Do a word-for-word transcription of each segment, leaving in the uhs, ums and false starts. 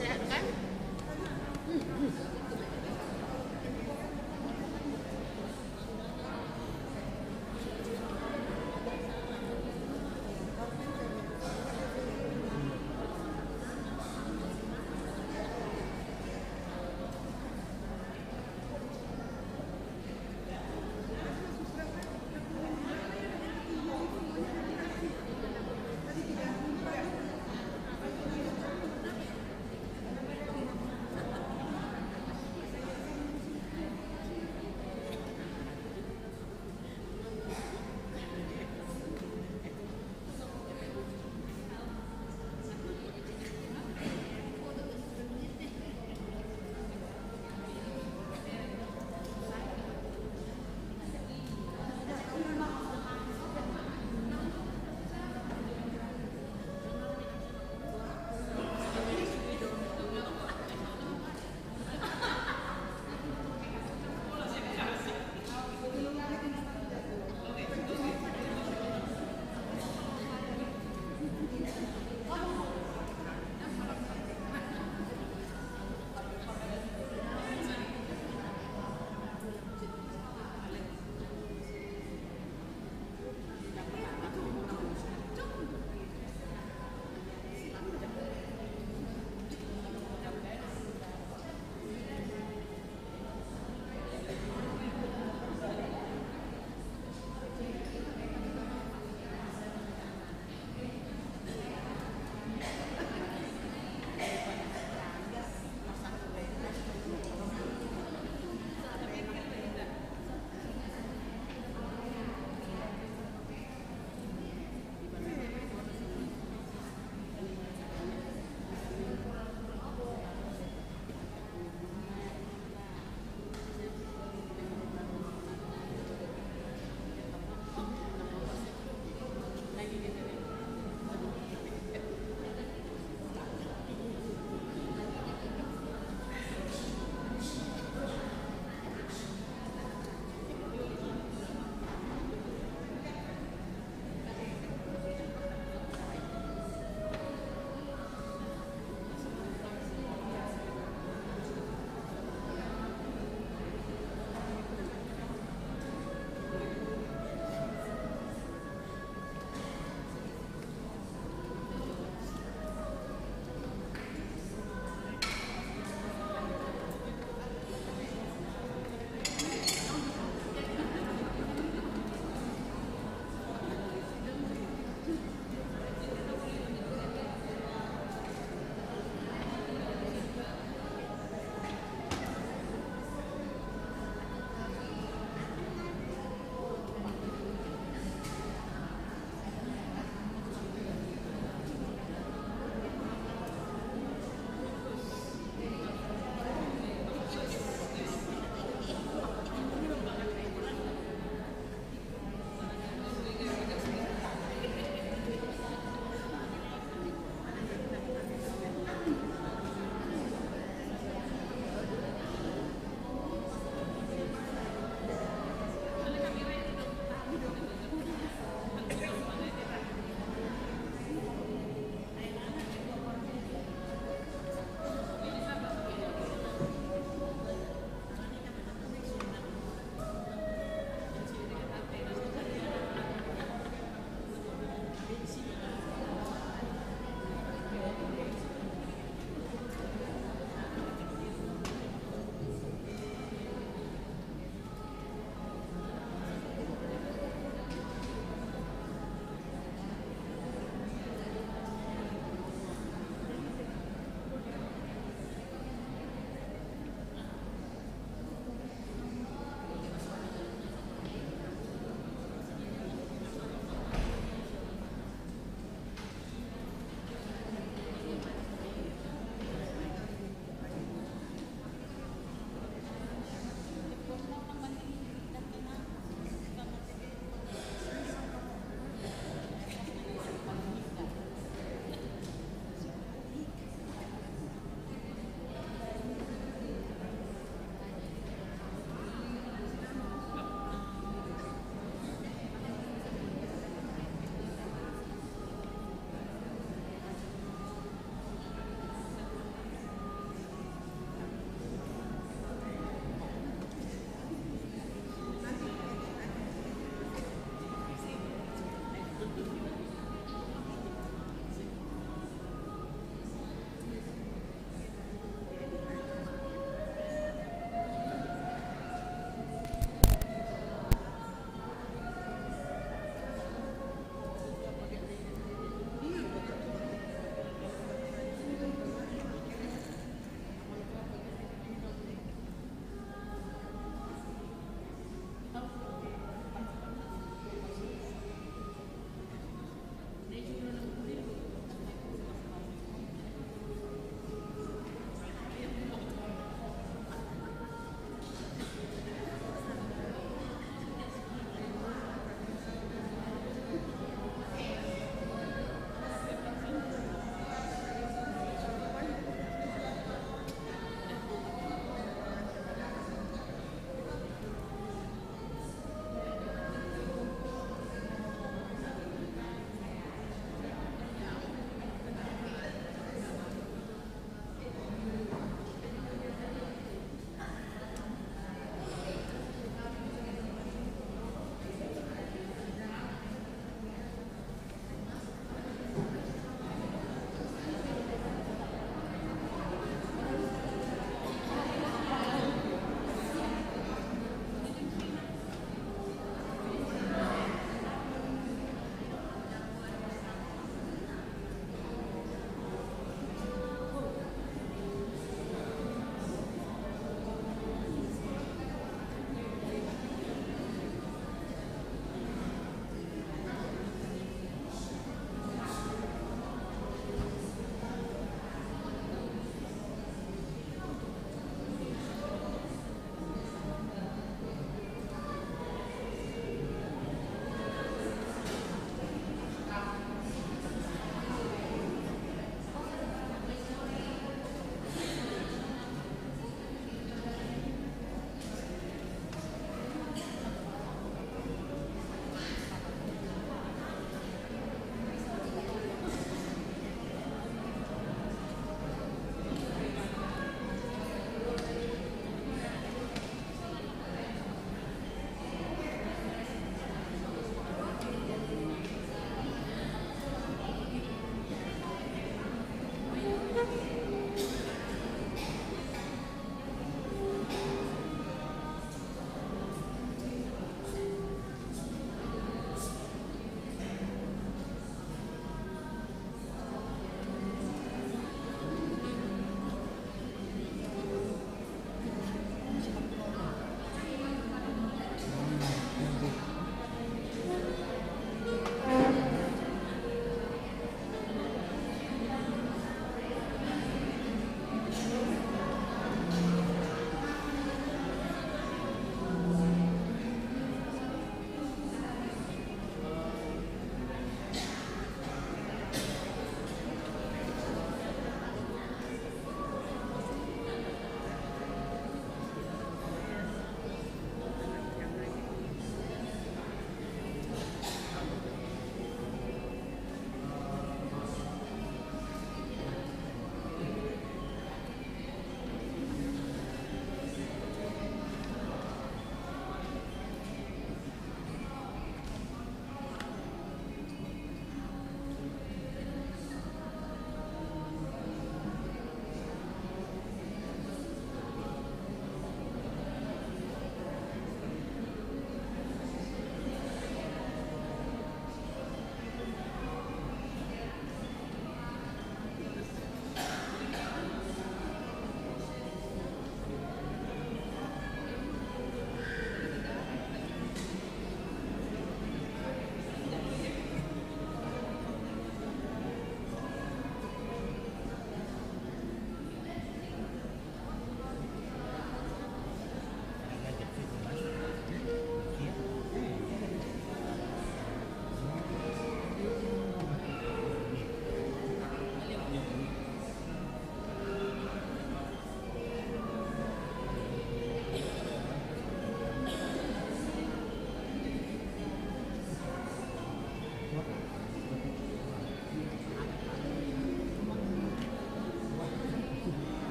Sehat kan?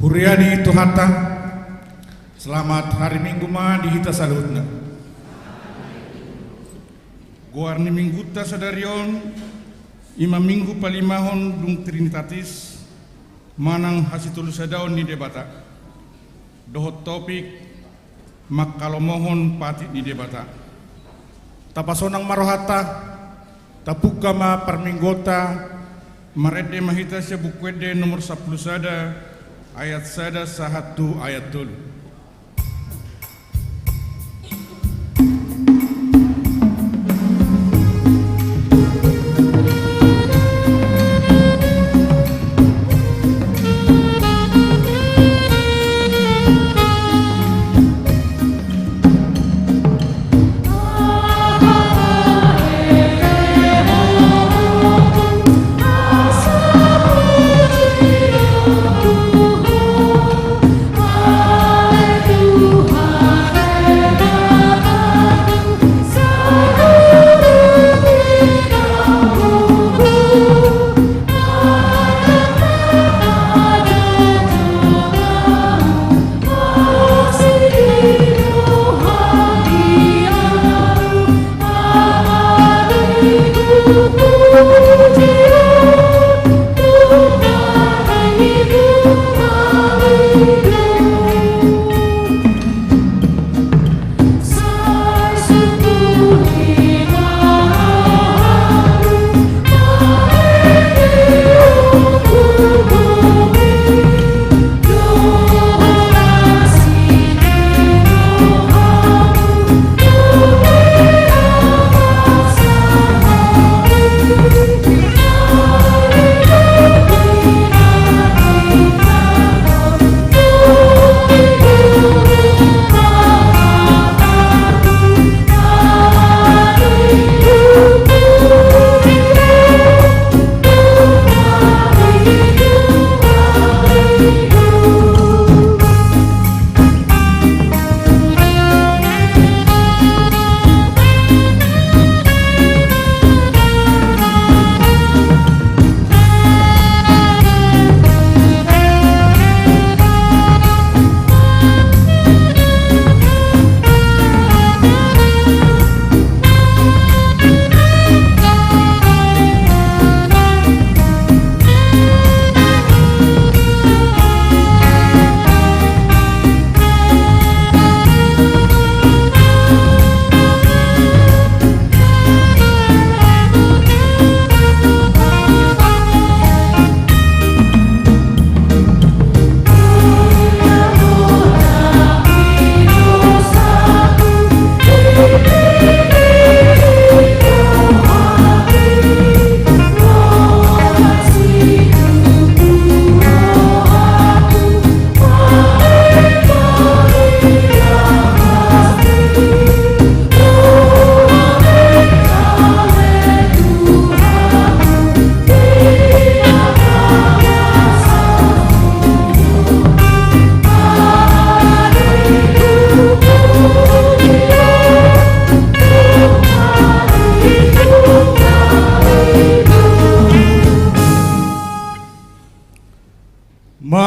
Huria ni Tuhanta, selamat hari Minggu ma di hita saluhutna. Goar ni Minggunta sadari on, i ma Minggu palimahon dung Trinitatis, manang hasitolusadaon ni Debata. Dohot topik, mangkalomohon patik ni Debata. Tapasonang ma rohanta, tapungka ma parmingguonta, marende ma hita sian Buku Ende nomor sampulu sada, ayat sada sahat tu ayat tolu.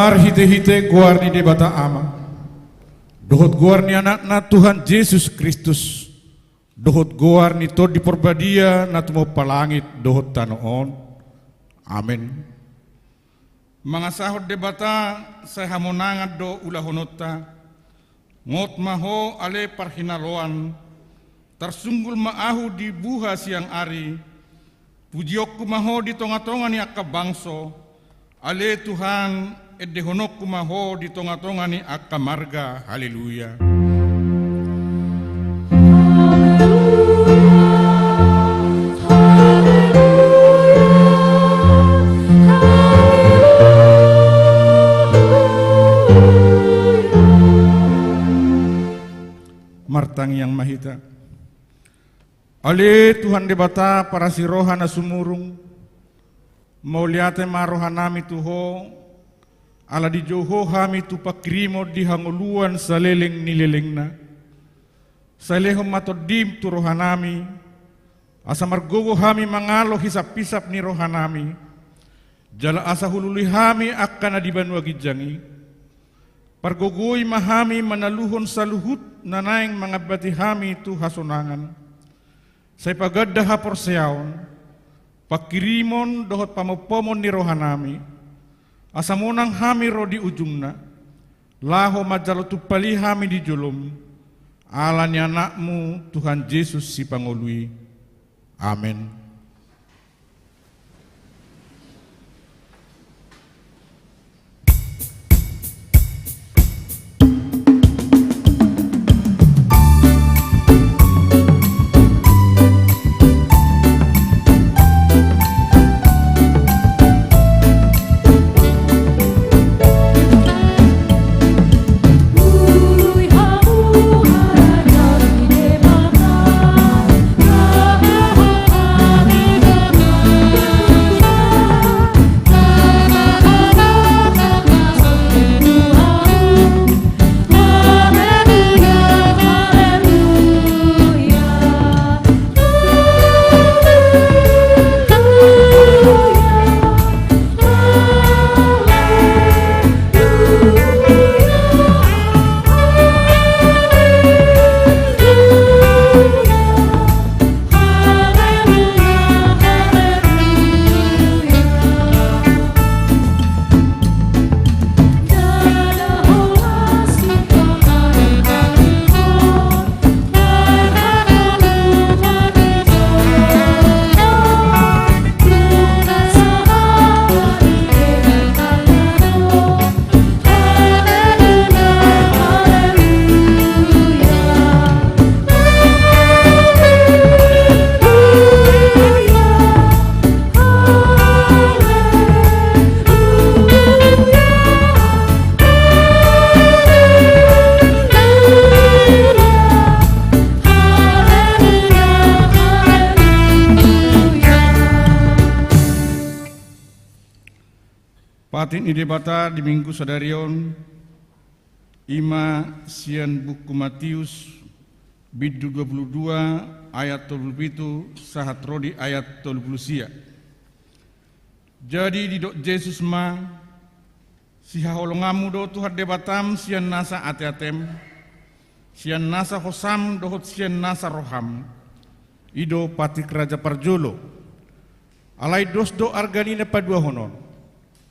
Marhite-hite goar ni Debata Ama, dohot goar ni Anakna Tuhan Jesus Kristus, dohot goar ni Tondi Porbadia na tumompa langit dohot tano on. Amen. Mangasahon Debata, sai hamonangan do ulahononta. Ngot ma ho ale parhinaloan, tarsunggul ma ahu di buha siang ari. Pujionku ma ho di tonga-tonga ni angka bangso, ale Tuhan, endehononku ma ho di tonga-tonga ni angka marga. Haleluya. Martangiang ma hita. Ale Tuhan Debata parasi roha na sumurung, mauliate ma rohanami tu Ho, ala dijou Ho hami tu pangkirimon di hangoluan saleleng ni lelengna. Sai lehon ma Tondim tu rohanami, asa margogo hami mangalo hisap-hisap ni rohanami, jala asa hulului hami angka na di banua ginjang i. Pargogoi ma hami manaluhon saluhut na naeng mangambati hami tu hasonangan. Sai paganda haporseaon, pangkirimon dohot pamompomon ni rohanami, asa monang hami ro di ujungna, laho manjalo tumpal i hami di jolom, ala ni Anakmu Tuhan Jesus Sipangolu i. Amen. Patik ni Debata di Minggu sadari on, i ma sian buku Matius, bindu dua pulu dua, ayat tolu pulu pitu sahat ro di ayat tolu pulu sia. Jadi didok Jesus ma, sihaholonganmu do Tuhan Debatam sian nasa ateatem, sian nasa hosam dohot sian nasa roham. I do patik raja parjolo. Alai dos do arga ni na paduahon on.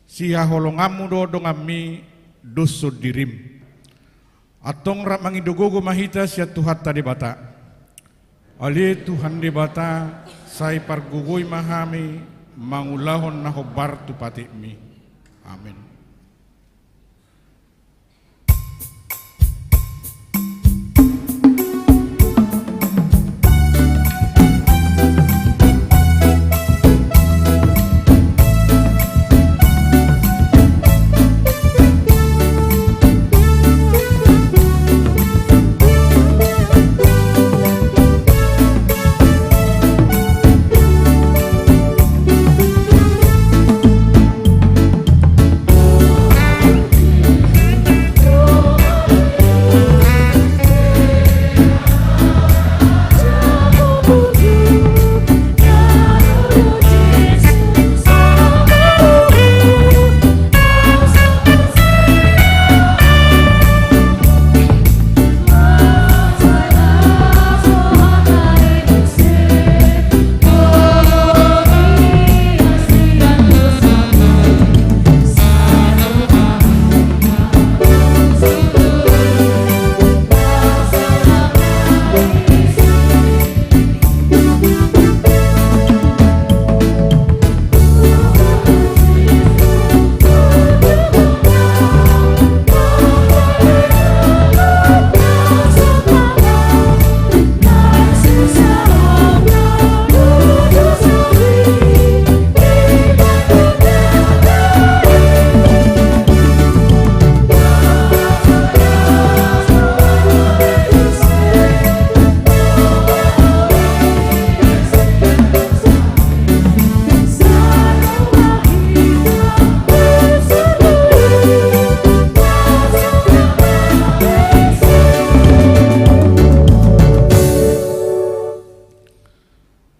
Sihaholonganmu do donganmi, dos sondirim. Antong rap mangido gogo ma hita sian Tuhanta Debata. Ale Tuhan Debata, sai pargogoi ma hami mangulahon na hombar tu patikmi. Amen.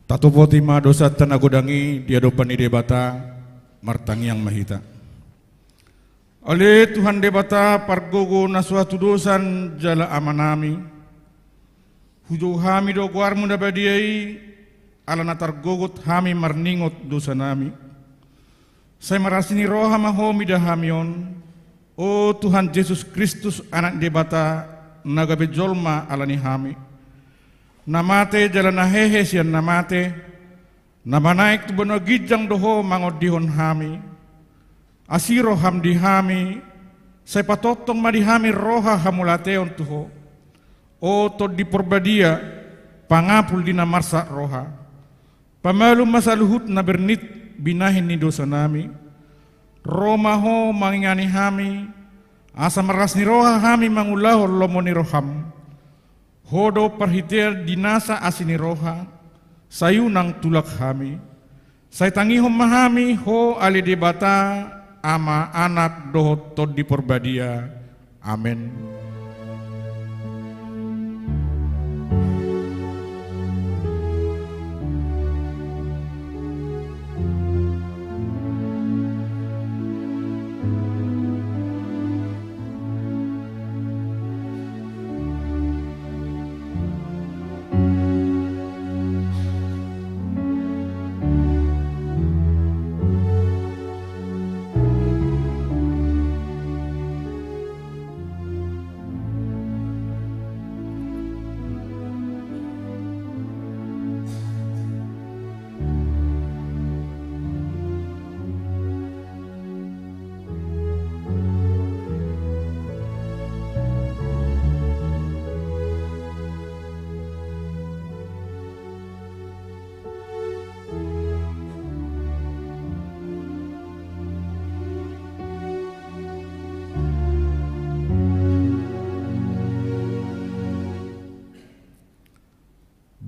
Tatopoti ma dosanta na godang i di adopan ni Debata. Martangiang ma hita. Ale Tuhan Debata, pargogo na so hatudosan jala Amanami, hujou hami do goarmu na badia i, ala na targogot hami marningot dosanami. Sai marasi ni roha ma Ho mida hami on, o Tuhan Jesus Kristus, Anak ni Debata, na gabe jolma ala ni hami, na mate jala na hehe sian na mate, na manaek tu banua ginjang do Ho mangondihon hami. Asi roham di hami, sai patongtong ma di hami roha hamauliateon tu Ho. O Tondi Porbadia, pangapul di na marsak roha, pamalum ma saluhut na bernit binahen ni dosanami. Ro ma Ho mangingani hami, asa marlas ni roha hami mangulahon lomo ni roham. Ho do parhitean di nasa asi ni roha, sai unang tulak hami. Sai tangihon ma hami Ho ale Debata, Ama, Anak dohot Tondi Porbadia. Amen.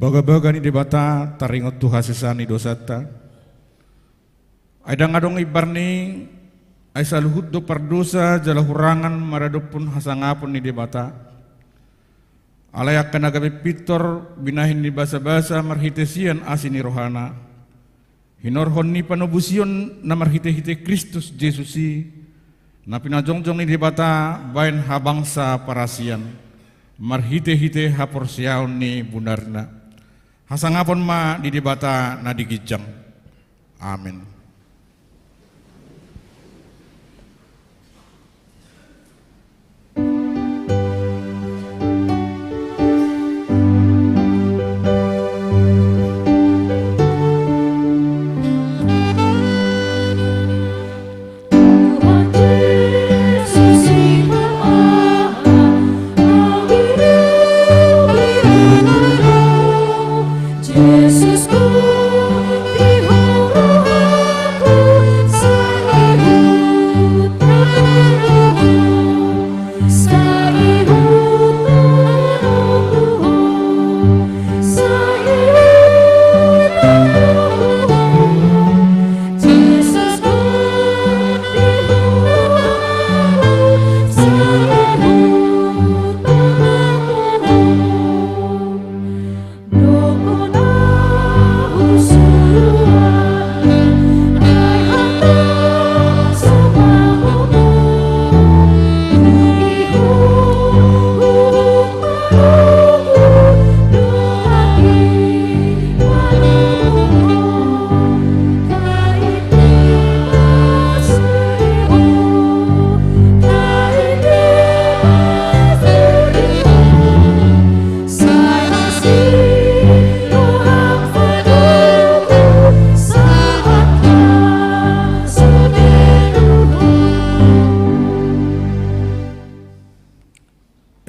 Bagabaga ni Debata taringot tu hasesaan ni dosanta. Ai ndang adong imbar ni i, ai saluhut do pardosa jala hurangan maradophon hasangapon ni Debata. Alai angka na gabe pintor binahen ni basabasa marhite sian asi ni rohana, hinorhon ni panobusion na marhitehite Kristus Jesus i, na pinajongjong ni Debata bahen habangsa parasian, marhitehite haporseaon ni bunarna. Hasangapon ma di Debata na di ginjang. Amen.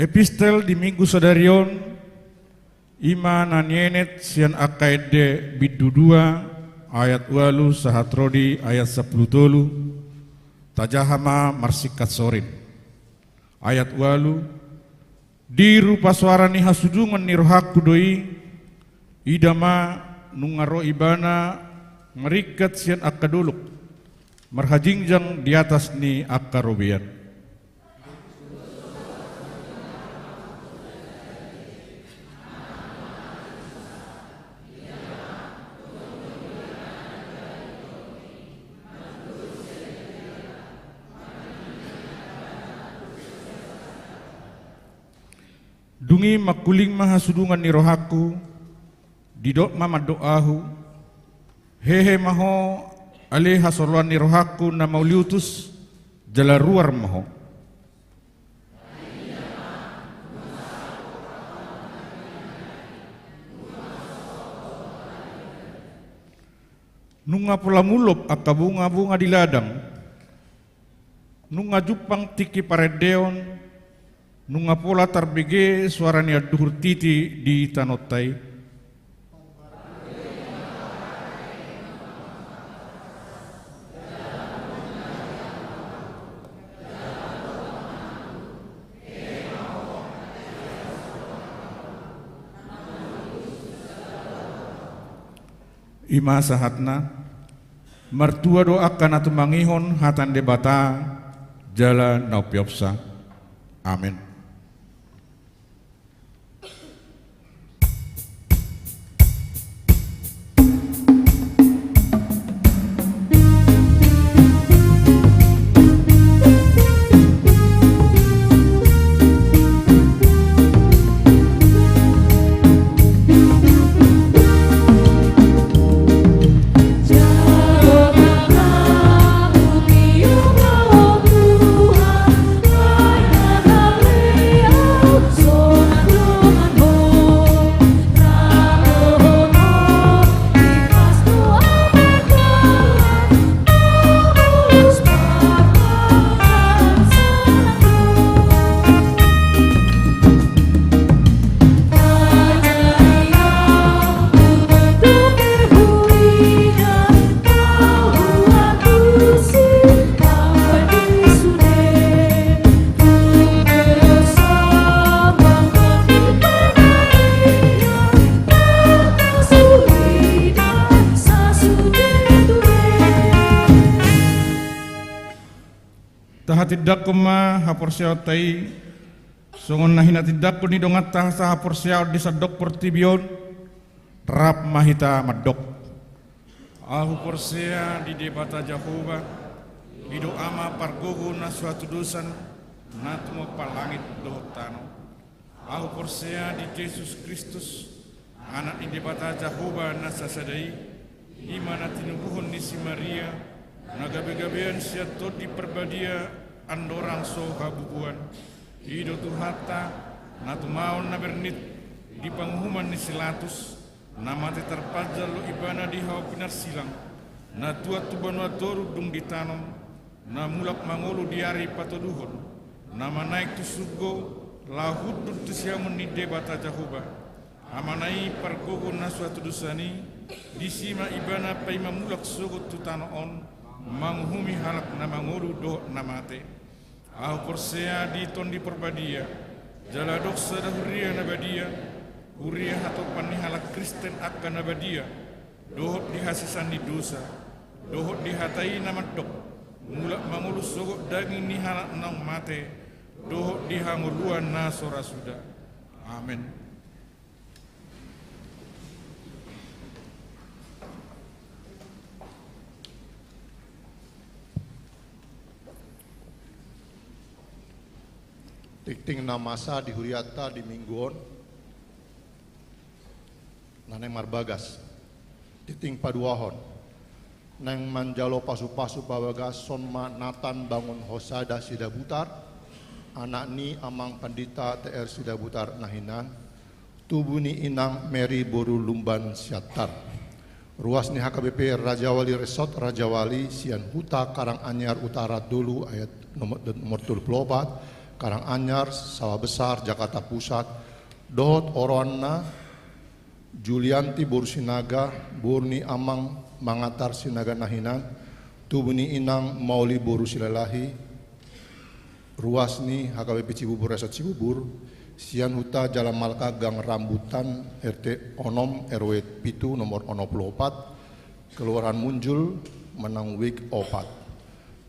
Epistel di Minggu sadari on, i ma na nienet sian angka ende bindu dua ayat ualu sahat ro di ayat sampulu tolu. Tajaha ma marsingkat sorin. Ayat ualu. Di rupa soara ni hasudungon ni rohangku do i, ida ma nunga ro ibana maringkat sian angka dolok, marhajingjang di atas ni angka robean. Dung i mangkuling ma hasudungan ni rohangku, didok ma mandok ahu: Hehe ma ho, ale hasoloan ni rohangku na mauliutus, jala ruar ma ho. Nunga pola mulop angka bungabunga di ladang, nunga jumpang tingki parendeon, nunga pola tarbege suara ni anduhur titi di tanonta i. I ma sahatna. Martua do angka na tumangihon hata ni Debata jala na umpeopsa. Amen. Tahatindangkon ma haporseaonta i, songon na hinatindangkon ni donganta sahaporseaon di sandok portibi on. Rap ma hita mandok: Ahu porsea di Debata Jahowa, i do Ama pargogo na so hatudosan, na tumompa langit dohot tano. Ahu porsea di Jesus Kristus, Anak ni Debata Jahowa na sasada i, i ma na tinubuhon ni si Maria, na gabegabean sian Tondi Parbadia, andorang so habubuan. I do Tuhanta, na tumaon na bernit di panguhuman ni si Latus, na mate tarpanjalo Ibana di hau pinarsilang, na tuat tu banua toru dung ditanom, na mulak mangolu di ari patoduhon, na manaek tu surgo, laho hundul tu siamun ni Debata Jahowa, Amana i pargogo na so hatudosan i, disi ma Ibana paima mulak sogot tu tano on, manguhumi halak na mangolu dohot na mate. Ahu porsea di Tondi Parbadia, jala adong sada huria na badia, huria hatopan ni halak Kristen angka na badia, dohot di hasesaan ni dosa, dohot di hata i na mandok, mulak mangolu sogot daging ni halak naung mate, dohot di hangoluan na so ra suda. Amen. Tingting na masa di huriata di minggu on, na naeng marbagas. Tingting paduahon. Naeng manjalo pasupasu pabagason ma Nathan Bangun Hosada Sidabutar, anak ni Amang Pandita T R Sidabutar na hinan, tubu ni Inang Mary boru Lumban Siantar. Ruas ni H K B P Rajawali Resort Rajawali sian Huta Karanganyar Utara tolu ayat nomor, nomor tolu pulu opat, Karanganyar, Sawah Besar, Jakarta Pusat, dohot oroanna, Julianti boru Sinaga, boru ni Amang Mangatar Sinaga na hinan, tubu ni Inang Mauli boru Silalahi, ruas ni H K B P Cibubur Resort Cibubur, sian Huta Jalan Malka Gang Rambutan, R T onom, R W pitu, nomor onom pulu opat, Kelurahan Munjul, Menang Wik opat.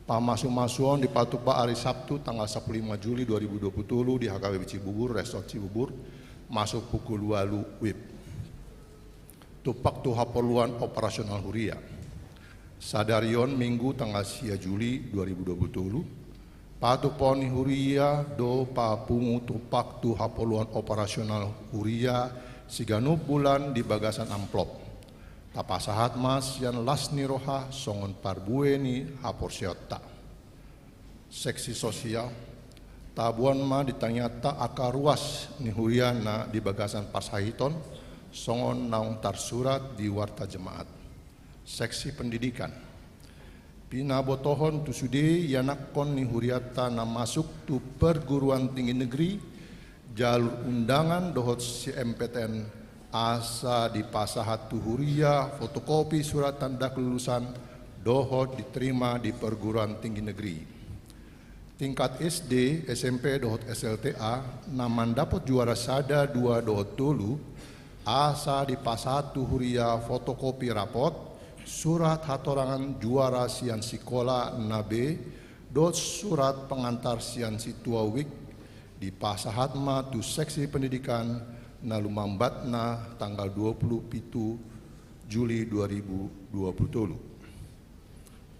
Pamasumasuon dipatupa ari Sabtu tanggal sampulu lima Juli dua ribu dua pulu tolu di H K B P Cibubur, Resort Cibubur, masuk pukul ualu W I B. Tumpak tu haporluan operasional huria. Sadari on Minggu tanggal sia Juli dua ribu dua pulu tolu, Patupahon ni huria do papungu tumpak tu hapoluan operasional huria siganup bulan di bagasan amplop. Tapasahat ma sian las ni roha songon parbue ni haporseaonta. Seksi sosial. Taboan ma di tangiangta angka ruas ni huria na di bagasan parsahiton songon naung tarsurat di warta jemaat. Seksi pendidikan. Pinabotohon tu sude ianakhon ni hurianta na masuk tu perguruan tinggi negeri, jalur undangan dohot si M P T N, asa dipasahat tu huria fotokopi surat tanda kelulusan dohot diterima di perguruan tinggi negeri. Tingkat S D, S M P dohot S L T A na mandapot juara sada, dua dohot tolu, asa dipasahat tu huria fotokopi rapot, surat hatorangan juara sian sikola na B, dohot surat pengantar sian sintua wik, dipasahat ma tu seksi pendidikan na lumambatna tanggal dua puluh pitu Juli dua ribu dua puluh tolu.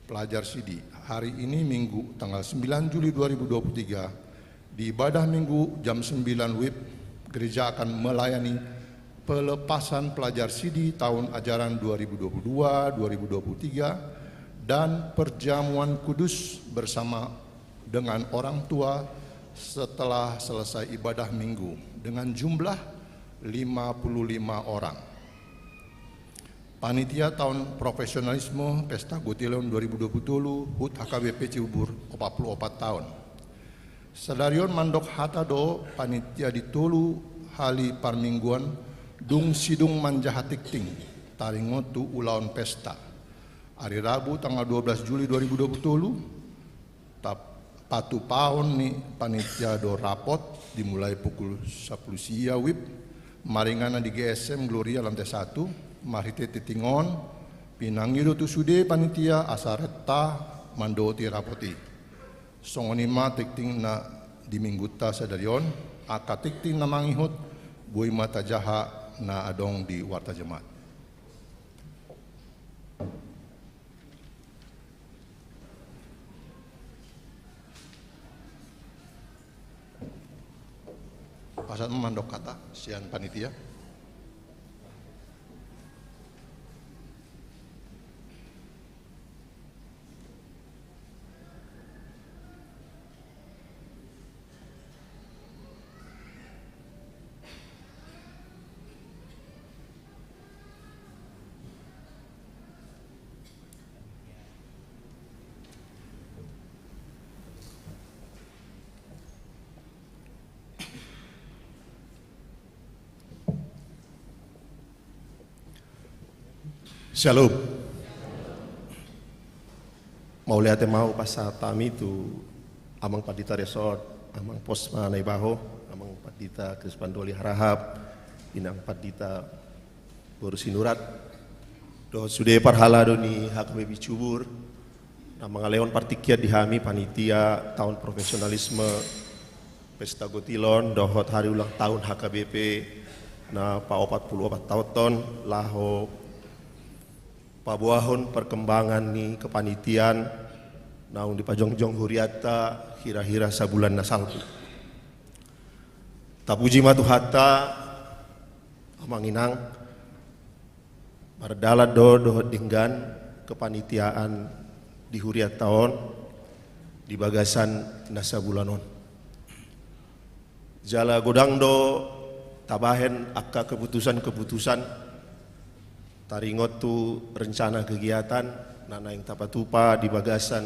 Pelajar Sidi. Hari ini Minggu tanggal sembilan Juli dua ribu dua puluh tiga, di ibadah Minggu jam sembilan wib, gereja akan melayani pelepasan pelajar Sidi tahun ajaran dua ribu dua puluh dua dua ribu dua puluh tiga dan perjamuan kudus bersama dengan orang tua setelah selesai ibadah Minggu dengan jumlah lima puluh lima orang. Panitia Taon Profesionalisme Pesta Gotilon dua ribu dua puluh tolu, HUT H K B P Cibubur, opat puluh opat taon. Sadari on mandok hata do panitia di tolu hali parmingguan dung sidung manjaha tingting, taringot tu ulaon pesta. Ari Rabu tanggal dua belas Juli dua ribu dua puluh tolu, tap-, patupahon ni panitia do rapot dimulai pukul sapuluh sia wib, maringanan di G S M Gloria lantai satu, marhite tingting on, pinangido tu sude panitia asa renta mandohoti rapot i. Songon i ma tingting na di minggunta sadari on, angka tingting na mangihut, boi ma tajaha na adong di warta jemaat. Pasahat ma mandok hata sian panitia. Syalom. Mauliate ma hupasahat hami tu Amang Pandita Resort, Amang Posma Naibaho, Amang Pandita Krispan Doli Harahap, Inang Pandita Boru Sinurat, dohot sude parhalado ni H K B P Cibubur, na mangalehon partingkian di hami panitia Taon Profesionalisme Pesta Gotilon dohot hari ulang tahun H K B P na paopat pulu opat taon on, laho paboahon perkembangan ni kepanitiaan naung dipajongjong hurianta hira-hira sabulan na salpu. Tapuji ma Tuhanta, Amang Inang, mardalan do dohot denggan kepanitiaan di hurianta on di bagasan na sabulan on. Jala godang do tabahen angka keputusan-keputusan taringot tu rencana kegiatan na naeng tapatupa di bagasan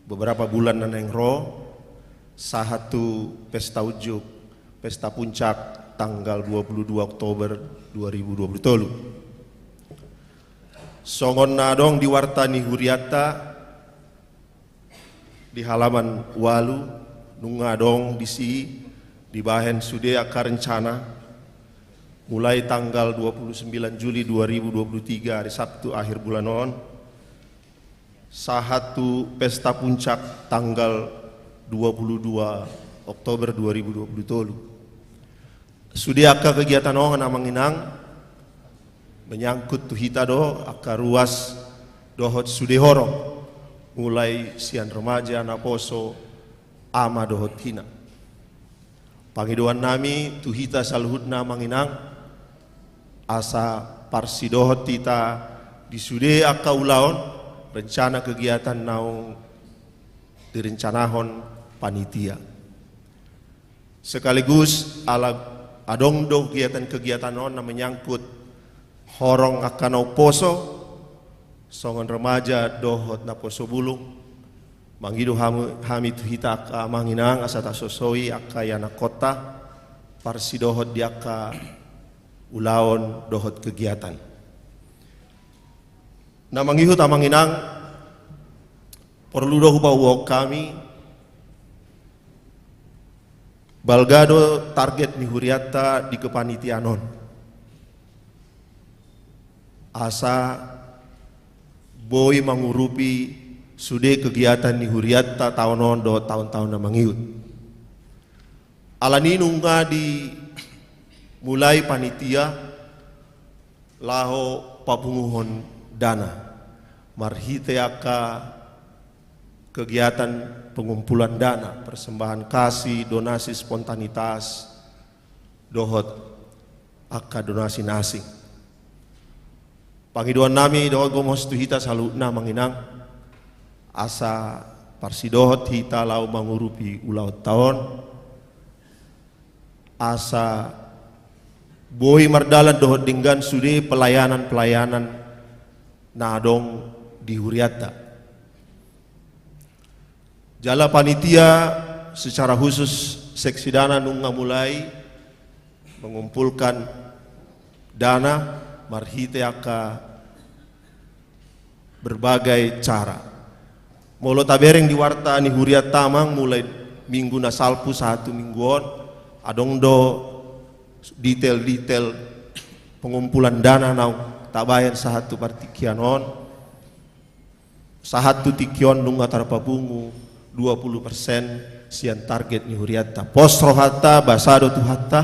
beberapa bulan na naeng ro, sahat tu pesta unjuk, pesta puncak tanggal dua puluh dua Oktober dua ribu dua puluh tolu. Songon na adong di warta ni hurianta di halaman ualu, nunga adong disi dibahen sude angka rencana, mulai tanggal dua puluh sembilan Juli dua ribu dua puluh tiga, hari Sabtu akhir bulan on, sahat tu pesta puncak tanggal dua puluh dua Oktober dua ribu dua puluh tolu. Sude angka kegiatan on, Amang Inang, menyangkut tu hita do angka ruas dohot sude horong. mulai sian remaja, naposo, ama dohot ina. Pangidoan nami tu hita saluhutna, amang inang, asa parsidohot hita di sude angka ulaon, rencana kegiatan naung direncanahon panitia. Sekaligus ala adong do kegiatan-kegiatan on na menyangkut horong angka na umposo, songon remaja dohot naposo bulung, mangido hamu, hami tu hita angka amang inang asa tasosoi angka ianakhonta, parsidohot di angka ulaon dohot kegiatan. Na mangihut, amang inang, porlu do hupaboa hami, balga do target ni hurianta di kepanitiaan on, asa boi mangurupi sude kegiatan ni hurianta taon on dohot taon-taon na mangihut. Alani nunga dimulai panitia laho papunguhon dana marhite angka kegiatan pengumpulan dana, persembahan kasih, donasi spontanitas, dohot angka donasi na asing. Pangidoan nami dohot gomos tu hita saluhutna, amang inang, asa parsidohot hita laho mangurupi ulaonta on, asa boi mardalan dohot denggan sude pelayanan-pelayanan na adong di hurianta. Jala panitia secara khusus seksi dana nunga mulai mengumpulkan dana marhite angka berbagai cara. Molo tabereng di warta ni hurianta, amang, mulai minggu na salpu sahat tu minggu on, adong do detail-detail pengumpulan dana naung tabahen sahat tu partingkian on. Sahat tu tingki on nunga tarpapungu dua pulu persen sian target ni hurianta. Pos rohanta, basa do Tuhanta,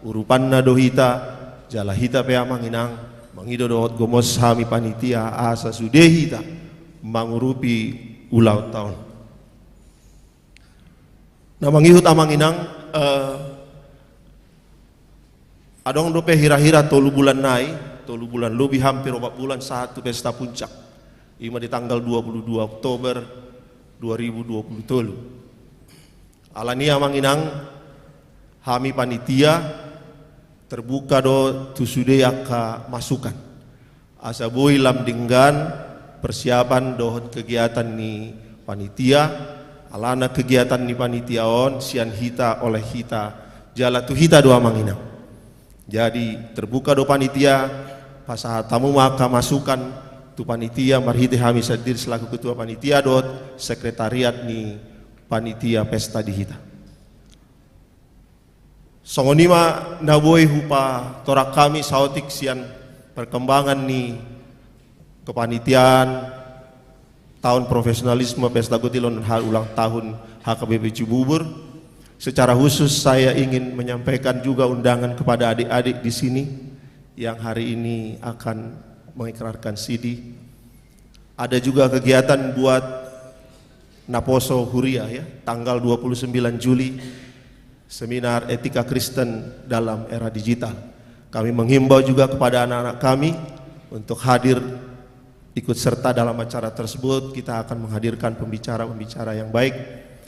urupanna do hita, jala hita pe, amang inang, mangido dohot gomos hami panitia asa sude hita mangurupi ulaonta on. Na mangihut, amang inang, eh, adong dope hira-hira tolu bulan nai, tolu bulan lobi, hampir opat bulan sahat tu pesta puncak. Ima di tanggal dua puluh dua Oktober dua ribu dua puluh tolu. Alani, amang inang, hami panitia terbuka do tu sude angka masukan. Asa boi lam denggan persiapan dohot kegiatan ni panitia, alana kegiatan ni panitia on sian hita, oleh hita, jala tu hita do, amang inang. Jadi terbuka do panitia, pasahat hamu ma angka masukan tu panitia marhite hami sandiri selaku ketua panitia dohot sekretariat ni panitia pesta di hita. Songon i ma na boi hupatorang hami saotik sian perkembangan ni kepanitiaan tahun profesionalisme Pesta Godilon dan hari ulang tahun H K B P Cibubur. Secara khusus saya ingin menyampaikan juga undangan kepada adik-adik di sini yang hari ini akan mengikrarkan sidi. Ada juga kegiatan buat naposo huria, ya, tanggal dua puluh sembilan Juli, seminar etika Kristen dalam era digital. Kami menghimbau juga kepada anak-anak kami untuk hadir, ikut serta dalam acara tersebut. Kita akan menghadirkan pembicara-pembicara yang baik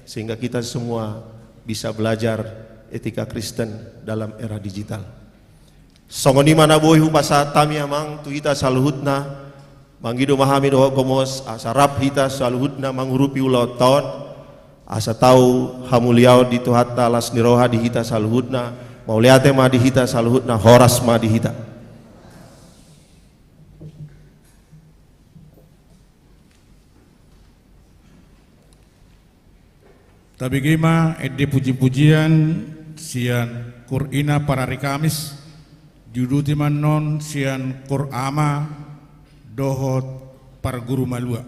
sehingga kita semua bisa belajar etika Kristen dalam era digital. Songon i ma na boi hupasahat hami, amang, tu hita saluhutna. Mangido ma hami dohot gomos asa rap hita saluhutna mangurupi ulaonta on, asa tau hamuliaon di Tuhanta las ni roha di hita saluhutna. Mauliate ma di hita saluhutna, horas ma di hita. Tabege ma ende puji-pujian sian Kur Ina parari Kamis, diuduti ma annon sian Kur Ama dohot parguru malua.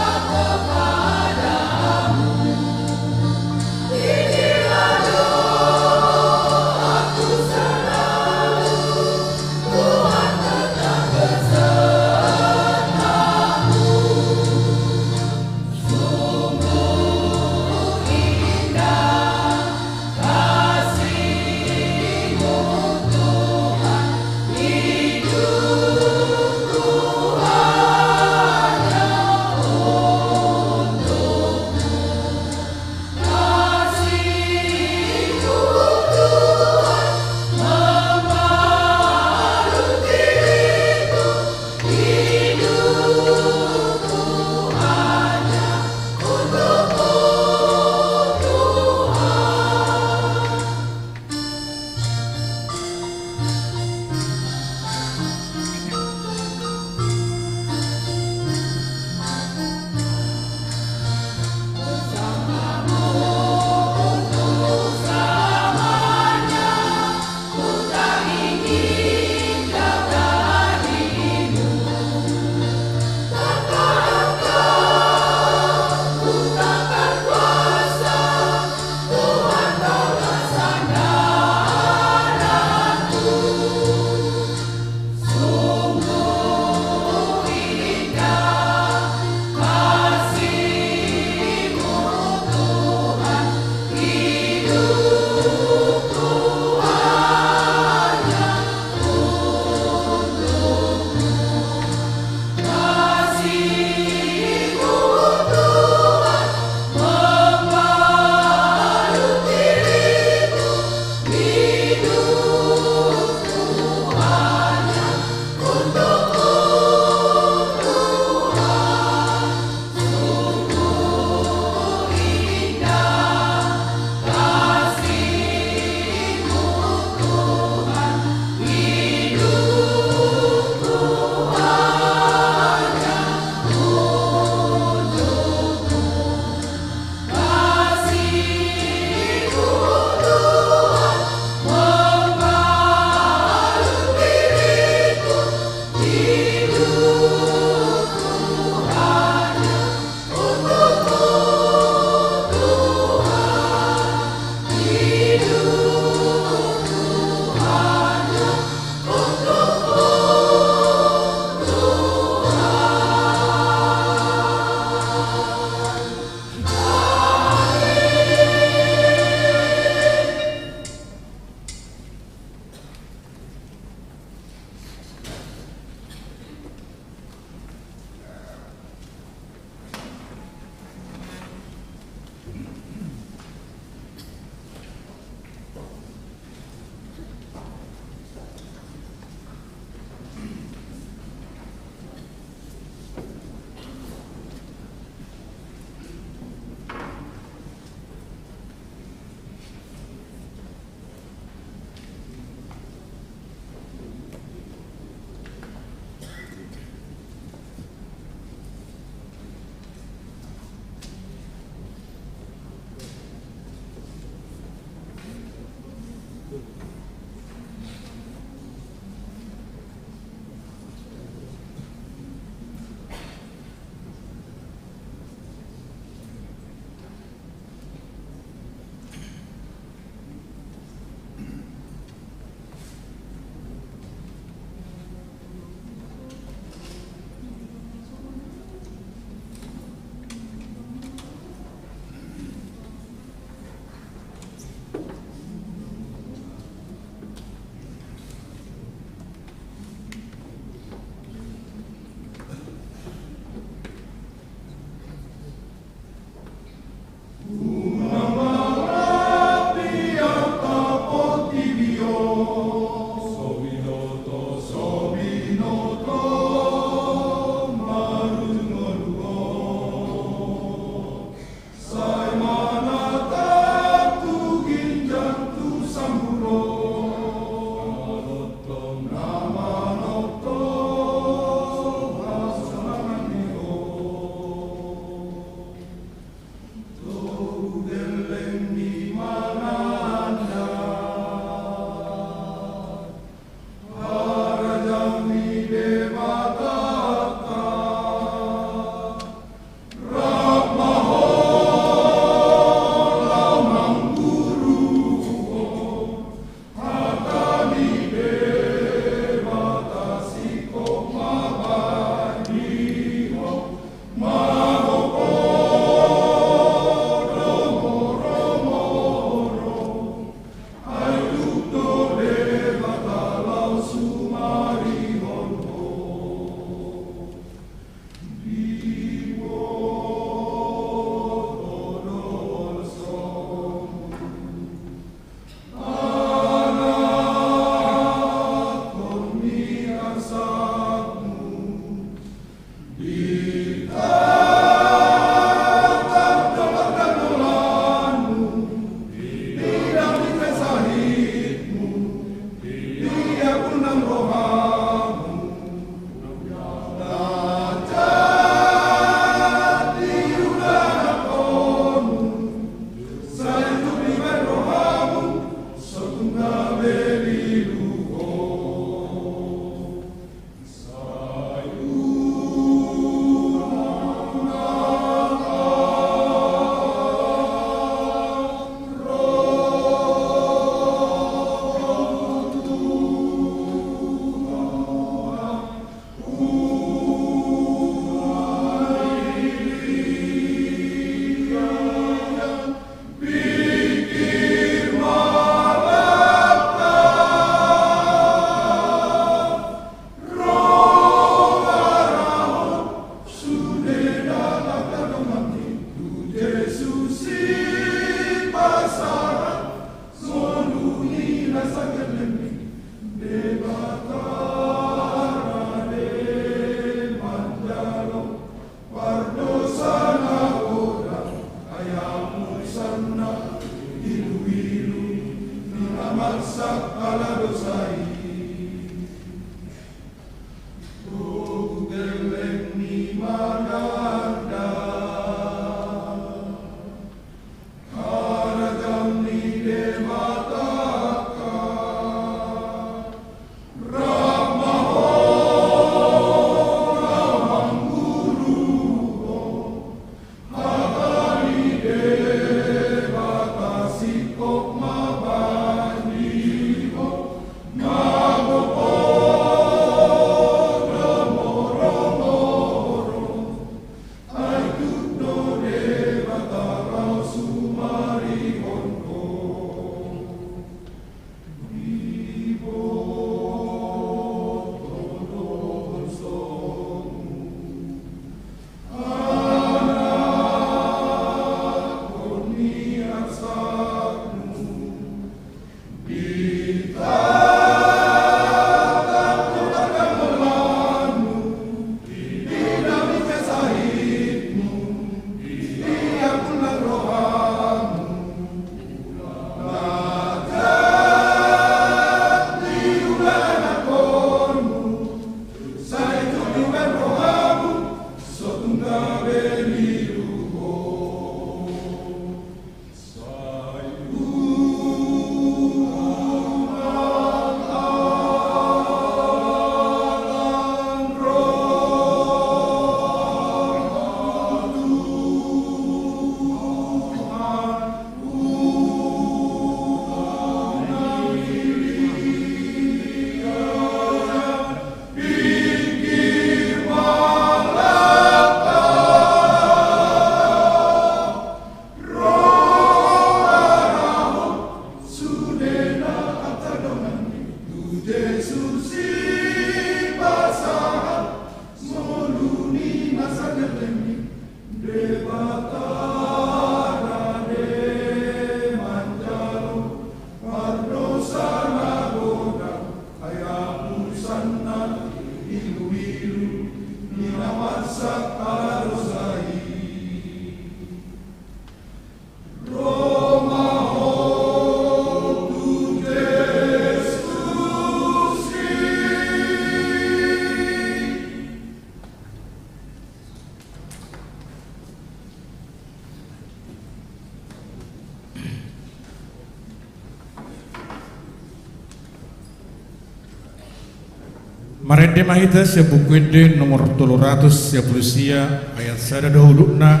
Marende ma hita sian Buku Ende nomor tolu ratus sia pulu sia, ayat sada dohot dua pulu,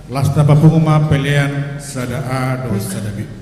lasta papungu ma pelean sada A dohot sada B.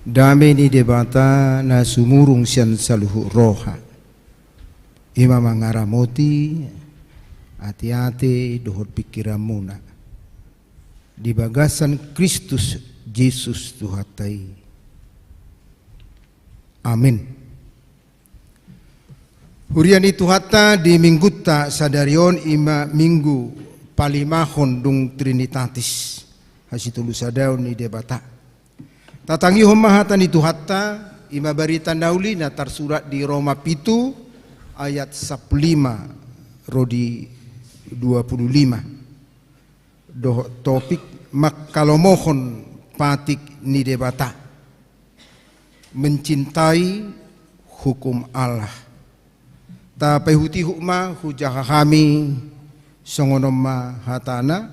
Dame ni Debata na sumurung sian saluhut roha, i ma mangaramoti ateate dohot pingkiranmuna di bagasan Kristus Jesus Tuhanta i. Amin. Huria ni Tuhanta, di minggunta sadari on i ma minggu palimahon dung Trinitatis, hasitolusadaon ni Debata. Tatangihon ma hata ni Tuhanta, i ma barita na uli na tarsurat di Roma pitu ayat sampulu lima ro di dua pulu lima. Dohot topik mangkalomohon patik ni Debata, mencintai hukum Allah. Tapaihutihut ma hujaha hami, songon on ma hatana,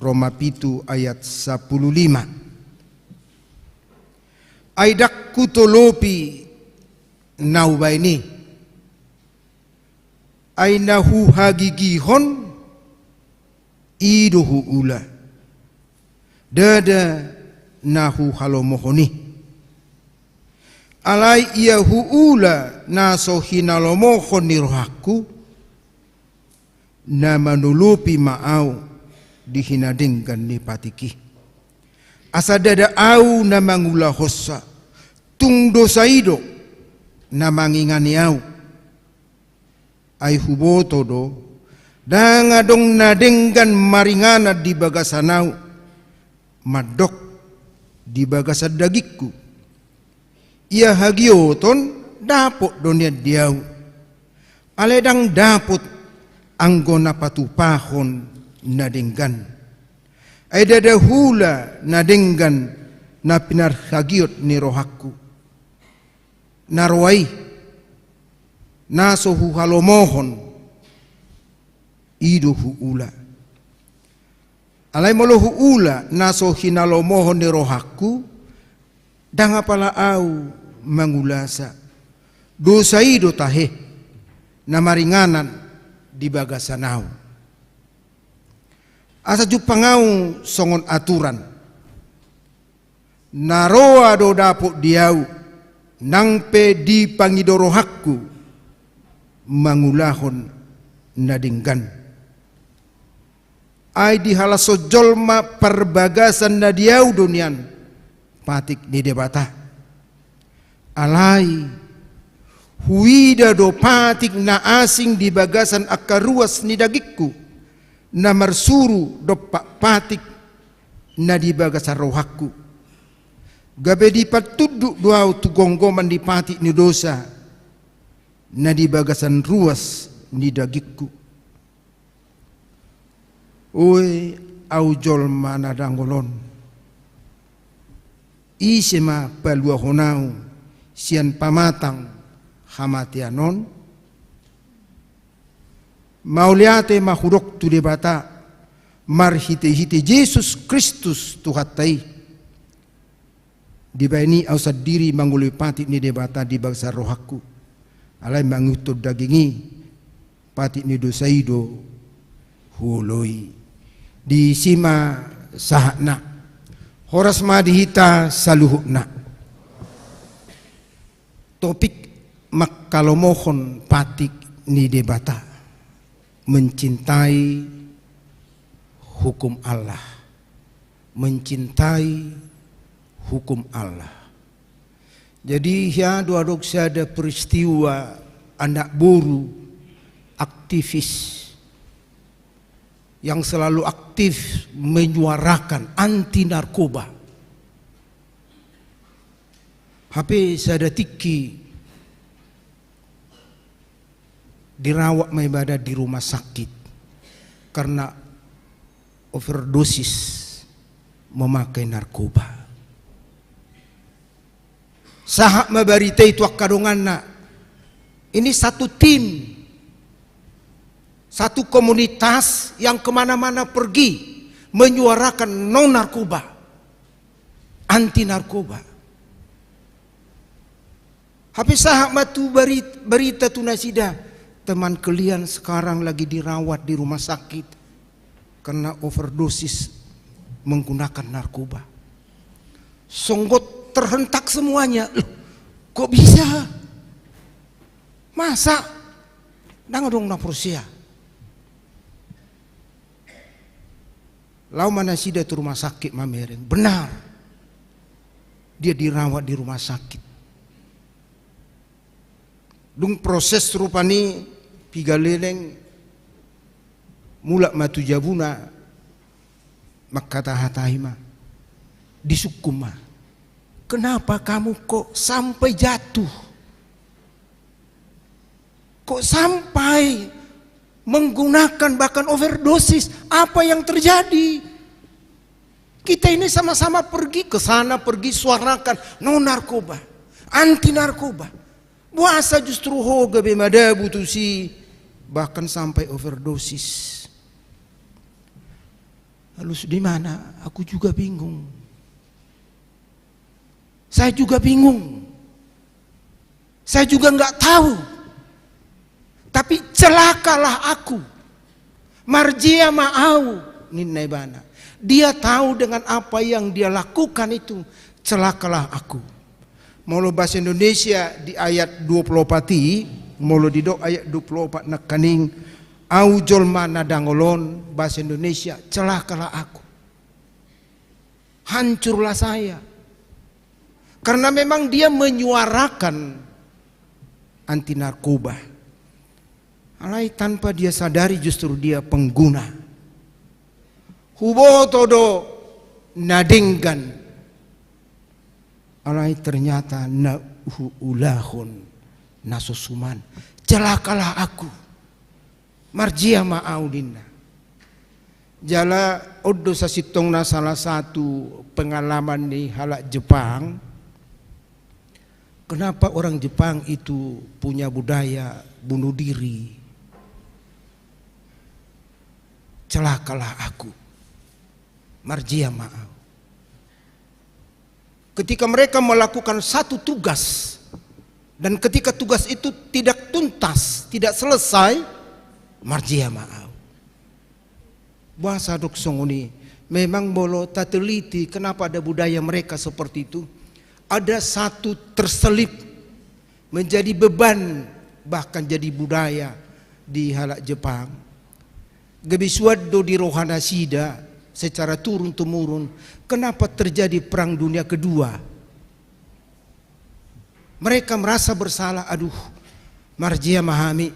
Roma pitu ayat sampulu lima. Ai ndang hutolopi na hubaen i, ai na huhagigihon i do huula, ndada na huhalomohon i. Alai ia huula na so hinalomohon ni rohangku, na manolopi ma ahu di hinadenggan ni patik i. Asa ndada ahu na mangulahonsa, tung dosa i do na mangingani ahu. Ai huboto do, ndang adong na denggan maringanan di bagasan ahu, mandok di bagasan dagingku. Ia hagioton dapot do nian di ahu. Alai ndang dapot anggo na patupahon na denggan. Ai ndada huula na denggan na pinarhagiot ni rohangku. Na roa i, na so huhalomohon, i do huula. Alai molo huula na so hinalomohon ni rohangku, ndang apala ahu mangulasa. Dosa i do tahe na maringanan di bagasan ahu. Asa jumpang ahu songon aturan. Na roa do dapot di ahu, nang pe dipangido rohangku mangulahon na denggan. Ai dihalashon jolma parbagasan na di ahu do nian patik ni Debata. Alai huida do patik na asing di bagasan angka ruas ni dagingku, na marsuru dompak patik na di bagasan rohangku. Gabe dipatunduk do ahu tu gomgoman ni patik ni dosa na di bagasan ruas ni dagingku. Oi, ahu jolma na dangol on, ise ma paluahon ahu sian pamatang hamatean on? Mauliate ma hudok tu Debata marhitehite Jesus Kristus Tuhanta i. Dibaen i ahu sandiri mangoloi patik ni Debata di bagasan rohangku. Alai mangihuthon daging i, patik ni dosa i do huoloi. Disi ma sahatna. Horas ma di hita saluhutna. Topik mangkalomohon patik ni Debata, mencintai hukum Allah. Mencintai hukum Allah. Jadi, hea do adong sada peristiwa anak boru aktivis yang selalu aktif menyuarakan anti narkoba. Hape sada tingki dirawat ma ibana di rumah sakit karena overdosis memakai narkoba. Sahat ma barita i tu angka donganna. Ini satu tim, satu komunitas yang kemana-mana pergi menyuarakan no narkoba, anti narkoba. Hape sahat ma tu bari-, barita tu nasida, teman kalian sekarang lagi dirawat di rumah sakit karena overdosis menggunakan narkoba. Songgot terhentak semuanya. Loh, kok bisa? Masa? Ndang adong na porsea. Laho ma nasida tu rumah sakit mamereng. Benar. Dia dirawat di rumah sakit. Dung proses rupani piga leleng, mulak ma tu jabuna, mangkatahatahi ma, disungkun ma. Kenapa kamu kok sampai jatuh? Kok sampai menggunakan bahkan overdosis? Apa yang terjadi? Kita ini sama-sama pergi ke sana, pergi suarakan no narkoba, anti narkoba. Boasa justru ho gabe madabu tusi, bahkan sampai overdosis? Alus di mana? Aku juga bingung. Saya juga bingung. Saya juga nggak tahu. Tapi celakalah aku. Marjea ma au, ninna ibana. Dia tahu dengan apa yang dia lakukan itu, celakalah aku. Molo bahasa Indonesia di ayat dua puluh empat i, molo didok ayat dua puluh empat nangkaning, au jolma na dangol on, bahasa Indonesia, celakalah aku. Hancurlah saya. Karena memang dia menyuarakan anti narkoba. Alai tanpa dia sadari justru dia pengguna. Huboto do na denggan. Alai ternyata na huulahon na so suman. Celakalah aku. Marjea ma au ninna. Jala on do sasintongna salah satu pengalaman ni halak Jepang. Kenapa orang Jepang itu punya budaya bunuh diri? Celakalah aku. Marjea ma au. Ketika mereka melakukan satu tugas, dan ketika tugas itu tidak tuntas, tidak selesai, marjea ma au. Boasa dok songon i? Memang molo tateliti kenapa ada budaya mereka seperti itu, ada satu terselip menjadi beban, bahkan jadi budaya di halak Jepang. Gabe suan do di roha nasida secara turun temurun. Kenapa terjadi perang dunia kedua? Mereka merasa bersalah, aduh, marjea ma hami.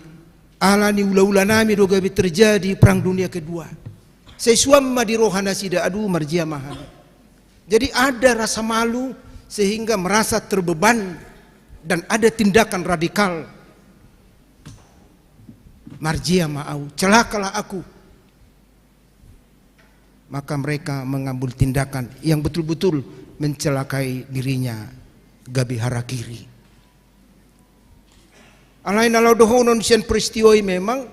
Ala ni ulaula nami do gabe terjadi perang dunia kedua. Sai suan ma di roha nasida, aduh, marjea ma hami. Jadi ada rasa malu sehingga merasa terbeban dan ada tindakan radikal. Marjea ma au, celakalah aku. Maka mereka mengambil tindakan yang betul-betul mencelakai dirinya, gabe harakiri. Alai na laho dohonon sian peristiwa i memang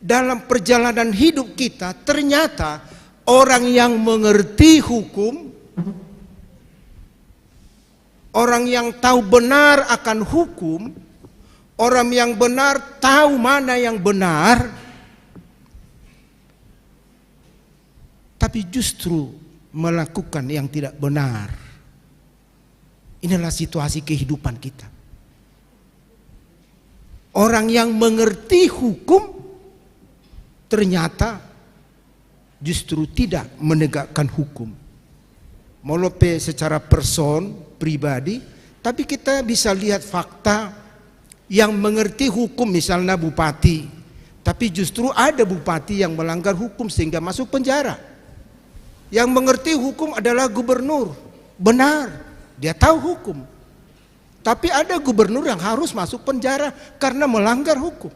dalam perjalanan hidup kita, ternyata orang yang mengerti hukum, orang yang tahu benar akan hukum, orang yang benar tahu mana yang benar, tapi justru melakukan yang tidak benar. Inilah situasi kehidupan kita. Orang yang mengerti hukum ternyata justru tidak menegakkan hukum. Molo pe secara person, pribadi, tapi kita bisa lihat fakta yang mengerti hukum, misalnya bupati, tapi justru ada bupati yang melanggar hukum sehingga masuk penjara. Yang mengerti hukum adalah gubernur, benar, dia tahu hukum. Tapi ada gubernur yang harus masuk penjara karena melanggar hukum.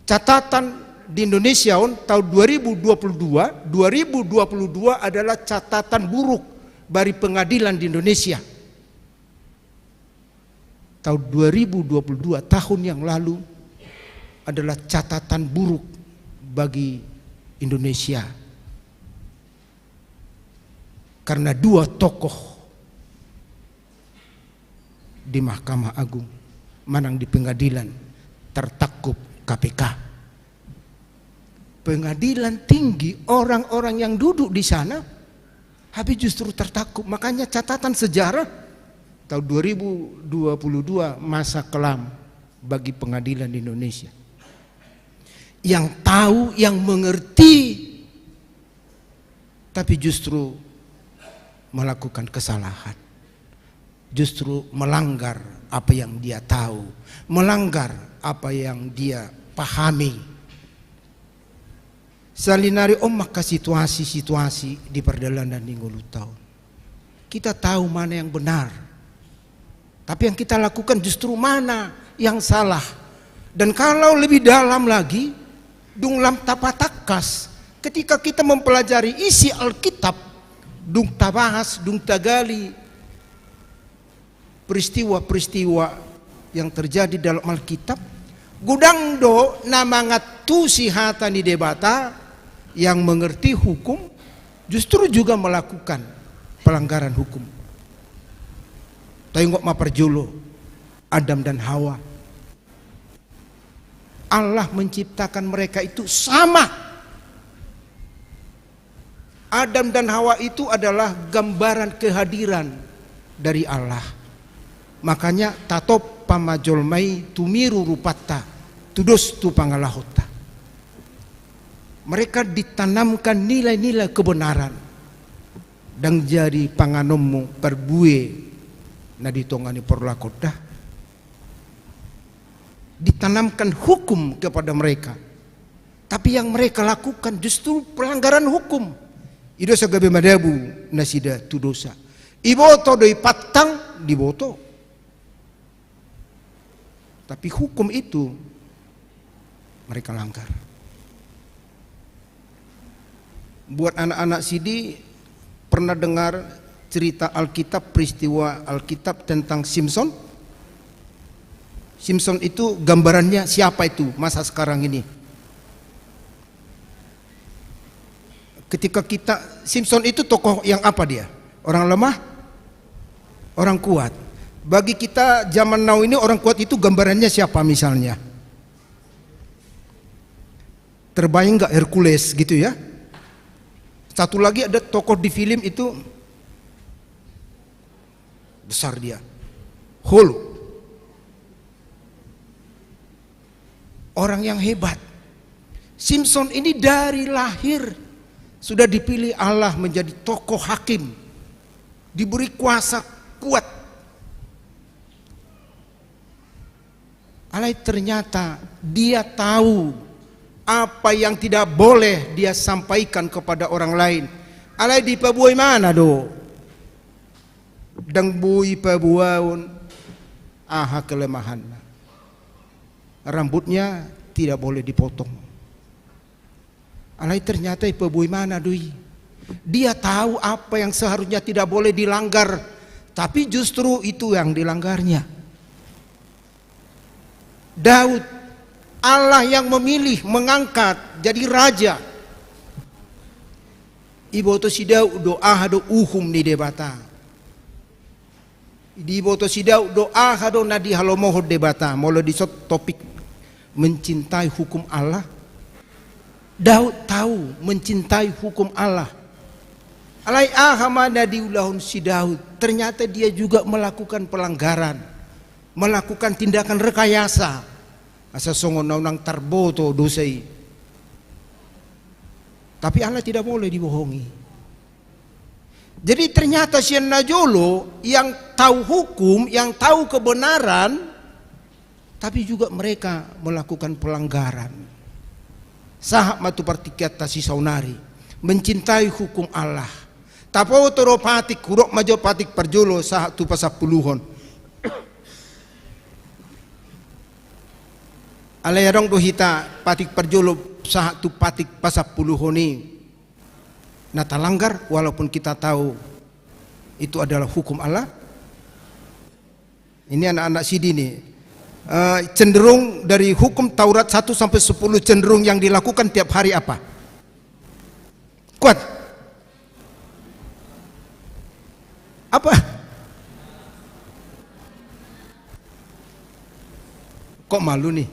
Catatan di Indonesia on tahun dua ribu dua puluh dua, dua ribu dua puluh dua adalah catatan buruk bagi pengadilan di Indonesia. Tahun dua ribu dua puluh dua, tahun yang lalu, adalah catatan buruk bagi Indonesia. Karena dua tokoh di Mahkamah Agung, manang di pengadilan, tertangkup K P K. Pengadilan tinggi, orang-orang yang duduk di sana Tapi justru tertangkup. Makanya catatan sejarah tahun dua ribu dua puluh dua masa kelam bagi pengadilan di Indonesia. Yang tahu, yang mengerti, tapi justru melakukan kesalahan. Justru melanggar apa yang dia tahu, melanggar apa yang dia pahami. Salinari on maka situasi-situasi di pardalanan ni ngolunta on. Kita tahu mana yang benar. Tapi yang kita lakukan justru mana yang salah. Dan kalau lebih dalam lagi, dung lam tapatangkas, ketika kita mempelajari isi Alkitab, dung tabahas, dung tagali peristiwa-peristiwa yang terjadi dalam Alkitab, godang do na mangantusi hata ni Debata, yang mengerti hukum, justru juga melakukan pelanggaran hukum. Taingot ma parjolo, Adam dan Hawa. Allah menciptakan mereka itu sama. Adam dan Hawa itu adalah gambaran kehadiran dari Allah. Makanya tatop ma jolma i tumiru rupanta, tudos tu pangalahonta. Mereka ditanamkan nilai-nilai kebenaran. Ndang jadi panganonmu parbue na di tonga ni porlakon da. Ditanamkan hukum kepada mereka. Tapi yang mereka lakukan justru pelanggaran hukum. I do asa gabe madabu nasida tu dosa. Iboto do i pantang, diboto. Tapi hukum itu mereka langgar. Buat anak-anak sidi, pernah dengar cerita Alkitab, peristiwa Alkitab tentang Simson? Simson itu gambarannya siapa itu masa sekarang ini? Ketika kita, Simson itu tokoh yang apa dia? Orang lemah? Orang kuat? Bagi kita zaman now ini, orang kuat itu gambarannya siapa misalnya? Terbayang nggak Hercules gitu ya? Satu lagi ada tokoh di film itu, besar dia. Hulk. Orang yang hebat. Simson ini dari lahir sudah dipilih Allah menjadi tokoh hakim. Diberi kuasa kuat. Alai ternyata dia tahu apa yang tidak boleh dia sampaikan kepada orang lain. Alai dipaboa ibana do. Ndang boi paboaon aha kelemahanna. Rambutnya tidak boleh dipotong. Alai ternyata dipaboa ibana do i. Dia tahu apa yang seharusnya tidak boleh dilanggar, tapi justru itu yang dilanggarnya. Daud, Allah yang memilih, mengangkat jadi raja. Diboto si Daud do aha do uhum ni Debata. Diboto si Daud do aha do na dihalomohon Debata, molo dison topik mencintai hukum Allah. Daud tahu mencintai hukum Allah. Alai aha ma na diulahon si Daud? Ternyata dia juga melakukan pelanggaran, melakukan tindakan rekayasa. Asa songon na unang tarboto dosa i. Tapi Allah tidak boleh dibohongi. Jadi ternyata sian na jolo yang tahu hukum, yang tahu kebenaran, tapi juga mereka melakukan pelanggaran. Sahat ma tu partingkianta si saonari, mencintai hukum Allah. Taboto do patik, hudok ma jo patik parjolo sahat tu pasampuluhon. Alai adong do hita patik parjolo sahat tu patik pasampuluhon i na talanggar, walaupun kita tahu itu adalah hukum Allah. Ini anak-anak sidi nih. Eh, cenderung dari hukum Taurat satu sampai sepuluh, cenderung yang dilakukan tiap hari apa? Kuat. Apa? Kok malu nih?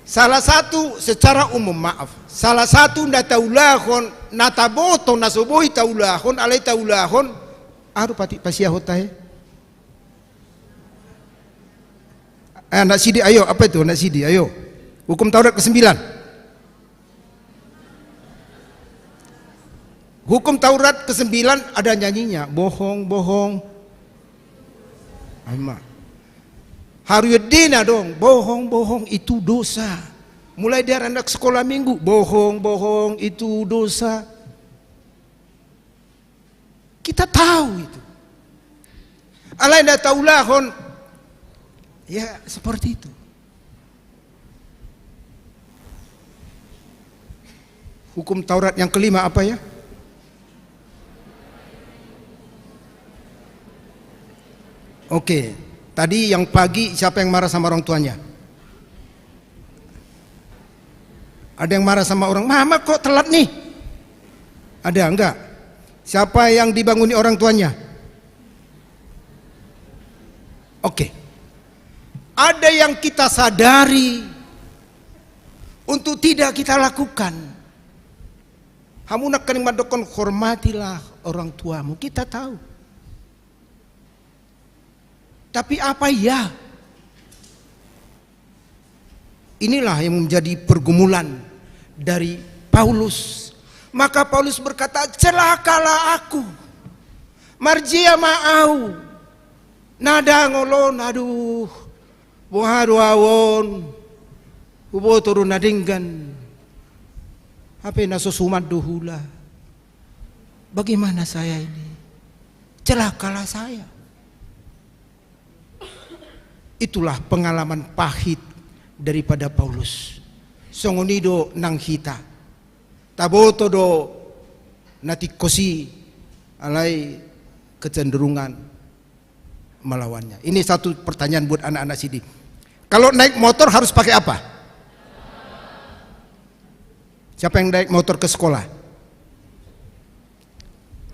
Salah satu, secara umum, maaf, salah satu na taulahon, na taboto, na so boi taulahon, alai taulahon, aduh, pati pasiahon tahe. Eh, anak sidi, ayo, apa itu anak sidi, ayo. Hukum Taurat kesembilan. Hukum Taurat kesembilan ada nyanyinya, bohong, bohong. Ama. Haru edena dong, bohong, bohong itu dosa. Mulai dari anak sekolah minggu, bohong, bohong itu dosa. Kita tahu itu. Alai na taulahon, ya seperti itu. Hukum Taurat yang kelima apa ya? Oke, tadi yang pagi siapa yang marah sama orang tuanya? Ada yang marah sama orang, "Mama kok telat nih?" Ada enggak? Siapa yang dibanguni orang tuanya? Oke. Ada yang kita sadari untuk tidak kita lakukan. Hamu nangkaning mandok, hormatilah orang tuamu. Kita tahu. Tapi apa iya? Inilah yang menjadi pergumulan dari Paulus. Maka Paulus berkata, "Celakalah aku. Marjia ma au. Na dang olo, aduh. Boha do au on? Huboto do na denggan. Hape na so suman do hula. Bagaimana saya ini? Celakalah saya." Itulah pengalaman pahit daripada Paulus. Songon i do nang hita. Taboto do na tingkos i, alai kecenderungan melawannya. Ini satu pertanyaan buat anak-anak sini. Kalau naik motor harus pakai apa? Siapa yang naik motor ke sekolah?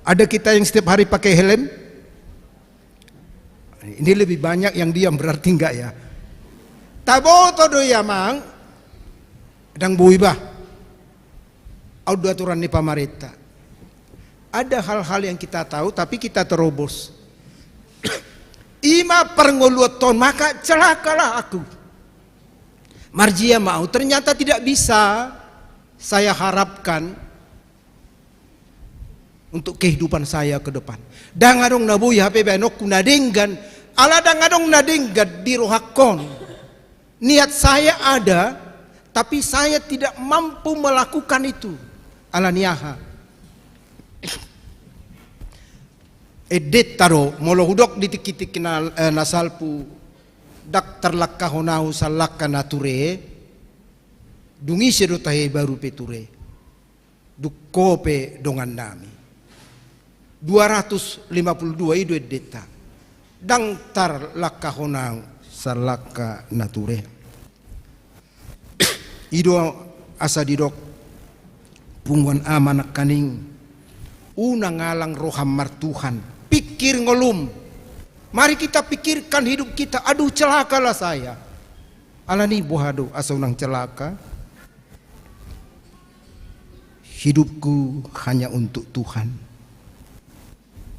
Ada kita yang setiap hari pakai helm? Ini lebih banyak yang diam, berarti enggak ya. Taboto do i, amang, dang boi bah. Au do aturan ni pamarenta. Ada hal-hal yang kita tahu, tapi kita terobos. Ima parngoluonta on, maka celakalah aku. Marjia ma au, ternyata tidak bisa saya harapkan untuk kehidupan saya ke depan. Dang adong na boi hape baenonku na denggan, ala dang adong na denggan di rohangkon. Niat saya ada, tapi saya tidak mampu melakukan itu. Ala ni aha? Endenta do, molo hudok di tingki-tingki na, eh, na salpu, dang tarlangkahon au sallangka na ture, dung ise do tahe baru pe ture. Dung ho pe dongannami. Dua ratus lima puluh dua i do endenta. Dang tarlangkahon au sallangka na ture. I do asa didok punguan ama nangkaning, unang alang roham martuhan. Pikir ngolum. Mari kita pikirkan hidup kita. Aduh, celakalah saya. Ala ni boha do asa unang celaka? Hidupku hanya untuk Tuhan.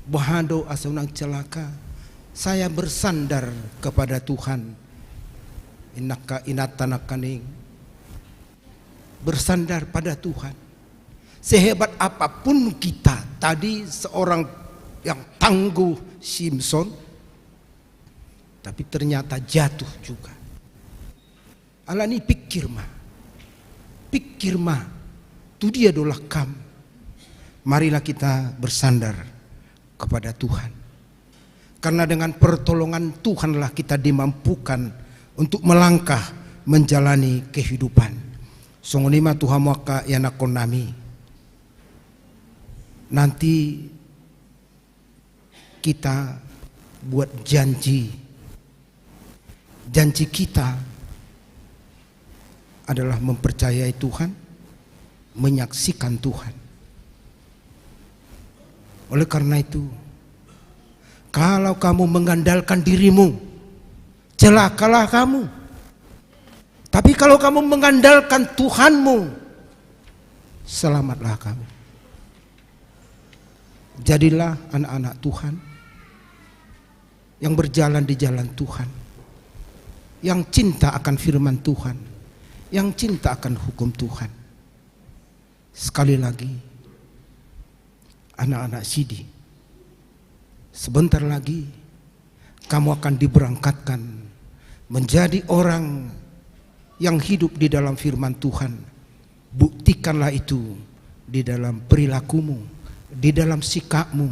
Boha do asa unang celaka? Saya bersandar kepada Tuhan. Inangka, inanta nangkaning, bersandar pada Tuhan. Sehebat apapun kita, tadi seorang yang tangguh Simson, tapi ternyata jatuh juga. Ala ni pikir ma. Pikir ma. Tu dia do langkam. Marilah kita bersandar kepada Tuhan. Karena dengan pertolongan Tuhanlah kita dimampukan untuk melangkah menjalani kehidupan. Songon i ma tu hamu angka ianakkonnami. Nanti kita buat janji. Janji kita adalah mempercayai Tuhan, menyaksikan Tuhan. Oleh karena itu, kalau kamu mengandalkan dirimu, celakalah kamu. Tapi kalau kamu mengandalkan Tuhanmu, selamatlah kamu. Jadilah anak-anak Tuhan yang berjalan di jalan Tuhan, yang cinta akan firman Tuhan, yang cinta akan hukum Tuhan. Sekali lagi, anak-anak sidi, sebentar lagi kamu akan diberangkatkan menjadi orang yang hidup di dalam firman Tuhan. Buktikanlah itu di dalam perilakumu, di dalam sikapmu,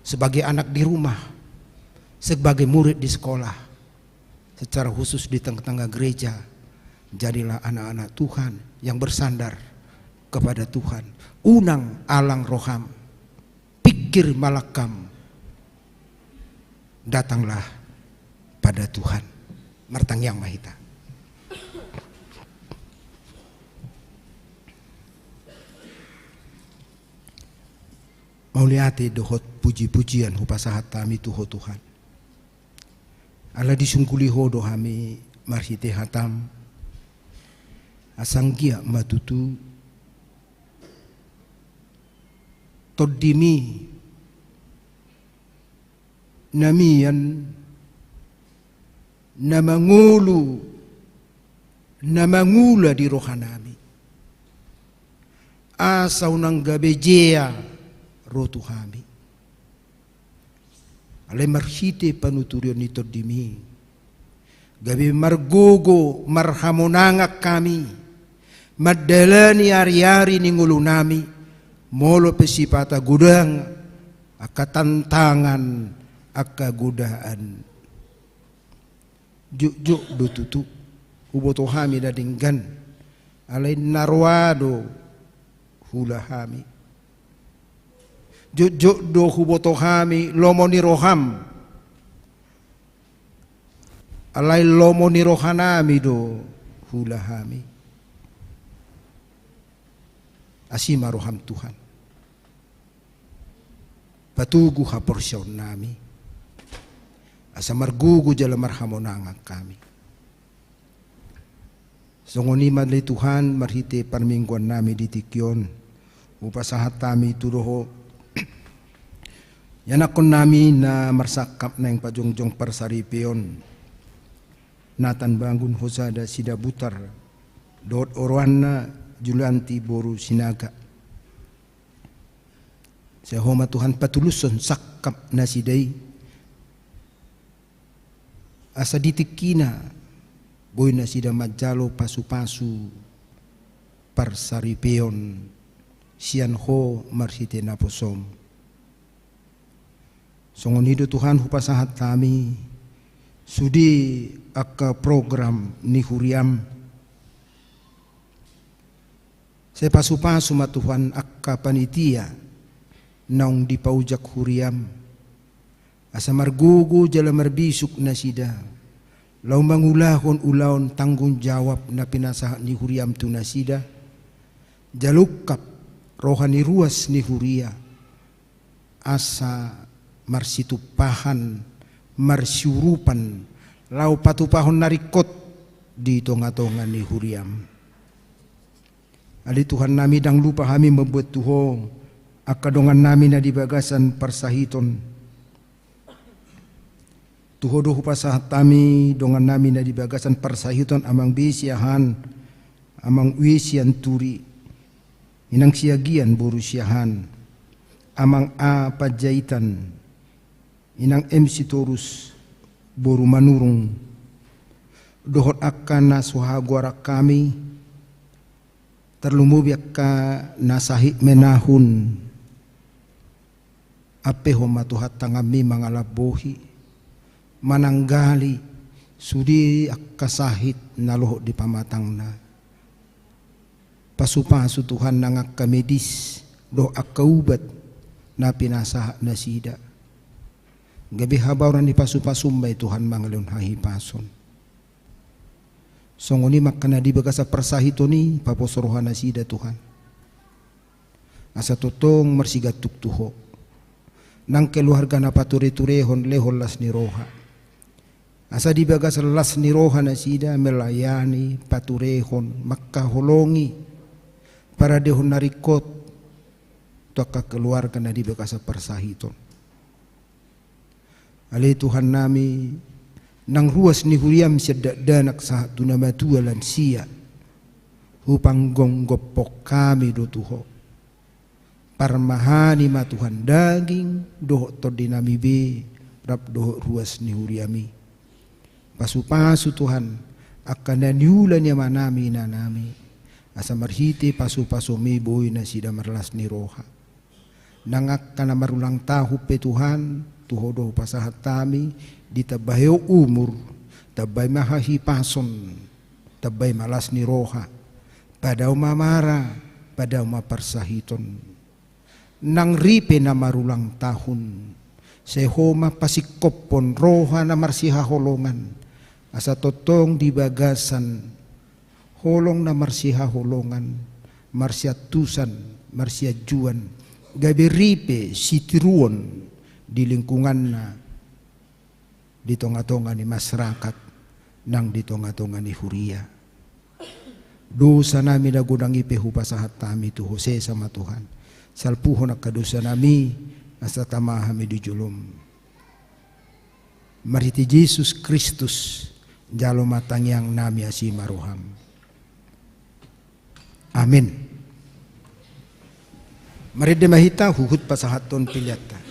sebagai anak di rumah, sebagai murid di sekolah, secara khusus di tengah-tengah gereja. Jadilah anak-anak Tuhan yang bersandar kepada Tuhan. Unang alang roham, pikir malangkam, datanglah pada Tuhan. Martangiang ma hita. Mauliate dohot puji-pujian hupasahat hami tu Ho Tuhan. Ala disungguli Ho do hami marhite hatam, asa anggiat ma tutu tondimi na mian, na mangolu, na mangula di rohanami, asa unang gabe jea ro tu hami. Alai marhite panuturion ni tondimi, gabe margogo marhamonangan hami mandalani ari-ari ni ngolunami, molo pe sipata godang angka tantangan, angka godaan. Jotjot do tutu huboto hami na denggan, alai na roa do huula hami. Jotjot do huboto hami lomo ni roham, alai lomo ni rohanami do huula hami. Asi ma roham Tuhan. Patogu haporseaonnami, asa margogo jala marhamonangan hami. Songon i ma ale Tuhan, marhite parmingguannami di tingki on, hupasahat hami tu Ho ianakkonnami na marsangkap naeng pajongjong parsaripeon, Nathan Bangun, Hosada Sidabutar, dohot oroanna Julianti boru Sinaga. Sai Ho ma Tuhan patulushon sangkap nasida i, asa di tingkina boi nasida manjalo pasupasu parsaripeon sian Ho marhite naposom. Songon i do Tuhan hupasahat hami sude angka program ni huriam. Sai pasupasu ma Tuhan angka panitia naung dipaojak huriam, asa margogo jala marbisuk nasida laho mangulahon ulaon tanggung jawab na pinasahat ni huriam tu nasida. Jalo ungkap roha ni ruas ni huria, asa marsitumpahan, marsiurupan, laho patupahon na ringkot di tongatonga ni huriam. Ale Tuhannami, ndang lupa hami mamboan tu Ho angka dongannami na di bagasan parsahiton. Tu Ho do hupasahat hami dongannami na di bagasan parsahiton, Amang B Siahaan, Amang W Sianturi, Inang Siagian boru Siahaan, Amang A Panjaitan, Inang M Sitorus boru Manurung, dohot angka na so hagoaran hami, tarlumobi angka na sahit menahun. Ampehon ma Tuhan tanganmi mangalambohi, mananggali sude angka sahit na lohot di pamatangna. Pasupasu Tuhan nang angka medis dohot angka ubat na pinasahat nasida. Gabe habaoran ni pasupasum ma i Tuhan mangalehon hahipason. Songon i ma angka na di bagasan parsahiton i, paposo roha nasida Tuhan, asa tongtong marsigantung tu Ho. Nang keluarga na patureturehon, lehon las ni roha, Asa di bagasan las ni roha nasida melayani, paturehon, mangkaholongi, paradehon na ringkot tu angka keluarga na di bagasan parsahiton. Ale Tuhannami, nang ruas ni huriaM sian dakdanak sahat tu na matua lansia, hupanggomgophon hami do tu Ho. Parmahani ma Tuhan daging dohot tondinami be rap dohot ruas ni huriaMi. Pasupasu Tuhan angka na niula ni amanami inanami, asa marhite pasupasuMi boi nasida marlas ni roha. Nang angka na marulang tahun pe Tuhan, tu Ho do hupasahat hami, ditambai Ho umur, tambai ma hahipason, tambai ma las ni roha, padao ma mara, padao ma parsahiton. Nang ripe na marulang tahun, sai Ho ma pasingkophon roha na marsihaholongan, asa tongtong di bagasan holong na marsihaholongan, marsiantusan, marsianjuan, gabe ripe sitiruon di lingkunganna, di tongatonga ni masyarakat, nang di tongatonga ni huria. Dosanami na godang i pe hupasahat hami tu Ho, sesa ma Tuhan. Salpuhon angka dosanami, asa tama hami di joloM. Marhite Jesus Kristus, jalo ma tangiangnami asi ma rohaM. Amin. Marende ma hita huhut pasahathon peleanta.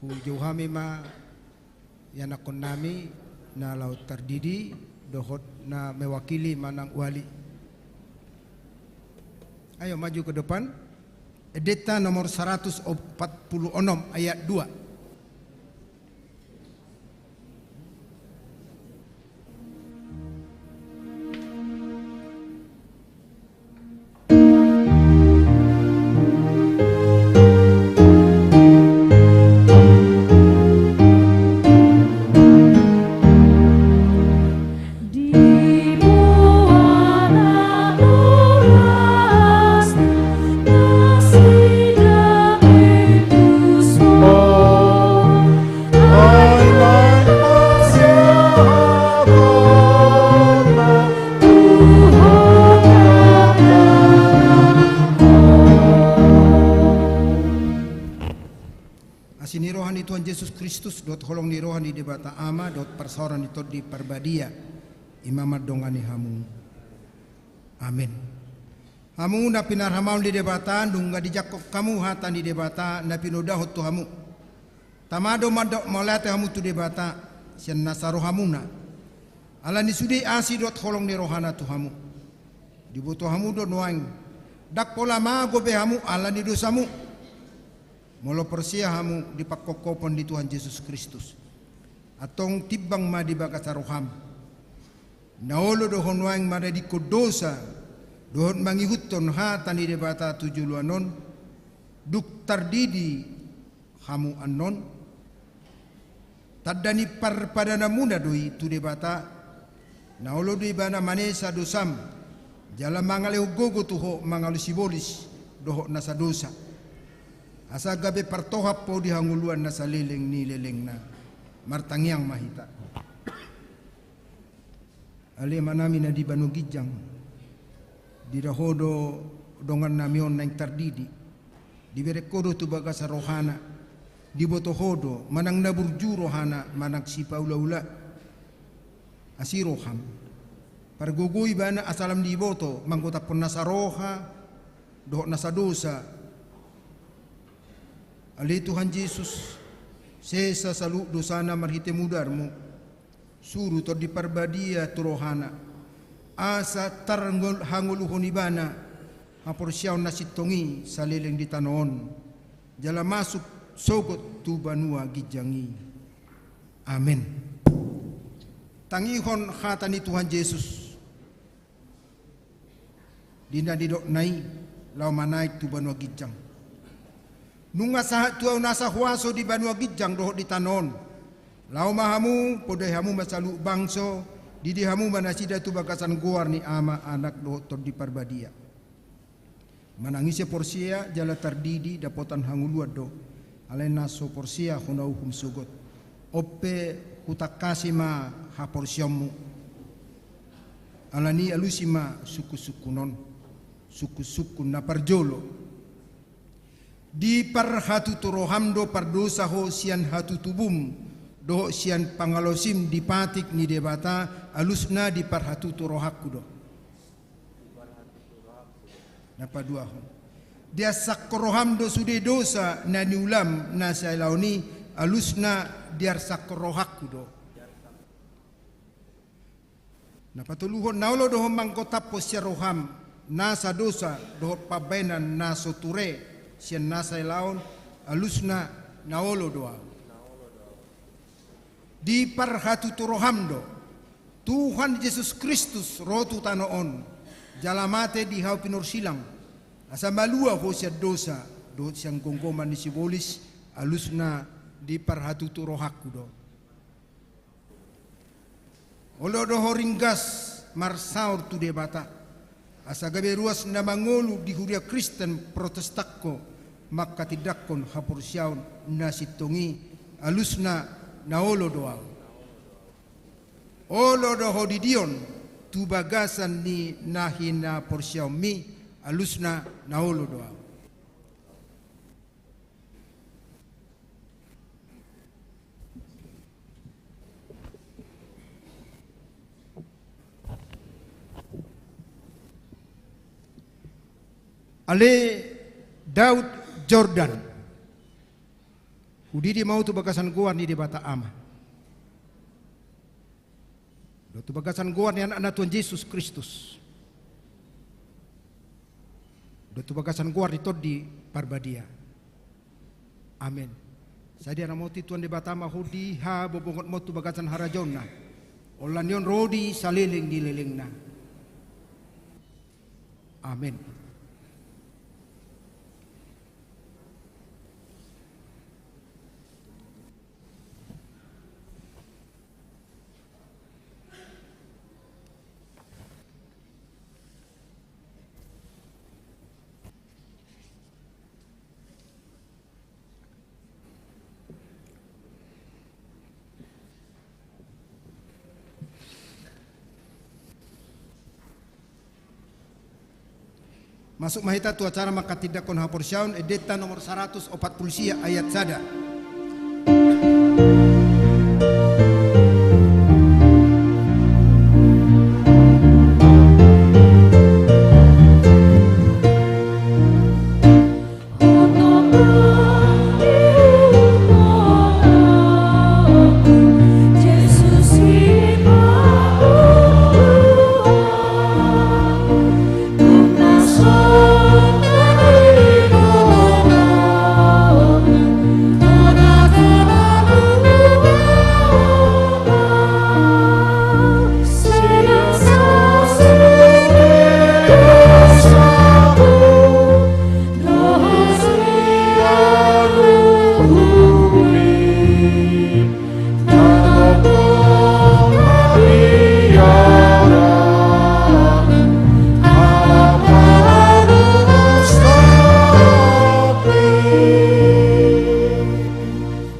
Jou hami ma ianakkonnami na laho tardidi dohot na mewakili manang wali. Ayo maju ke depan. Endenta nomor saratus opat pulu onom ayat dua. Asi ni roha ni Tuhan Jesus Kristus, dohot holong ni roha ni Debata Ama, dohot parsaoran ni Tondi Parbadia, i ma mandongani hamu. Amen. Hamu na pinarhamaol ni Debata, nunga dijangkon hamu hata ni Debata na pinodahon tu hamu. Tama do mandok mauliate hamu tu Debata sian nasa rohamuna. Ala ni sude asi dohot holong ni rohana tu hamu. Diboto hamu do nuaeng, ndang pola mago be hamu ala ni dosamu, molo porsea hamu di pangkophopon ni Tuhan Jesus Kristus. Antong timbang ma di bagasan roham. Na olo do ho nuaeng manadingkon dosa dohot mangihuthon hata ni Debata tu joloan on, dung tardidi hamu annon? Tanda ni parpadananmuna do i tu Debata. Na olo do Ibana manesa dosam jala mangalehon gogo tu ho mangalo sibolis dohot nasa dosa, asa gabe partohap ho di hangoluan na saleleng ni lelengna. Martangiang ma hita. Ale Amanami na di banua ginjang, dira ho do dongannami on naeng tardidi. Dibereng ho do tu bagasan rohana. Diboto ho do manang na burju rohana manang sipaulaula. Asi roham, pargogoi ibana asa lam diboto manggotaphon nasa roha dohot nasa dosa. Ale Tuhan Jesus, sesa saluhut dosana marhite mudarmu. Suru Tondi Parbadia tu rohana, asa tarhangoluhon ibana haporseaon na sintong i saleleng di tano on, jala masuk sogot tu banua ginjang i. Amen. Tangihon hata ni Tuhan Jesus. Di na nidokna i, laho manaek tu banua ginjang. Nunga sahat tu ahu nasa huaso di banua ginjang dohot di tano on. Laho ma hamu, podai hamu ma saluhut bangso, didi hamu ma nasida tu bagasan goar ni Ama, Anak dohot Tondi Parbadia. Manang ise porsea jala tardidi dapotan hangoluan do. Alai na so porsea hona uhum sogot. On pe hutangkasi ma haporseaonmu. Ala ni i alusi ma sungkunsungkun on. Sungkunsungkun na parjolo. Diparhatutu roham do pardosa ho sian hatutubum dohot sian pangalaosim di patik ni Debata, alusna diparhatutu rohangku do. Na paduahon. Diarsakhon roham do sude dosa na niulam na sailaon i, alusna diarsakhon rohangku do. Na patoluhon, na olo do ho manggotaphon sian roham nasa dosa dohot pambahenan na so ture sian na sailaon, alusna na olo do ahu. Diparhatutu roham do Tuhan Jesus Kristus ro tu tano on, jala mate di hau pinorsilang, asa malua ho sian dosa dohot sian gomgoman ni sibolis, alusna diparhatutu rohangku do. Olo do ho ringgas marsaor tu Debata, asa gabe ruas na mangolu di huria Kristen Protestan ho manghatindanghon haporseaon na sintong i, alusna na olo do ahu. Olo do ho didion tu bagasan ni na hinaporseaonmi, alusna na olo do ahu. Ale Daud Jordan. Hudidi ma ahu tu bagasan goar ni Debata Ama, dohot tu bagasan goar ni Anakna Tuhan Jesus Kristus, dohot tu bagasan goar ni Tondi Parbadia. Amen. Sai diramoti Tuhan Debata ma ho di habobongonmon tu bagasan harajaonna, holan ni on ro di saleleng ni lelengna. Amen. Masuk ma hita tu acara manghatindanghon haporseaon, endenta nomor saratus opat pulu sia, ayat sada.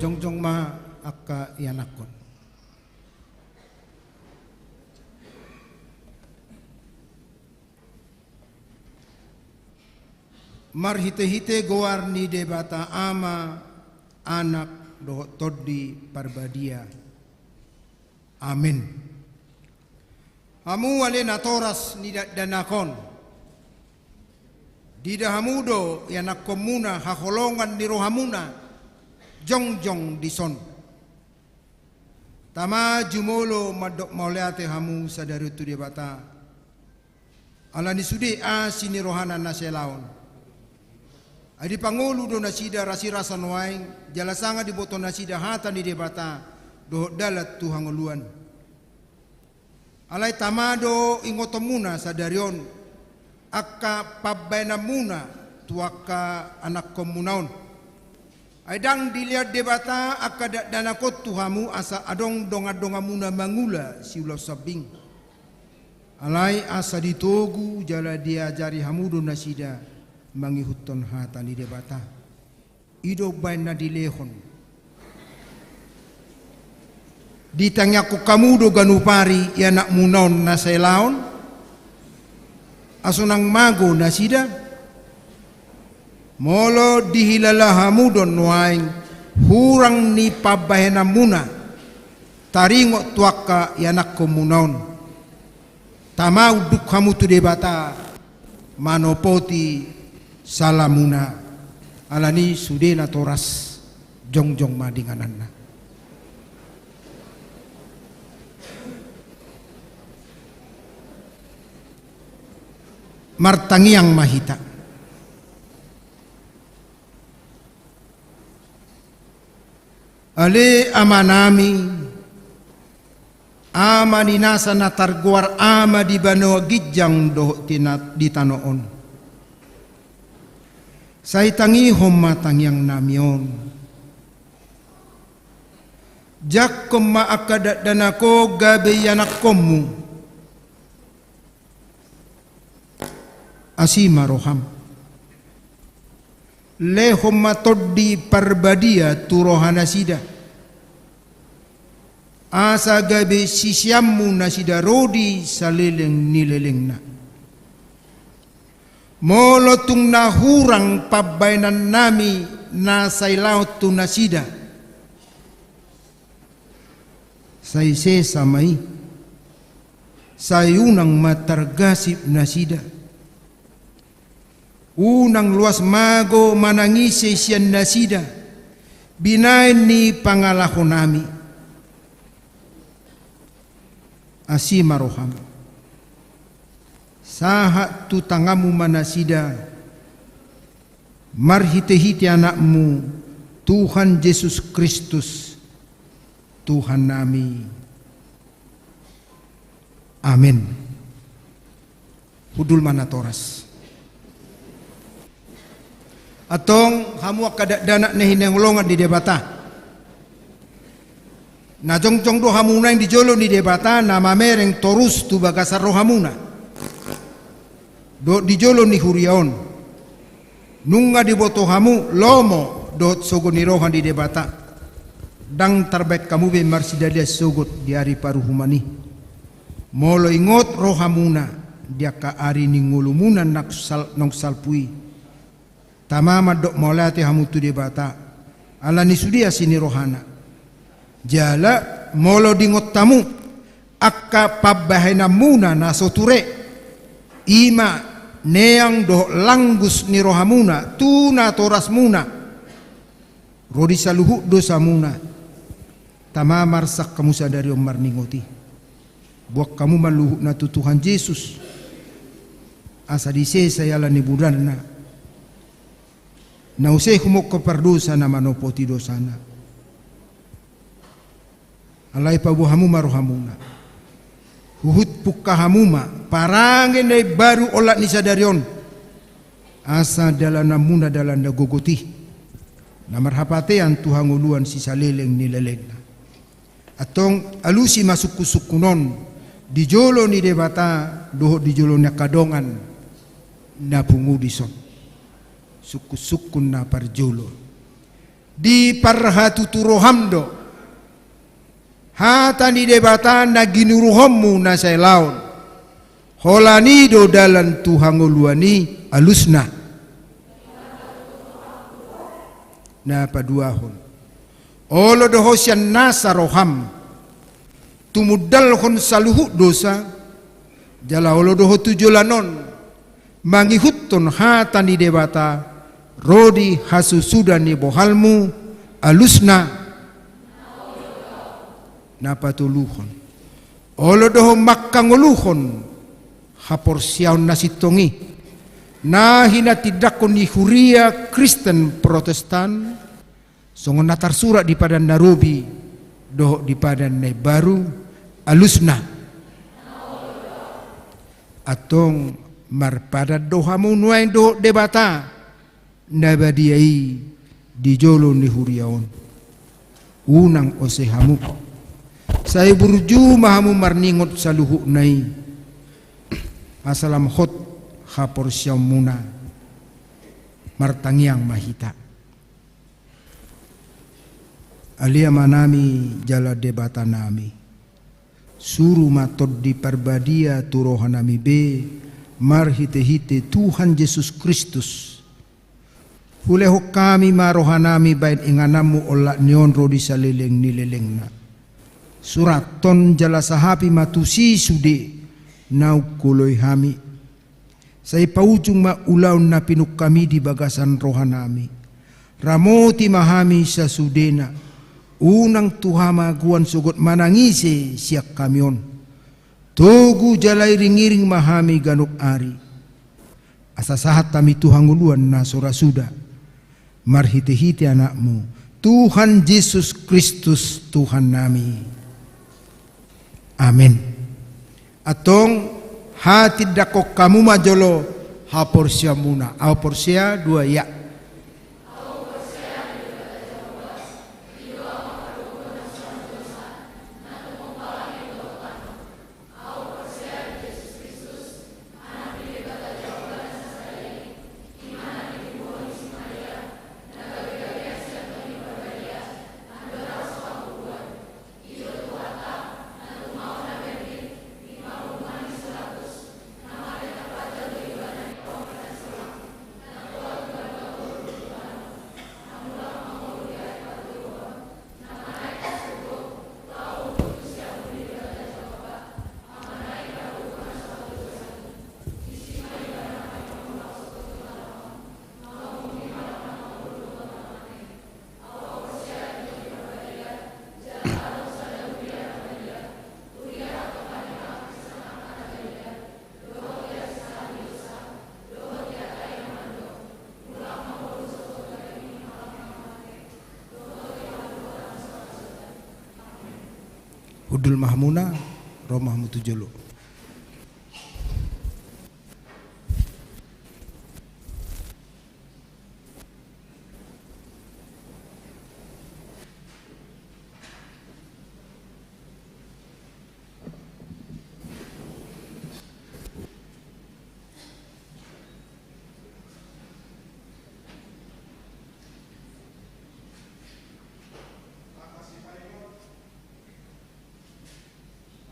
Jongjong ma angka ianakhon. Marhitehite goar ni Debata Ama, Anak dohot Tondi Parbadia. Amen. Hamu ale natoras ni dakdanak on, diida hamu do ianakhonmuna haholongan ni rohamuna jongjong dison. Tama jumolo mandok mauliate hamu sadari on tu Debata, ala ni sude asi ni rohana na sai laon. Ai dipangolu do nasida rasirasa nuaeng, jala sanga diboto nasida hata ni Debata dohot dalan tu hangoluan. Alai tama do ingotonmuna sadari on angka pambahenanmuna tu angka anakhonmuna on. Ai ndang dilehon Debata angka dakdanak on tu hamu asa adong dongandonganmuna mangula siulaon sambing. Alai asa ditogu jala diajari hamu do nasida mangihuthon hata ni Debata. I do umbahen na dilehon. Ditangiangkon hamu do ganup ari ianakmuna on na sai laon, asa unang mago nasida. Molo dihilala hamu do nuaeng hurang ni pambahenanmuna taringot tu angka ianakhonmuna on, tama unduk hamu tu Debata manopoti salamuna. Ala ni sude natoras, jongjong ma di ingananna. Martangiang ma hita. Ale Amanami, Ama ni nasa na targoar Ama di banua ginjang dohot di na-, di tano on, sai tangihon ma tangiangnami on. Jangkon ma angka dakdanak on gabe ianakhonmu. Asi ma roham. Lehon ma Tondi Parbadia tu rohanasida, asa gabe siseanmu nasida ro di saleleng ni lelengna. Molo tung na hurang pambahenannami na sai laon tu nasida, sai sesa ma i. Sai unang ma targasip nasida. Unang loas mago manang ise sian nasida. Binahen ni pangalahonami, asi ma roham. Sahat tu tanganmu ma nasida, marhitehite Anakmu, Tuhan Jesus Kristus, Tuhannami. Amen. Hundul ma natoras. Antong hamu angka dakdanak na hinaholongan ni Debata. Na jongjong do hamu nuaeng di jolo ni Debata, na mamereng torus tu bagasan rohamuna dohot di jolo ni huria on. Nunga diboto hamu lomo dohot sogo ni roha ni Debata. Ndang tarbaen hamu be marsidalian sogot di ari paruhuman i. Molo ingot rohamuna di angka ari ni ngolumuna naung sal-, naung salpu i, tama mandok mauliate hamu tu Debata, ala ni sude asi ni rohana. Jala molo diingot hamu angka pambahenanmuna na so ture, i ma neang dohot langgus ni rohamuna tu natorasmuna, ro di saluhut dosamuna, tama marsak hamu sadari on marningot i. Boan hamu ma luhutna tu Tuhan Jesus, asa disesa i ala ni budanna. Na use humongkop pardosa na manopoti dosana. Alai paboa hamu ma rohamuna. Huhut pungka hamu ma parange na imbaru olat ni sadari on, asa dalananmuna dalan na gogot i, na marhapatean tu hangoluan sisaleleng ni lelengna. Antong alusi ma sungkunsungkun on di jolo ni Debata dohot di jolo ni angka dongan na pungu dison. Sungkunsungkun na parjolo. Diparhatutu roham do hata ni Debata na ginuruhonmu na sai laon. Holan i do dalan tu hangoluan i alusna. Na paduahon. Olo do ho sian nasa roham tumundalhon saluhut dosa, jala olo do ho tu joloan on mangihuthon hata ni Debata ro di hasusuda ni bohalmu alusna. Na patoluhon. Olo do ho manghangoluhon haporseaon na sintong i, na hinatindangkon ni huria Kristen Protestan, songon na tarsurat di Padan na Robi dohot di Padan na Imbaru alusna. Antong marpadan do hamu nuaeng dohot Debata na badia i di jolo ni huria on. Unang ose hamu. Sai burju ma hamu marningot saluhutna i, asa lam hot haporseaonmuna. Martangiang ma hita. Ale Amanami jala Debatanami, suru ma Tondi Parbadia tu rohanami be marhitehite Tuhan Jesus Kristus. Hulehon hami ma rohanami baen ingananmu olat ni on ro di saleleng ni lelengna. Surathon jala sahapi ma tusi sude naung huoloi hami. Sai paujung ma ulaon na pinungkami di bagasan rohanami. Ramoti ma hami sasudena. Unang tu hamagoan sogot manang ise sian hami on. Togu jala iringiring ma hami ganup ari. Asa sahat hami tu hangoluan na so ra suda. Marhitehite Anakmu, Tuhan Jesus Kristus Tuhannami. Amen. Antong hatindangkon hamu ma jolo haporseaonmuna. Ahu porsea, dua, ya. Hundul ma hamuna, ro ma hamu tu jolo.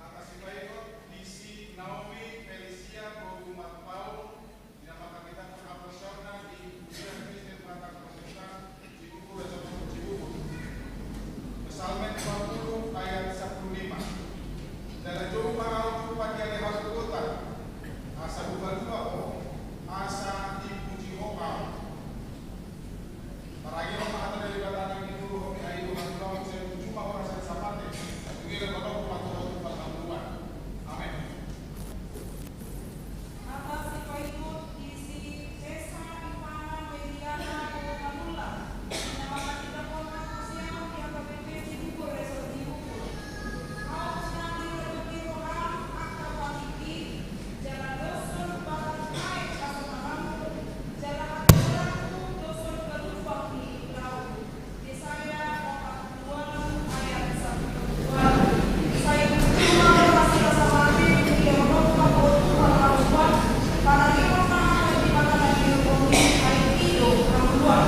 Angka sipaingot di si Naomi Felicia boru Matupaon, di na mangkatitahon haporseaonna di Huria Kristen Batak Protestan Cibubur, Resort Cibubur. Psalmen dua puluh ayat sepuluh lima. Jala jou ma ahu tu pandiadi hagogotan, asa hubalu ma ho, asa dipuji ho ahu. Parangehon ma hata ni Debata na ginohon ni ahu, sai burju ma ho na sasapate, asa digelek ho tu pangoluan. Amen. Hata sipaingot di si Esa Ivana Mediana boru Manula, di na mangkatitahon haporseaon di H K B P Cibubur, Resort Cibubur. Ahu nang di rohangku, angka pangingki, jala doshon bahat aek hasonanganmu, jala hatigoranku doshon galumbang ni laut. Yesaya opat puluh ualu ayat sampulu ualu. Sai burju ma ho na sasapate, di na mangkatitahon haporseaon, parangehon ma hata ni Debata na ginohon ni ahu, i do hangoluan.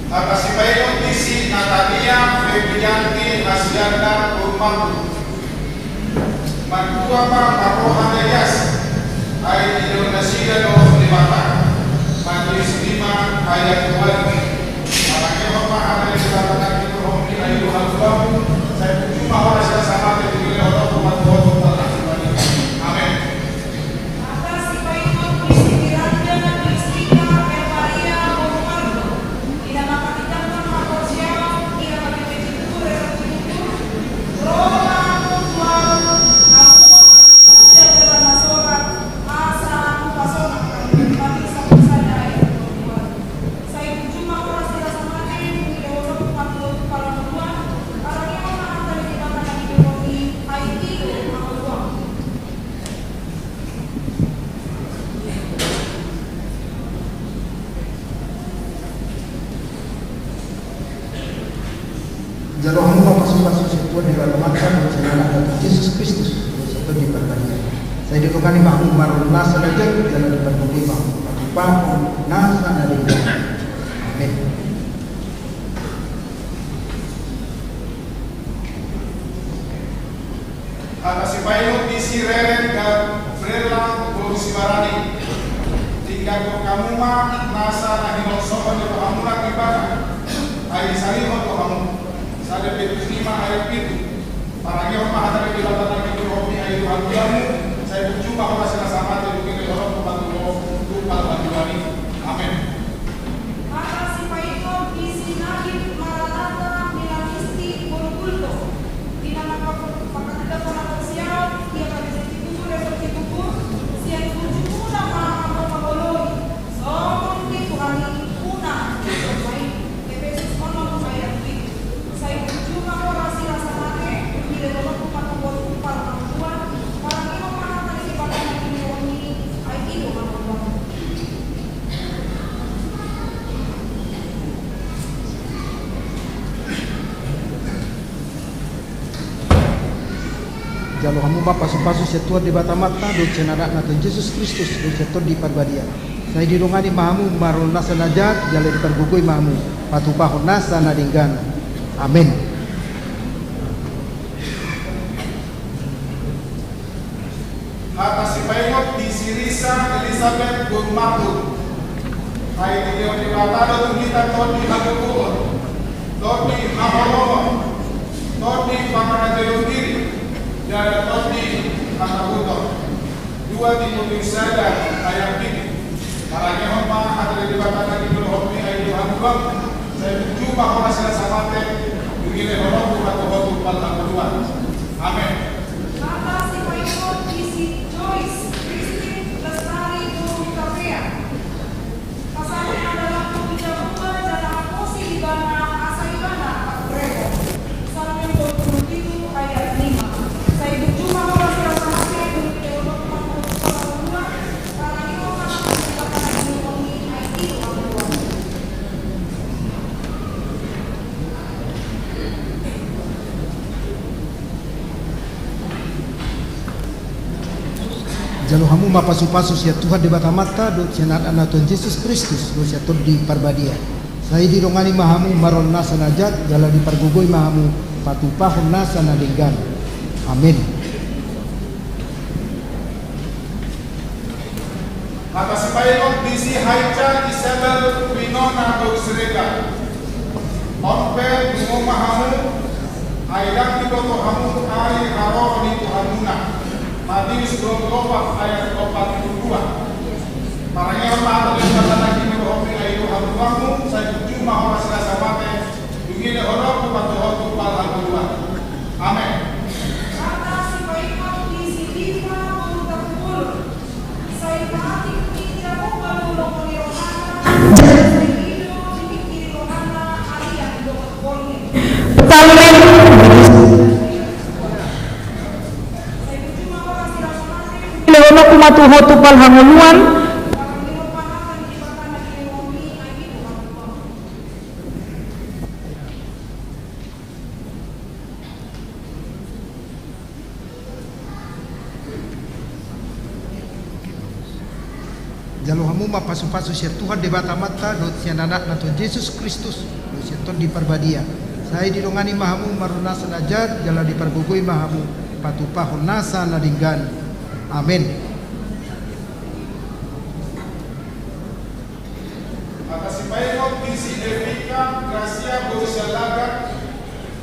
Angka sipaingot di si Natania Febrianti Hasianda boru Mambu. Martua ma marroha na ias, ai dilehon nasida do Debata. Matius lima ayat dua. Parangehon ma hata ni Debata na ginohon ni ahu, i do hangoluanmu, sai burju ma ho na sasapate, digelek ho tu pangoluan. Amen. Hata sipaingot di si Miranda Yustina Hermaria boru Margo, di na mangkatitahon haporseaon di H K B P Cibubur, Resort Cibubur. Ro ma hamu tu ahu, hamu ma na jala na sorat, asa hupasonang hamu. Matius sampulu sada ayat dua puluh dua. Sai burju ma ho na sasapate, digelek ho tu pangoluan. Parangehon ma hata ni Debata na ginohon ni ahu, i do hangoluanmu. Jalo hamu ma pasupasu sian Tuhan Debata Amanta, dohot sian Anakna Tuhan Jesus Kristus, dohot sian Tondi Parbadia. Sai didongani ma hamu marhite nasa na jat, jala dipargogoi ma hamu patupahon nasa na denggan. Amen. Hata sipaingot di si Reren Gabriela boru Sibarani. Dengganhon hamu ma nasa na hinolsohon ni rohamuna tu Debata, ai disalihon do hamu. Sada Petrus lima ayat pitu. Parangehon ma hata ni Debata na ginohon ni ahu, i do hangoluanmu, sai burju ma ho na sasapate, digelek ho tu pangoluan. Amen. Hata sipaingot di si Nahib Maranata Milanisti boru Gultom, di na mangkatitahon haporseaon di H K B P Cibubur, Resort Cibubur. Sian burjumuna ma hamu mangoloi, songon di Tuhan i, unang di domba i. Epesus onom ayat pitu. Sai burju ma ho na sasapate, digelek ho tu pangoluan. Parangehon ma hata ni Debata na ginohon ni ahu, i do hangoluanmu. Jalo hamu ma pasupasu sian Tuhan Debata Amanta, dohot sian Anakna Tuhan Jesus Kristus, dohot sian Tondi Parbadia. Sai didongani ma hamu marhite nasa na jat, jala dipargogoi ma hamu patupahon nasa na denggan. Amen. Hata sipaingot di si Risa Elisabet boru Marhut. Ai dilehon Debata do tu hita tondi hagogoon, tondi haholomon, tondi pangarajaion diri, jala tondi Makabuto. Dua Timotius sada ayat pitu. Parangehon ma hata ni Debata na dibege ni ai di hamu, sai burju ma horas ni rasa mate, dung dilehon Ho tu hatuhatu parhangoluan. Amen. Hata sipaingot ni si Joyce Christine Lestari boru Tapea. Pasahat ma dalanmu tu jamumba jala haposi ibana asa ibana pangurehon. Psalmen tolu pulu pitu ayat lima. Sai burju ma horas ni rasa mate, dung dilehon Ho tu hatuhatu parhangoluan, parangehon ma hata ni Debata na dibege ni ai di hamu. Jalo hamu ma pasupasu sian Tuhan Debata Amanta dohot sian Anakna Tuhan Jesus Kristus dohot sian Tondi Parbadia. Sai didongani ma hamu marhon nasa na jat, jala dipargogoi ma hamu patupahon nasa na denggan. Amen. Hata sipaingot ni si Haica Isabel Winona boru Siregar. On pe dungo ma hamu, ai ndang diboto hamu ari haroro ni Tuhanmuna. Matius dua pulu opat ayat opat pulu dua. Parangehon ma hata ni Debata na dibege ni ai di hamu, sai burju ma horas ni rasa mate, dung dilehon Ho tu hatuhatu parhangoluan. Amen. Hata sipaingot ni si Diva boru Tampubolon. Sai patik ni jamumba do lomo ni rohana, sai i do dipingkiri rohana haliang dohot borngin. Psalmen. Sai burju ma horas ni rasa mate, dilehon Ho tu hatuhatu parhangoluan. Jalo hamu ma pasupasu sian Tuhan Debata Amanta dohot sian Anakna Tuhan Jesus Kristus dohot sian Tondi Parbadia. Sai didongani ma hamu marhon nasa na jat, jala dipargogoi ma hamu patupahon nasa na denggan. Amen. Hata sipaingot ni si Erika Gracia boru Sialagan.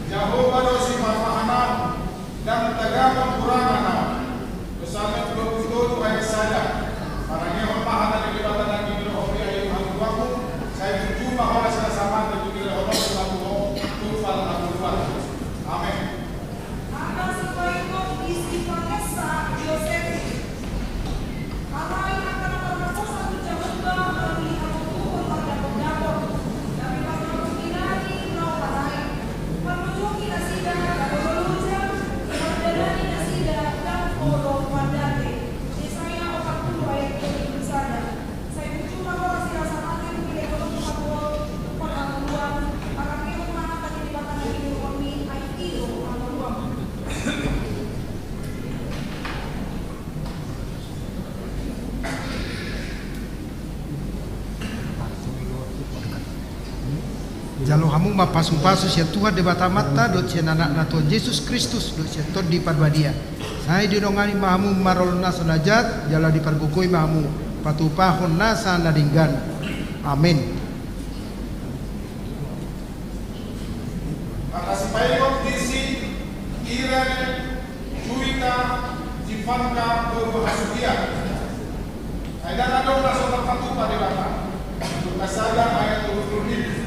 Jahowa do sipapahanami, ndang tagamon hurangan ahu. Psalmen dua pulu tolu ayat sada. Parangehon ma hata ni Debata na dibege ni ai di hamu, sai burju ma horas ni rasa mate, dung dilehon Ho tu hatuhatu parhangoluan. Amen. Hata sipaingot ni si Vanessa Josephine. Alai angka na tarnaposo tu jamumba marhite hagogoon mardapotdapot, tapi marhite nilani na olo alai. Marujung nasida na olo loja, mardalani nasida ndang olo mandate. Yesaya opat pulu ayat dua pulu sada. Sai burju ma horas ni rasa mate, dung dilehon Ho tu hatuhatu parhangoluan, parangehon ma hata ni Debata na dibege ni ai di hamu. Jalo hamu ma pasupasu sian Tuhan Debata Amanta dohot sian Anakna Tuhan Jesus Kristus dohot sian Tondi Parbadia. Sai didongani ma hamu marhon nasa na jat, jala dipargogoi ma hamu patupahon nasa na denggan. Amen. Hata sipaingot ni si Irene Juwita Jivanka boru Hasugian. Ai ndang adong na so tarpatupa Debata. Lukas sada ayat dua pulu lima.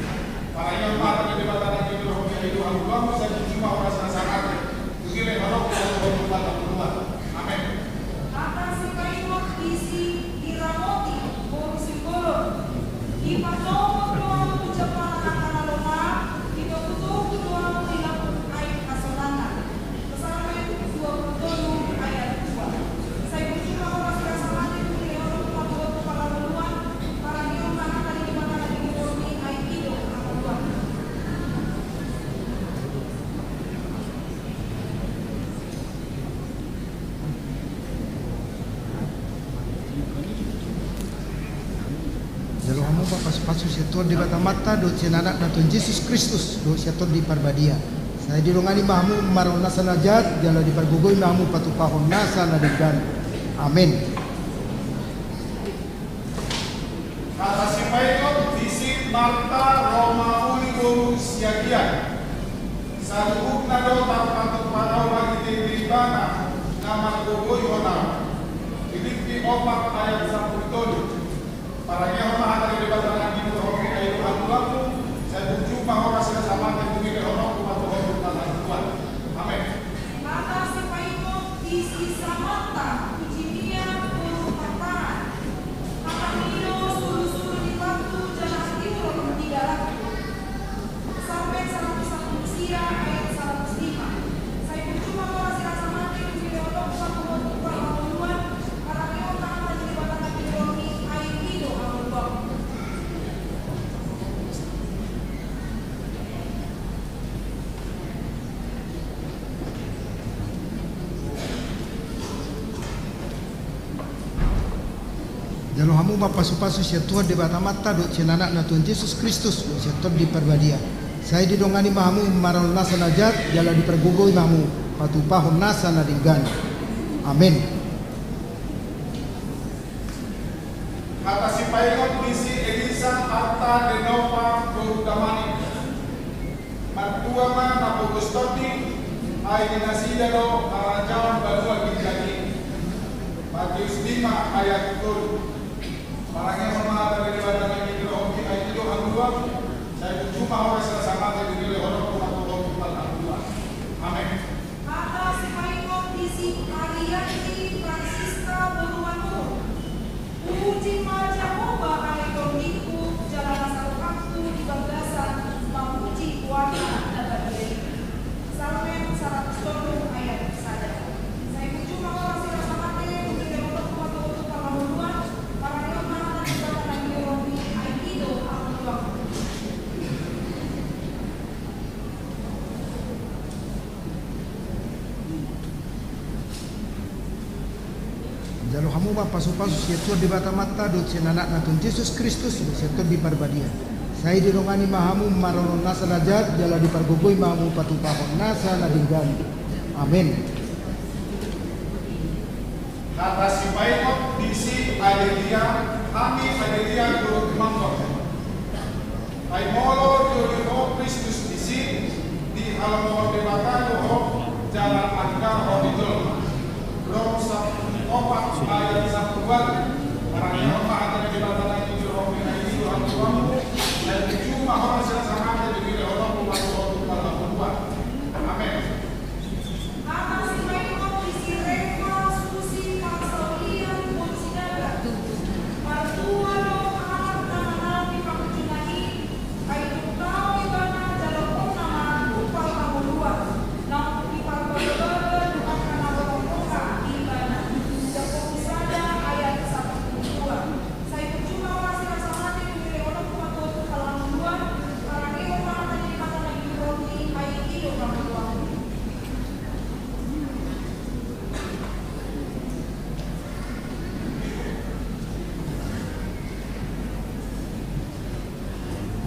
Parangehon ma hata ni Debata na dibege ni ai di hamu, sai burju ma horas ni rasa mate, dung dilehon Ho tu hatuhatu parhangoluan. Amen. Hata sipaingot ni si Iramoti boru Simbolon. Dipajonok do ahu tu jampalan angka na lomak, ditogutogu do ahu di lambung aek hasonangan. Psalmen dua pulu tolu ayat dua. Sai burju ma horas ni rasa mate, dung dilehon Ho tu hatuhatu parhangoluan, parangehon ma hata ni Debata na dibege ni ai di hamu. Jalo hamu ma pasupasu sian Tuhan Debata Amanta dohot sian Anakna Tuhan Jesus Kristus dohot sian Tondi Parbadia. Sai didongani ma hamu marhon nasa na jat, jala dipargogoi ma hamu patupahon nasa na denggan. Amen. Hata sipaingot ni si Marta Romauli boru Siagian. Saluhutna do tarpatupa ahu marhite ibana na Margogoi hona. Pilippi opat ayat sampulu tolu. Parangehon ma hata ni Debata nangkin tu ho, ai do haluaonmu, sai burju ma ho sian nasa mate, tu dilehononku ma tu ho tu parngoluan. Amen. Hata sipaingot di si Samantha Eugenia Purnaparan. Hata i do sulusulu ni waktu jala hatiuron di dalanku. Psalmen saratus sampulu sia ayat saratus lima. Sai burju ma ho sian nasa mate, tu dilehononku ma tu ho tu parngoluan, parangehon ma hata ni Debata nangkin tu ho, ai i do haluaonmu. Jalo hamu ma pasupasu sian Tuhan Debata Amanta dohot sian Anakna Tuhan Jesus Kristus dohot sian Tondi Parbadia. Sai didongani ma hamu maranon nasa na jat jala dipargogoi ma hamu patupahon nasa na denggan. Amen. Hata sipaingot di si Elisa Arta Denova Boru Damani. Martua ma na pogos tondi, ai di nasida do harajaon banua ginjang i. Mateus lima ayat tolu. Parangehon ma hata ni Debata nangkin tu ho, ai i do haluaonmu, sai burju ma ho sian nasa mate, tu dilehononku ma tu ho tu parngoluan. Amen. Hata sipaingot di si Arianti Francisca Boru Manurung. Puji ma Jahowa ale tondingku, jala nasa rohangku di bagasan mamuji Tuhan na badia i. Psalmen saratus tolu ayat sada. Sai burju ma ho sian nasa mate, tu dilehononku ma tu ho tu parngoluan, parangehon ma hata ni Debata nangkin tu ho, ai i do haluaonmu. Jalo hamu ma pasupasu sian Tuhan Debata Amanta dohot sian Anakna Tuhan Jesus Kristus dohot sian Tondi Parbadia. Sai didongani ma hamu maranon nasa na jat jala dipargogoi ma hamu patupahon nasa na denggan. Amen. Hata sipaingot di si Adelia, hami Adelia Boru Tumambak. Ai molo dioloi ho Kristus disi, dihalomohon Debata do ho jala angka ho di jolma. Rom sampulu opat ayat sampulu ualu. Parangehon ma hata ni Debata nangkin tu ho, ai i do haluaonmu, sai burju ma ho sian nasa mate, tu dilehononku ma tu ho tu parngoluan. Amen. Hata sipaingot di si Reva Susi Parsaulian Bonsidaga. Martua do halak na manang di pangunjunan i, ai dung dao ibana jaloon na ma tu parngoluan, naung diparbagabaga do angka na borngin ibana. Jakob sada ayat sampulu dua. Sai burju ma ho sian nasa mate, tu dilehononku ma tu ho tu parngoluan, parangehon ma hata ni Debata nangkin tu ho, ai i do haluaonmu.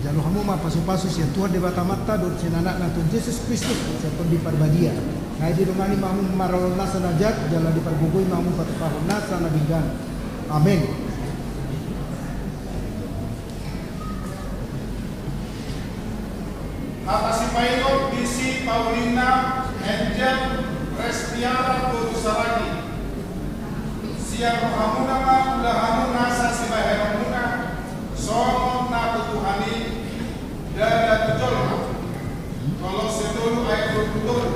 Jalo hamu ma pasupasu sian Tuhan Debata Amanta dohot sian Anakna Tuhan Jesus Kristus dohot sian Tondi Parbadia. Sai didongani ma hamu maranon nasa na jat jala dipargogoi ma hamu patupahon nasa na denggan. Amen. Hata sipaingot di si Paulina Angel Restiara Boru Saragi. Sian rohamuna ma ulahanmuna, sibahenonmuna, songon na tu Tuhan i, ndada tu jolma. Kolosse tolu ayat dua pulu tolu.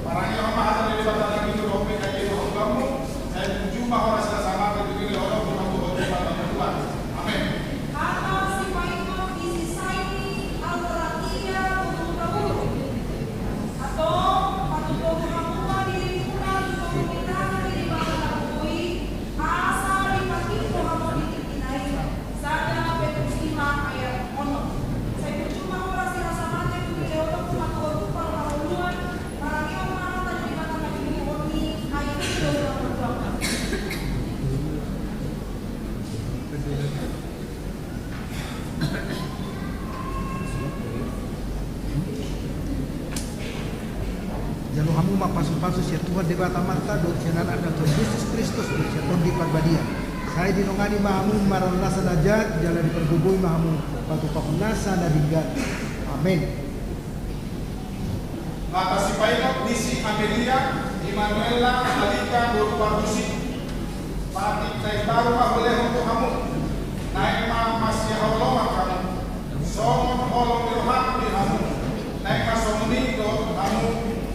Parangehon ma hata ni Debata nangkin tu ho, ai i do haluaonmu, sai burju ma ho sian nasa mate, tu dilehononku ma tu ho tu parngoluan. Amen. Hata sipaingot di si Saini Alratia Boru Hutauruk. Antong, patupahu hamu ma dirimuna tu toru ni tangan ni Debata na gogo i, asa dipatimbo hamu di tingkina i. Sada Petrus lima ayat onom. Sai burju ma ho sian nasa mate, tu dilehononku ma tu ho tu parngoluan, parangehon ma hata ni Debata nangkin tu ho, ai i do haluaonmu. Jalo hamu ma pasupasu sian Tuhan Debata Amanta dohot sian Anakna Tuhan Jesus Kristus dohot sian Tondi Parbadia. Sai didongani ma hamu maranon nasa na jat jala dipargogoi ma hamu patupahon nasa na denggan. Amen. Hata sipaingot di si Amelia di Manuela Alika boru Pardusi, patik na imbaru ma hulehon tu hamu, naeng ma masihaholongan hamu. Songon holong ni rohangku di hamu, naeng ma songon i dohot hamu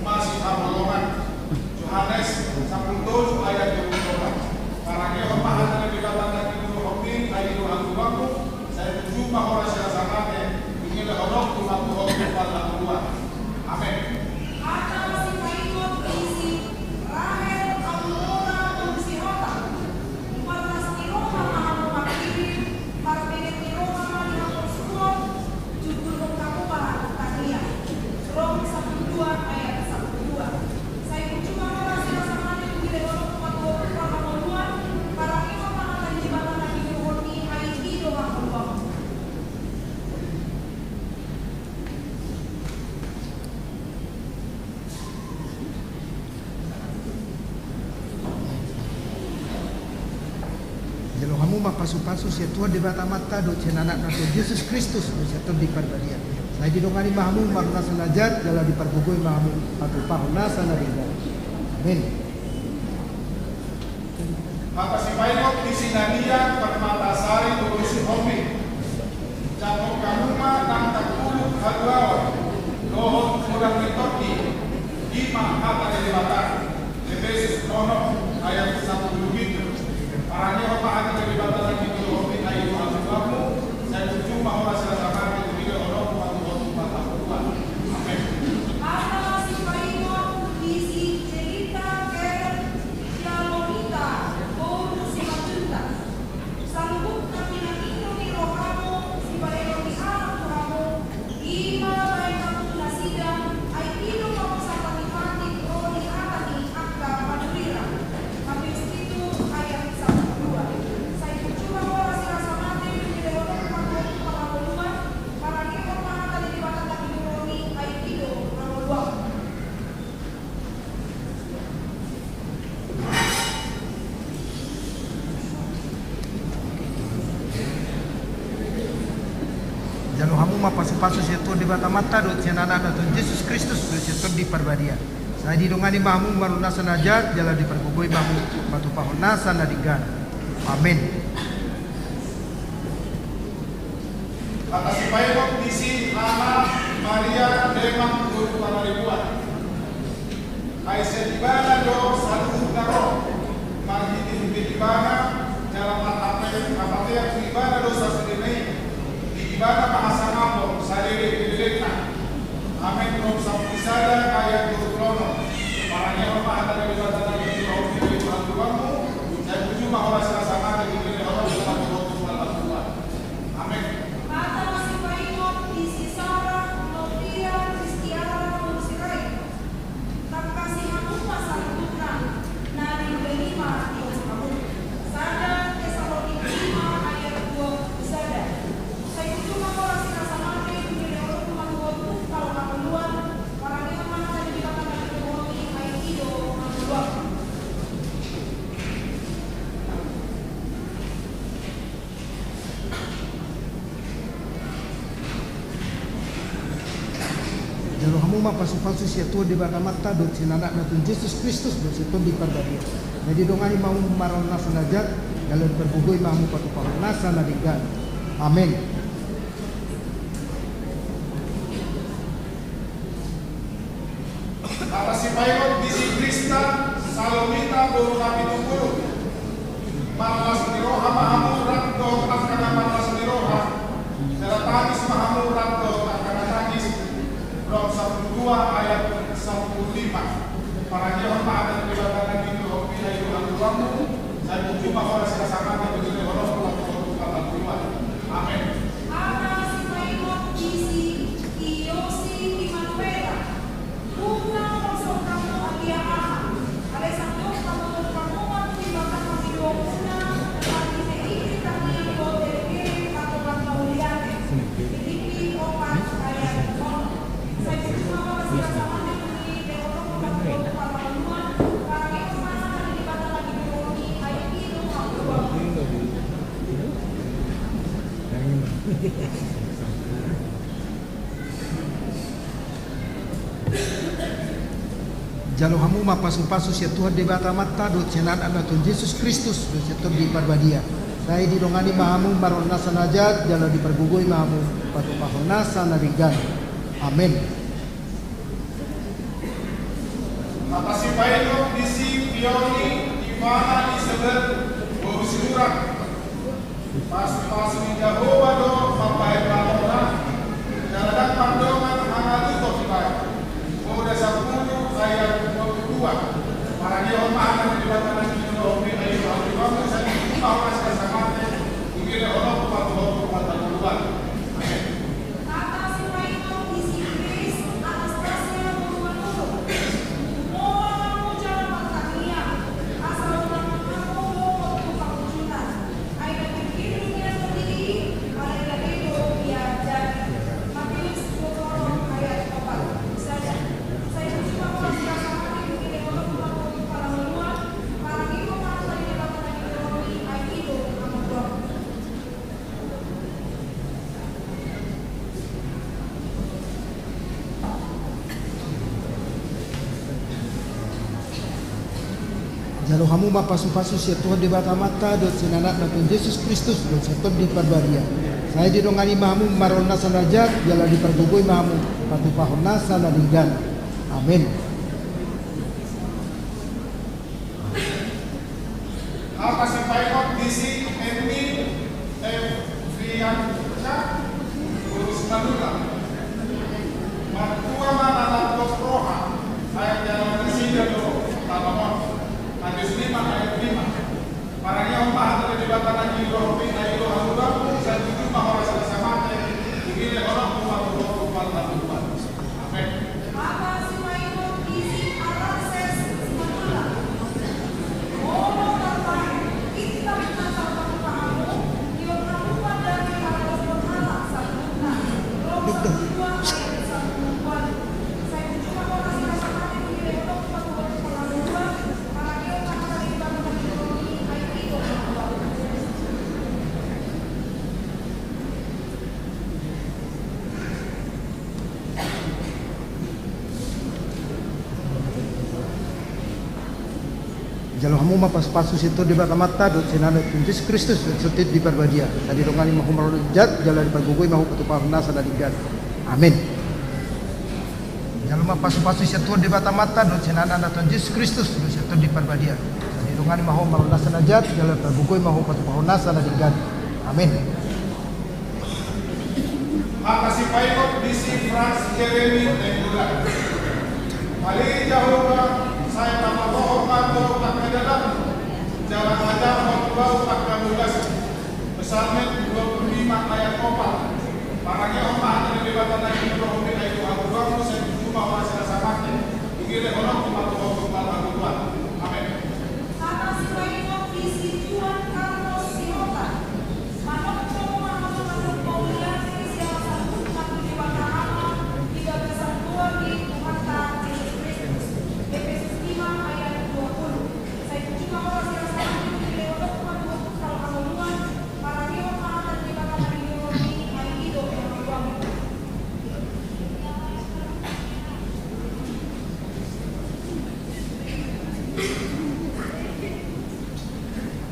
masihaholongan. Johannes sampulu tolu ayat dua pulu opat. Parangehon ma hata ni Debata na hinaholongan i, ai do hangoluanmu, sai tutu ma horas ni rasa mate, dilehononku ma tu ho tu pangoluan. Amen. Hata sipaingot ni si Rahel Aurora Tumsihota. Umparlas ni roha ma hamu mangkirim, marbenet ni roha ma di haporsuhon, jugulhon hamu ma tangiang. Rom sampulu dua ayat sampulu dua. Sai tutu ma horas ni rasa mate, dilehononku ma tu ho tu pangoluan. Parangehon ma hata ni Debata na hinaholongan i, ai i do hangoluanmu. Jalo hamu ma pasupasu sian Tuhan Debata Amanta dohot sian Anakna Tuhan Jesus Kristus dohot sian Tondi Parbadia. Sai didongani ma hamu marnasa na jat, jala dipargogoi ma hamu patupahon nasa na denggan. Amen. Hata sipaingot ni si Nania Permatasari boru Sihombing. Jamot hamu ma nang tarpuluk haluaon dohot godang ni tondi. I ma hata ni Debata. Epesus onom ayat sampulu pitu. Parangehon ma hata ni Debata na hinaholongan i, ai do hangoluanmu, sai tutu ma horas ni rasa mate, dilehononku ma tu ho tu pangoluan. Amen. Hata sipaingot ni si Jelita Keren Sialomita boru Simanjuntak. Saluhut na pinangido ni rohamu sibahenon ni anak tu hamu, i ma bahen hamu nasida, ai i do pamusatan ni patik ro ni hata ni angka panurirang. Matius pitu ayat sampulu dua. Sai tutu ma horas ni rasa mate, dilehononku ma tu ho tu pangoluan. Parangehon ma hata ni Debata na hinaholongan i, ai i do hangoluanmu. Jalo hamu ma pasupasu sian Tuhan Debata Amanta dohot sian Anakna Tuhan Jesus Kristus dohot sian Tondi Parbadia. Sai didongani ma hamu marnasa na jat, jala dipargogoi ma hamu patupahon nasa na denggan. Amen. Hata sipaingot ni si Ana Maria Demang boru Pangaribuan. Ai sian Ibana do saluhutna ro, marhitehite Ibana jala marhape-, marhapatean tu Ibana do sasudena i. Di Ibana ma hasangapon saleleng ni lelengna. Amen. Rom sampulu sada ayat dua pulu onom. Parangehon ma hata ni Debata na hinaholongan i, ai do hangoluanmu, sai tutu ma horas ni rasa mate, dilehononku ma tu ho tu pangoluan. Amen. Hata sipaingot ni si Sara Novia Kristiana boru Sirait. Tangkasi hamu ma saluhutna, na niula i ma di hamu. Sada Tesalonik lima ayat dua pulu sada. Sai tutu ma horas ni rasa mate, dilehononku ma tu ho tu pangoluan. Parangehon ma hata ni Debata na hinaholongan i, ai i do hangoluanmu. Jalo hamu ma pasupasu sian Tuhan Debata Amanta dohot sian Anakna Tuhan Jesus Kristus dohot sian Tondi Parbadia. Sai didongani ma hamu marnasa na jat, jala dipargogoi ma hamu patupahon nasa na denggan. Amen. Hata sipaingot ni si Krista Salomita boru Napitupulu. Marlas ni roha ma hamu rap dohot angka na marlas ni roha. Jala tangis ma hamu rap dohot angka na tangis. Rom sampulu dua ayat sampulu lima. Parangehon ma hata ni Debata na hinaholongan i, ai do hangoluanmu, sai tutu ma horas ni rasa mate, dilehononku ma tu ho tu pangoluan. Amen. Hata sipaingot ni si Yosi Immanuela. Unang poso hamu agia aha. Alai sandok pamohon hamu ma tu Debata pangidoanmuna, marhite i tangiang dohot elek-elek, antong mangkauliate. Filipi opat ayat onom. Sai tutu ma horas ni rasa mate, dilehononku ma tu ho tu pangoluan. Parangehon ma hata ni Debata na hinaholongan i, ai i do hangoluanmu. Jalo hamu ma pasu-pasu sian Tuhan Debata Amanta dohot sian Anakna Tuhan Jesus Kristus dohot sian Tondi Parbadia. Sai didongani ma hamu marhite nasa na jat jala dipargogoi ma hamu patupahon nasa na denggan. Amen. Hata sipaingot di si Fioni Ivana Isabel boru Sinurat. Pasu-pasu ni Jahowa do mambahen lamona, jala ndang mandongan hangoluhon dibahen. Boda sampulu ayat dua pulu dua. Parangehon ma hata ni Debata na di roham, ai do hangoluanmu, sai ditupa ho nasa na mate, dibere ho nang patuhon tu hangoluan. Amen. Hata sipaingot di si Grace Anastasia boru Manurung. Humohon hamu jala martangiang, asa unang hamu gogo tu pangunjunan. Ai na pinggir dunia sandiri, alai gabe do ia jadi. Matius dua pulu onom ayat opat. Sada. Sai hujuhuk ma ho nasa na mate, dibere ho nang patuhon tu hangoluan, parangehon ma hata ni Debata na di roham, ai i do hangoluanmu. Jalo hamu ma pasu-pasu sian Tuhan Debata Amanta dohot sian Anakna Tuhan Jesus Kristus dohot sian Tondi Parbadia. Sai didongani ma hamu marhite nasa na jat jala dipargogoi ma hamu patupahon nasa na denggan. Amen. Hata sipaingot di si Eni Evrianca boru Simanjuntak. Martua ma na lambok roha, ai jala nasida do tano on. Matius lima ayat lima. Parangehon ma hata ni Debata na di roham, ai i do hangoluanmu, sai ditupa ho nasa na mate, dibere ho nang patuhon tu hangoluan. Amen. Hata sipaingot di si Arases Simanjuntak. Molo tarbahen, intang na tarpatupa hamu, dihot hamu ma daging harajaon ni Allah saluhutna. Roma dua ayat sampulu ualu. Sai hujuhuk ma ho nasa na mate, dibere ho nang patuhon tu hangoluan, parangehon ma hata ni Debata na di roham, ai i do hangoluanmu. Jalo hamu ma pasu-pasu sian Tuhan Debata Amanta dohot sian Anakna Tuhan Jesus Kristus dohot sian Tondi Parbadia. Sai didongani ma ho marhite nasa na jat jala dipargogoi ma ho patupahon nasa na denggan. Amen. Jalo ma pasu-pasu sian Tuhan Debata Amanta dohot sian Anakna Tuhan Jesus Kristus dohot sian Tondi Parbadia. Sai didongani ma ho marhite nasa na jat jala dipargogoi ma ho patupahon nasa na denggan. Amen. Hata sipaingot di si Frans Jeremy Nainggolan. Ale Jahowa, sai paboahon ma tu ahu angka dalanmu, jala ajarhon tu ahu angka bolasmu. Psalmen dua puluh lima ayat opat. Parangehon ma hata ni Debata na di roham, ai i do hangoluanmu, sai ditupa ho nasa na mate, dibere ho nang patuhon tu hangoluan. Amen. Hata sipaingot di si Juan Carlos Sirota. Manongtong ma hamu manang mauliate siala saluhutna tu Debata Ama di bagasan goar ni Tuhanta Jesus Kristus. Efesus lima ayat dua puluh. Sai hujuhuk ma ho nasa na mate, dibere ho nang patuhon tu hangoluan, parangehon ma hata ni Debata na di roham, ai i do hangoluanmu.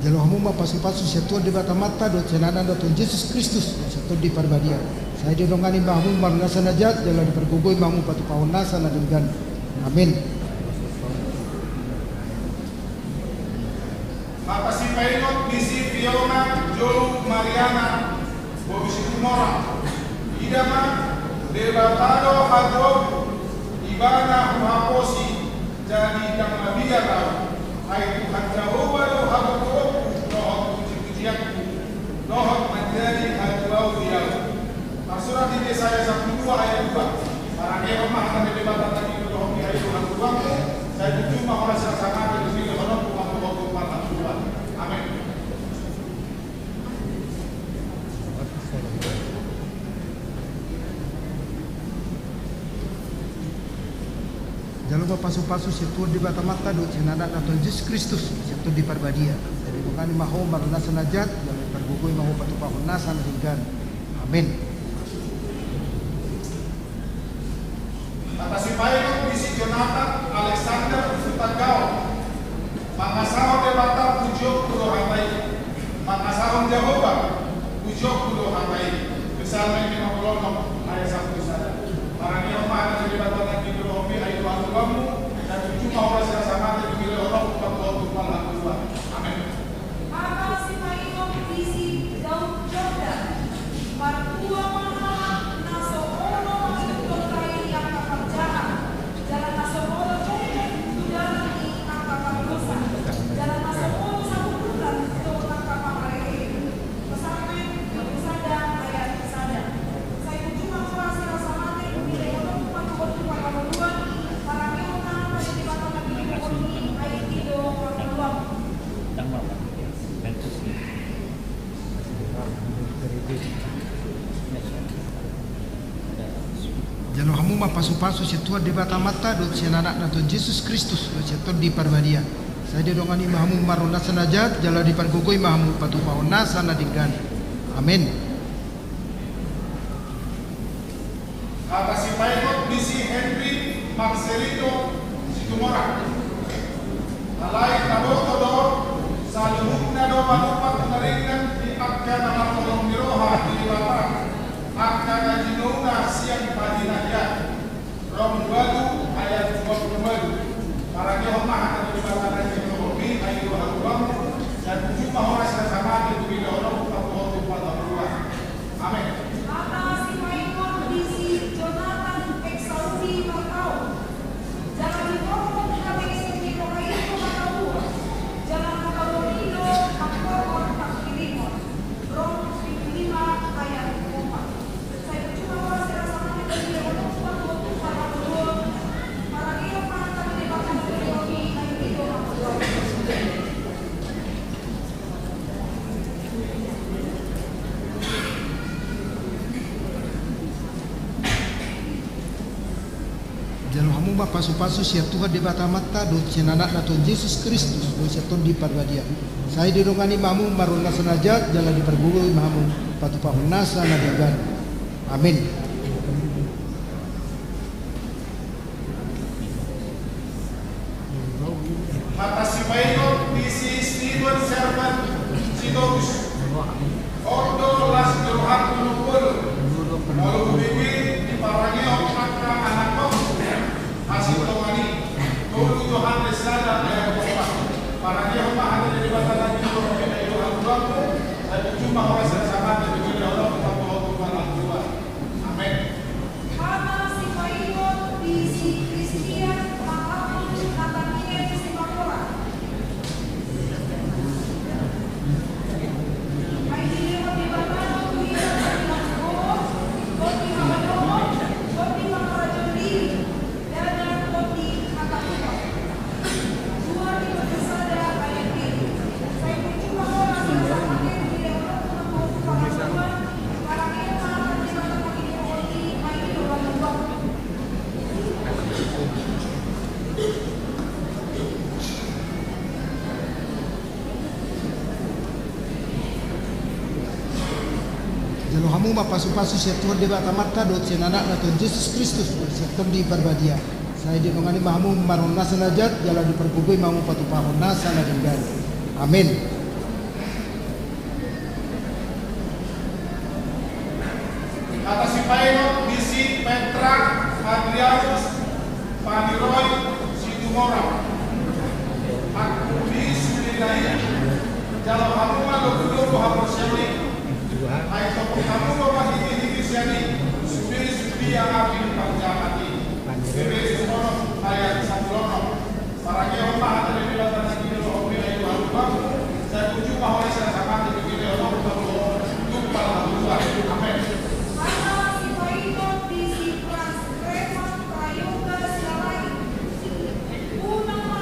Jalo hamu ma pasu-pasu sian Tuhan Debata Amanta dohot sian Anakna Tuhan Jesus Kristus dohot sian Tondi Parbadia. Sai didongani ma hamu marhite nasa na jat jala dipargogoi ma hamu patupahon nasa na denggan. Amen. Hata sipaingot di si Fiona Jou Mariana boru Situmorang. Ida ma, Debata do hatuaonku, Ibana huhaposi, jadi ndang mabiar ahu. Ai Tuhan Jahowa do hagogooonku dohot puji-pujianku, dohot manjadi hatuaon di ahu. Tarsurat di Jesaya sampulu dua ayat dua. Parangehon ma hata ni Debata na di roham, ai i do hangoluanmu, sai hujuhuk ma ho nasa na mate, dibere ho nang patuhon tu hangoluan. Amen. Jalo ma pasu-pasu sian Tuhan Debata Amanta dohot sian Anakna Tuhan Jesus Kristus dohot sian Tondi Parbadia. Sai didongani ma ho marhite nasa na jat jala dipargogoi ma ho patupahon nasa na denggan. Amen. Hata sipaingot di si Jonathan Alexander Hutagaon. Mangasahon Debata, pujionku do hata i. Mangasahon Jahowa, pujionku do hata i. Psalmen lima pulu onom ayat sampulu sada. Parangehon ma hata ni Debata na di roham, ai do hangoluanmu, dan tuju ma horas ni rasa mate di dilehononku patupaon tumpal hangoluan. Amen. Hata sipaingot disi Daud Jordan. Martua ma halak na so olo mangihuthon dai angka parjahat, jala na so olo jongkon tu dalan ni angka pardosa, jala na so olo sahuhutan tu angka pangalehe. Psalmen dua pulu sada ayat sada. Sai tuju ma horas ni rasa mate di dilehononku patupaon tumpal hangoluan. Parangehon ma hata ni Debata na di roham, ai i do hangoluanmu. Jalo hamu ma pasupasu sian Tuhan Debata Amanta dohot sian Anakna Tuhan Jesus Kristus dohot sian Tondi Parbadia. Sai didongani ma hamu marhon nasa na jat, jala dipargogoi ma hamu patupahon nasa na denggan. Amen. Hata sipaingot disi Henry Marcelino Situmorang. Alai taboto do saluhutna do manumpak na ringan di angka na marholong ni roha di Debata, angka na jinouna sian padi na hea. Rom ualu ayat dua pulu ualu. Parangehon ma hata ni Debata na di roham, ai do hangoluanmu, dan tuju ma horas ni rasa mate di dilehononku patupaon tumpal hangoluan. Amen. Hata sipaingot disi Jonathan Exaudi Markaon. Jala diboan hape sian ni roha i do hatahuon, jala hatahuon i do mangkorhon panghirimon. Rom pitu lima ayat opat. Sai tuju ma horas ni rasa mate di dilehononku patupaon tumpal hangoluan. Parangehon ma hata ni Debata na di roham, ai i do hangoluanmu. Jalo hamu ma pasupasu sian Tuhan Debata Amanta dohot sian Anakna Tuhan Jesus Kristus dohot sian Tondi Parbadia. Sai didongani ma hamu marhon nasa na jat, jala dipargogoi ma hamu patupahon nasa na denggan. Amen. Hata sipaingot disi Stephen Servan Sitorus. On do las ni rohangku molo, molo hubege diparangehon angka anakkonhu hasintongan i. Tolu Johannes sada ayat opat. Parangehon ma hata ni Debata na di roham, ai do hangoluanmu, dan tuju ma horas ni rasa mate di dilehononku patupaon tumpal hangoluan. Amen. Hata sipaingot disi Christian Mahatus Nathaniel Simanjorang. Ai dilehon Debata tu ia hatilanguhon, tondi haholongon, tondi pangarajoon diri, jala tondi hatahuton. Jalo hamu ma pasupasu sian Tuhan Debata Amanta dohot sian Anakna Tuhan Jesus Kristus dohot sian Tondi Parbadia. Sai didongani ma hamu marhon nasa na jat, jala dipargogoi ma hamu patupahon nasa na denggan. Amen. Hata sipaingot disi Petra Adrianus Paniroi Situmorang. Angkup ni sude na i, jalo hamu ma lobu-lobu haporseaon i. Ai topot hamu do marhite-hite sian i sude-sude api ni parjahat i. Heber onom ayat sampulu onom. Parangehon ma hata ni Debata na di roham, ai do hangoluanmu, dan tuju ma horas ni rasa mate di dilehononku patupaon tumpal hangoluan. Amen. Hata sipaingot disi Frans Raymond Prayoga Sialahi. Unang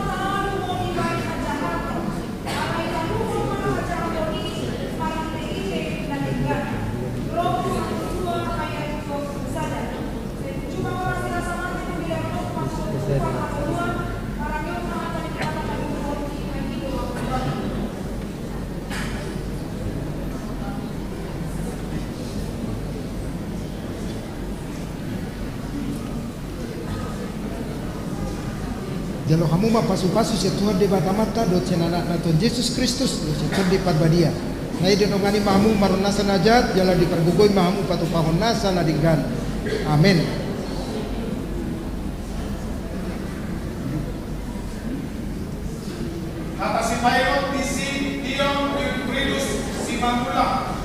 Jalo hamu ma pasu-pasu sian Tuhan Debata Amanta dohot sian Anakna Tuhan Jesus Kristus dohot sian Tondi Parbadia. Sai didongani ma hamu marhite nasa na jat jala dipargogoi ma hamu patupahon nasa na denggan. Amen. Hata sipaingot disi Dion Wilfridus Simanjuntak.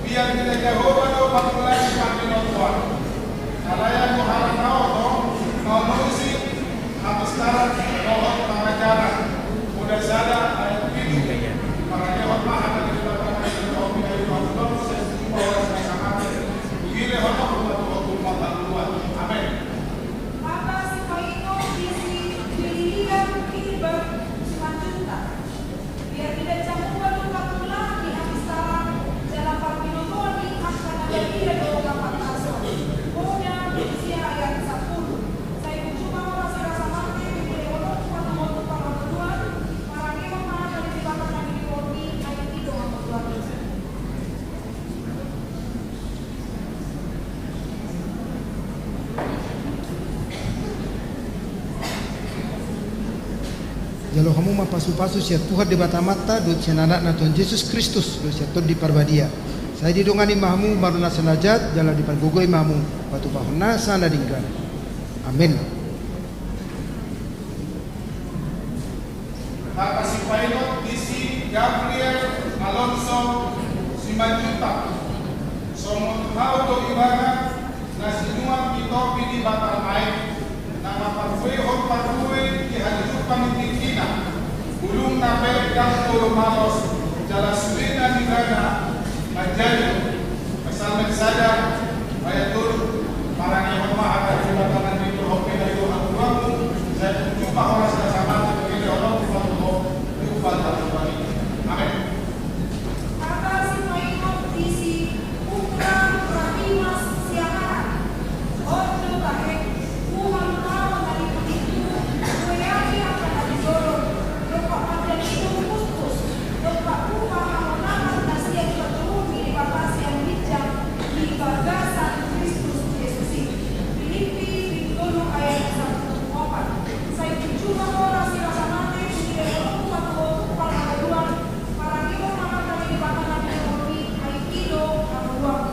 Piga ni Jahowa do pangula ni panginotoan. Alai anggo hata na oto, na unosi, hapistaran dohot pangajaran. Poda sada ayat pitu. Parangehon ma hata ni Debata na pinarhobas ni ayu na umbang, sai tujuh bahwa sama-sama. Igile honok rumah Tuhan rumah panguluan. Amen. Hata sipaingot disi William Gilbert Simanjuntak. Ia tidak jambu balu pangula di hapistaran jala parbinotoan di angka na badia do hapantasan. Poda disi ayat sapuluh. Sai tujuh bahwa sira sama te, igile honok rumah Tuhan rumah panguluan. Parangehon ma hata ni Debata na pinarhobas ni ayu na umbang. Jalo hamu ma pasu-pasu sian Tuhan Debata Amanta dohot sian Anakna Tuhan Jesus Kristus dohot sian Tondi Parbadia. Sai didongani ma hamu marhite nasa na jat jala dipargogoi ma hamu patupahon nasa na denggan. Amen. Hata sipaingot disi Gabriel Alonso Simanjuntak. Songon hau do ibana na sinuan ni topi ni Batang Aek, na mamparbuehon parbue di halilupan ni tingkina. Bulungna pe ndang tolu malos, jala sulena ibana manjalo. Psalmen sada ayat tolu. Parangehon ma hata ni Debata na pinarhobas ni ayu na umbang, sai tujuh bahwa sira sama te, igile honok rumah Tuhan rumah panguluan. Amen. Hata sipaingot disi Putra Rahimas Siangaran. Ojo tahe, Tuhan Debata na di pudi, kue ake angka na di jolo, dompak manjalo kuskus, dompak rumah hamonangan na sian paturun ni Debata sian ginjang di bagasan Kristus Jesus i. Pilippi bindu tolu ayat sampulu opat. Sai tujuh bahwa sira sama te, igile honok rumah Tuhan rumah panguluan. Parangehon ma hata ni Debata na pinarhobas ni ayu na umbang.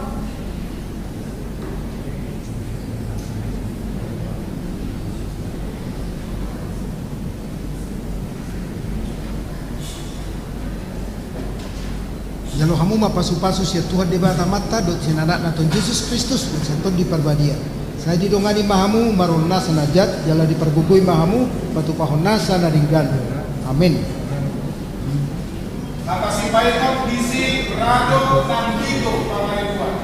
Jalo hamu ma pasu-pasu sian Tuhan Debata Amanta dohot sian Anakna Tuhan Jesus Kristus dohot sian Tondi Parbadia. Sai didongani ma hamu marhite nasa na jat jala dipargogoi ma hamu patupahon nasa na denggan. Amen. Hata sipaingot disi Rado Nandito Pangaribuan.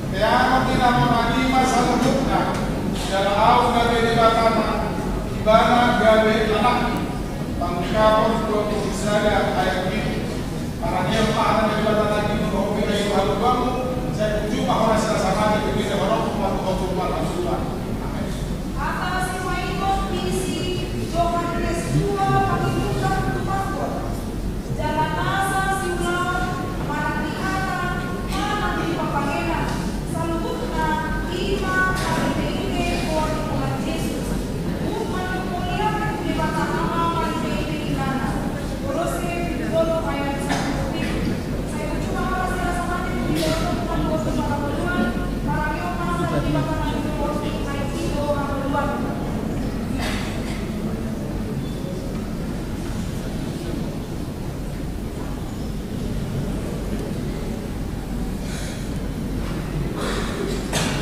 Teangan ni na maradi ma saluhutna, jala ahu gabe Debatana, ibana gabe anakna. Pangungkapon dua puluh sada ayat pitu. Parangehon ma hata ni Debata na pinarhobas ni ayu na umbang, sai tujuh bahwa sira sama te, igile honok rumah Tuhan rumah panguluan. Amen. Hata sipaingot disi Johannes dua Pangihuthon Tumagon. Jala nasa siulaon, manang di hata, manang di pambahenan, saluhutna i ma marhite-hite goar ni Tuhan Jesus. Umma tu mulia Debata Ama marhite-hite Inana. Kolose bindu tolu ayat sampulu pitu. Sai tujuh bahwa sira sama te, igile honok rumah Tuhan rumah panguluan. Parangehon ma hata ni Debata na pinarhobas ni ayu na umbang.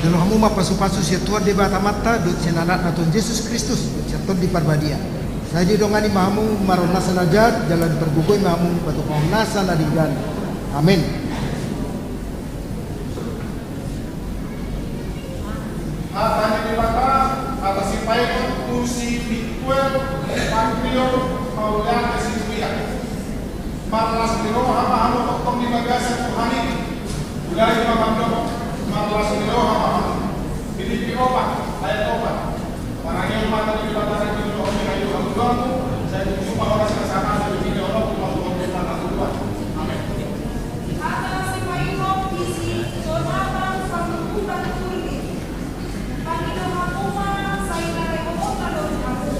Jalo hamu ma pasu-pasu sian Tuhan Debata Amanta dohot sian Anakna Tuhan Jesus Kristus dohot sian Tondi Parbadia. Sai didongani ma hamu marhite nasa na jat jala dipargogoi ma hamu patupahon nasa na denggan. Amen. Hata ni Debata, hata sipaingot tu si Miguel Pancracio Mauleate Sibulian. Marlas ni roha ma hamu tongtong di bagasan Tuhan i. Mulai ma mandok, marlas ni roha ma hamu. Pilippi opat ayat opat. Parangehon ma hata ni Debata na pinarhobas ni ayu na umbang, sai tujuh bahwa sira sama te, igile honok rumah Tuhan rumah panguluan. Amen. Hata sipaingot disi Jonathan Pangutan Kurni. Pangidoan hamu ma, sai na rehononna do di hamu.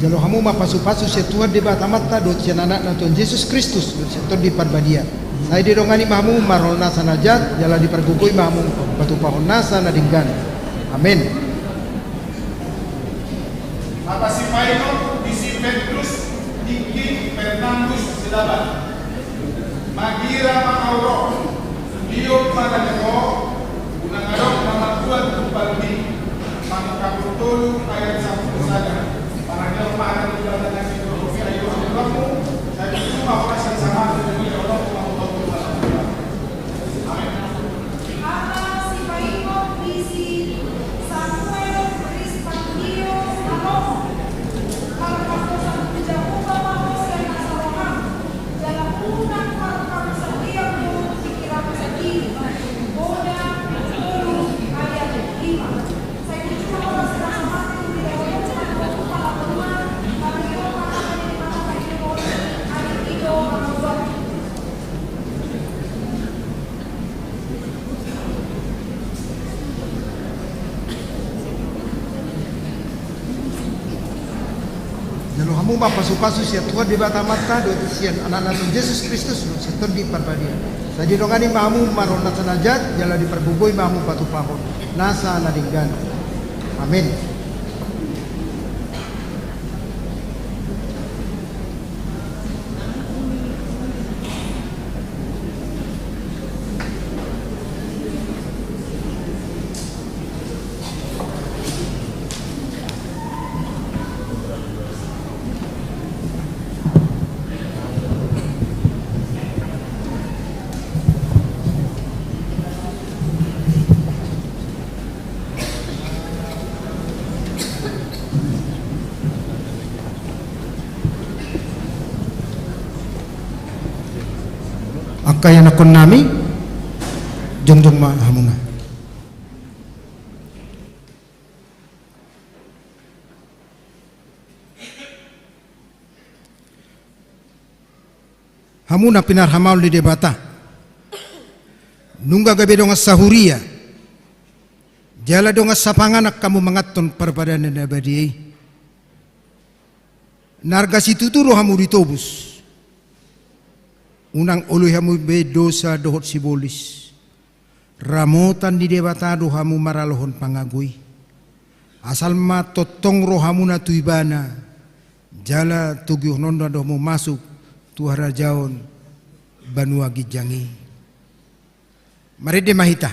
Jalo hamu ma pasu-pasu sian Tuhan Debata Amanta dohot sian Anakna Tuhan Jesus Kristus dohot sian Tondi Parbadia. Sai didongani ma hamu marholong nasa na jat, jala dipargogoi ma hamu patupahon nasa na denggan. Amen. Hapasipaingot di si Petrus Diki Fernandus Silaban. Magira ma au ro, liop ma na niro, unang adong na mambuat tumpal di, Pangkaput tolu ayat sampulu sada. Parangkil ma na di dalam nasi dohopi ayo amulamu, dan itu ma pasan sama dengan orang tua. Amin. Hata sipaingot di si Samuel Rispantio Alomo. Marhaposan tu Jahowa ma ho sian nasa roham, jala unang marparhusalian do pingkiranmu sandiri. Poda tolu ayat lima. Sai tutu ma horas na samati di dalam rumah, rumah lama, tapi rumah lama di mana kayu boli, adik ido, anak buah. Jalo hamu ma pasu-pasu sian Tuhan Debata Amanta dohot sian Anakna Tuhan Jesus Kristus dohot sian Tondi Parbadia. Sai didongani ma hamu marholong nasa na jat, jala dipargogoi ma hamu patupahon nasa na denggan. Amin. Angka ianakhonnami, jongjong ma hamuna. Hamu na pinarhamaol ni Debata, nunga gabe dongan sahuria jala dongan sapanganan hamu manganhon parpadanan na badia i. Na arga situtu do hamu ditobus. Unang oloi hamu be dosa dohot sibolis. Ramotan ni Debata do hamu maralohon pangago i. Asal ma tongtong rohamuna tu Ibana, jala toguihononna do hamu masuk tu harajaon banua ginjang i. Marende ma hita.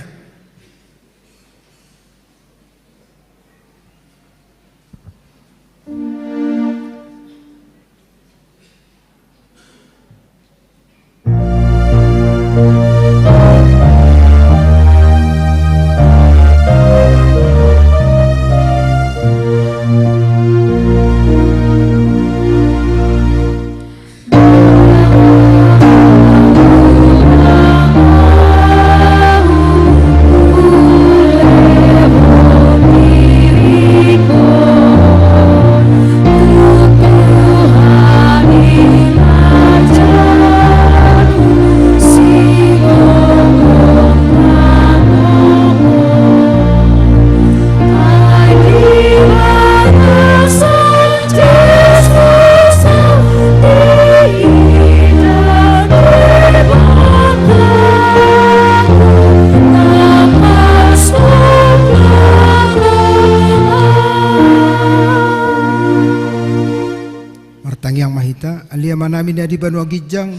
Martangiang ma hita. Ale Amanami na di banua ginjang,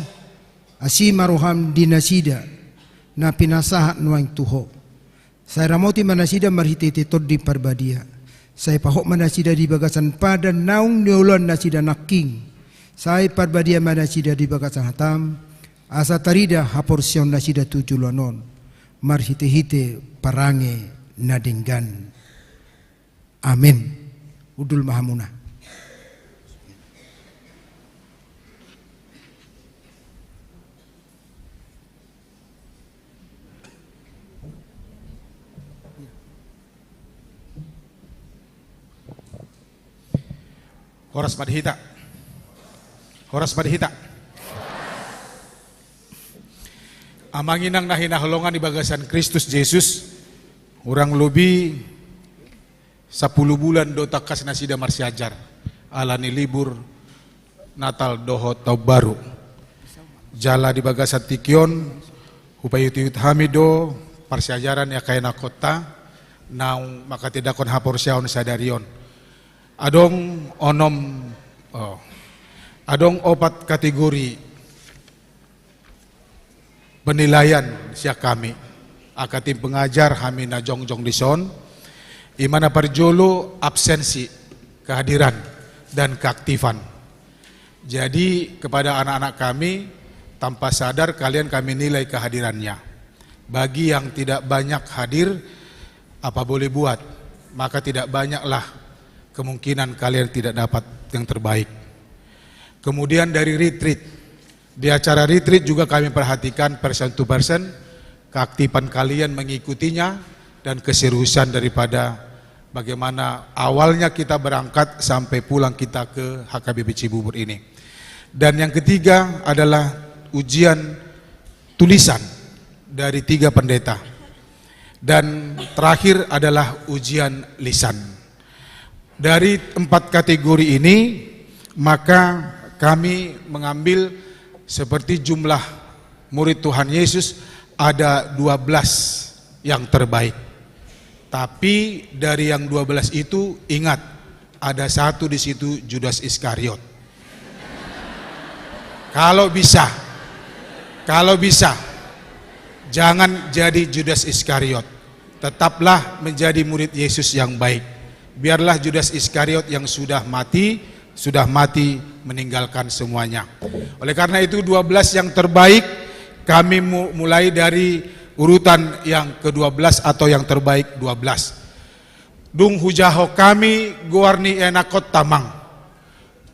asi ma roham di nasida na pinasahat nuaeng tu Ho. Sai ramoti ma nasida marhitehite Tondi Parbadia. Sai pahot ma nasida di bagasan padan naung nioloan nasida nangkin. Sai parbadia ma nasida di bagasan hatam, asa tarida haporseaon nasida tu joloan on marhitehite parange na denggan. Amen. Hundul ma hamuna. Horas ma di hita. Horas ma di hita. Amang inang na hinaholongan di bagasan Kristus Jesus, hurang lobi sampulu bulan do tangkas nasida marsiajar. Ala ni libur Natal dohot Taon Baru. Jala di bagasan tingki on, hupaihut-ihut hami do parsiajaran ni angka ianakhonta naung manghatindanghon haporseaon sadari on. Adong onom, oh, adong opat kategori penilaian sian hami, angka tim pengajar hami na jongjong dison, i ma na parjolo absensi, kehadiran, dan keaktifan. Jadi, kepada anak-anak kami, tanpa sadar kalian kami nilai kehadirannya. Bagi yang tidak banyak hadir, apa boleh buat, maka tidak banyaklah kemungkinan kalian tidak dapat yang terbaik. Kemudian dari retreat, di acara retreat juga kami perhatikan person to person, keaktifan kalian mengikutinya, dan keseriusan daripada bagaimana awalnya kita berangkat sampai pulang kita ke H K B P Cibubur ini. Dan yang ketiga adalah ujian tulisan dari tiga pendeta. Dan terakhir adalah ujian lisan. Dari empat kategori ini, maka kami mengambil seperti jumlah murid Tuhan Yesus ada dua belas yang terbaik. Tapi dari yang dua belas itu, ingat, ada satu di situ Judas Iskariot. Kalau bisa, kalau bisa, jangan jadi Judas Iskariot. Tetaplah menjadi murid Yesus yang baik. Biarlah Judas Iskariot yang sudah mati, sudah mati meninggalkan semuanya. Oleh karena itu, dua belas yang terbaik, kami mu-, mulai dari urutan yang kedua belas atau yang terbaik dua belas. Dung hujahahon hami goar ni ianakhonta, Amang,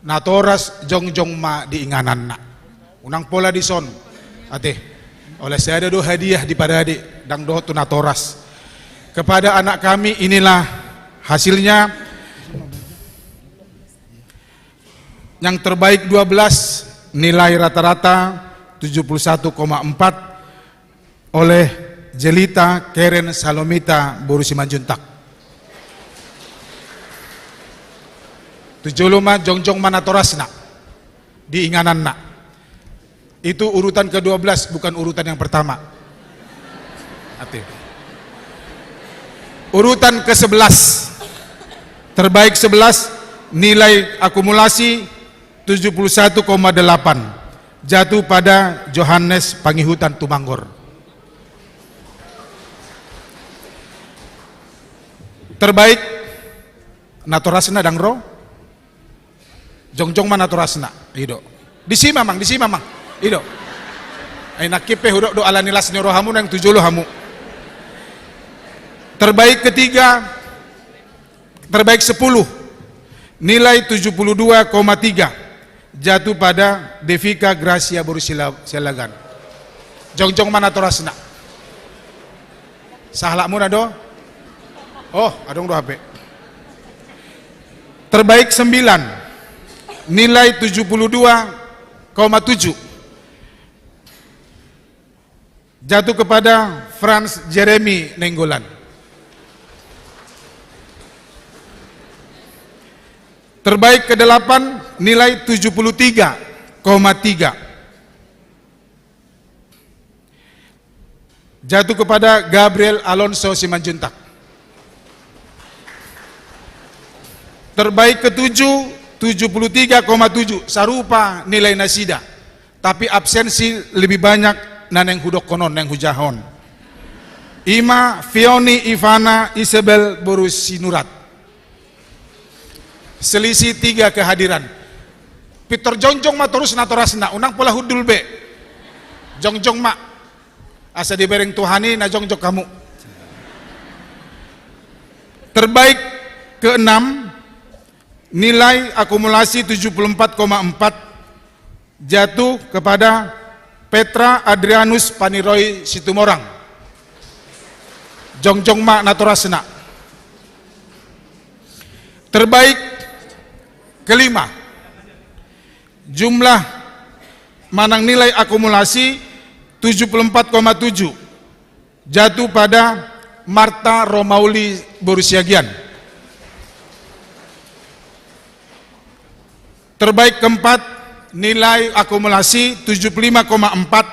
natoras jongjong ma di ingananna. Unang pola dison. Ate. Oleh sada do hadiah diparade, ndang dohot tu natoras. Kepada anak kami, inilah hasilnya. Yang terbaik dua belas, nilai rata-rata tujuh puluh satu koma empat, oleh Jelita Keren Salomita boru Simanjuntak. Tu jolo ma, jongjong ma natorasna di ingananna. Itu urutan kedua belas, bukan urutan yang pertama. Ate. Urutan kesebelas. Terbaik sebelas, nilai akumulasi tujuh puluh satu koma delapan. Jatuh pada Johannes Pangihutan Tumanggor. Terbaik, natorasna ndang ro. Jongjong ma natorasna. I do. Disi ma, Amang, disi ma, Amang. I do. Ai nangkin pe hudok do, ala ni las ni rohamu, naeng tu jolo hamu. Terbaik ketiga, terbaik sepuluh, nilai tujuh puluh dua koma tiga, jatuh pada Devika Gracia boru Sila-, Sialagan. Jongjong ma natorasna. Sahalakmuna do? Oh, adong do hape. Terbaik sembilan, nilai tujuh puluh dua koma tujuh, jatuh kepada Franz Jeremy Nainggolan. Terbaik kedelapan, nilai tujuh puluh tiga koma tiga, jatuh kepada Gabriel Alonso Simanjuntak. Terbaik ketujuh, tujuh puluh tiga koma tujuh, sarupa nilai nasida. Tapi absensi lebih banyak na naeng hudokkon on, naeng hujahahon. I ma Fioni Ivana Isabel boru Sinurat. Selisih tiga kehadiran. Pintor jongjong ma torus natorasna, unang pola hundul be. Jongjong ma. Asa dibereng Tuhan i na jongjong hamu. Terbaik keenam, nilai akumulasi tujuh puluh empat koma empat, jatuh kepada Petra Adrianus Paniroi Situmorang. Jongjong ma natorasna. Terbaik kelima, jumlah manang nilai akumulasi tujuh puluh empat koma tujuh, jatuh pada Marta Romauli boru Siagian. Terbaik keempat, nilai akumulasi tujuh puluh lima koma empat,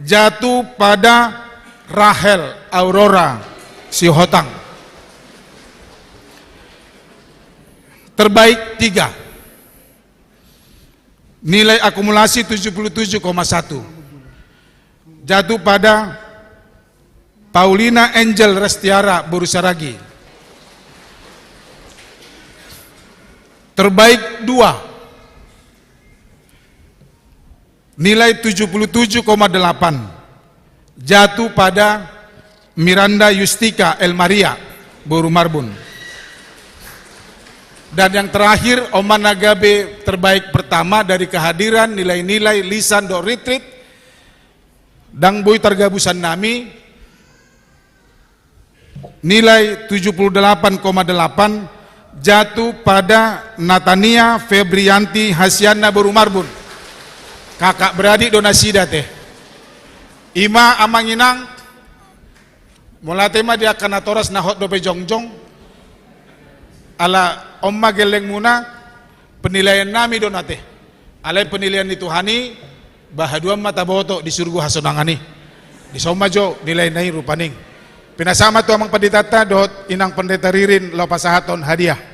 jatuh pada Rahel Aurora Sihotang. Terbaik tiga, nilai akumulasi tujuh puluh tujuh koma satu, jatuh pada Paulina Angel Restiara, Boru Saragi. Terbaik dua, nilai tujuh puluh tujuh koma delapan, jatuh pada Miranda Yustika Elmaria, Boru Marbun. Dan yang terakhir, on ma na gabe terbaik pertama dari kehadiran nilai-nilai lisan dohot ritrit, ndang boi targabusannami, nilai tujuh puluh delapan koma delapan, jatuh pada Natania Febrianti Hasianna, Boru Marbun. Kakak beradik do nasida te. I ma amang inang, mauliate ma di angka natoras na hot dope jongjong. Ala on ma gellengmuna, penilaiannami do na te. Alai penilaian ni Tuhan i, ba haduan ma taboto di surgo hasonangan i. Dison ma jo nilaina i rupani. Pinasahat ma tu amang panditanta dohot inang pendeta Ririn laho pasahathon hadiah.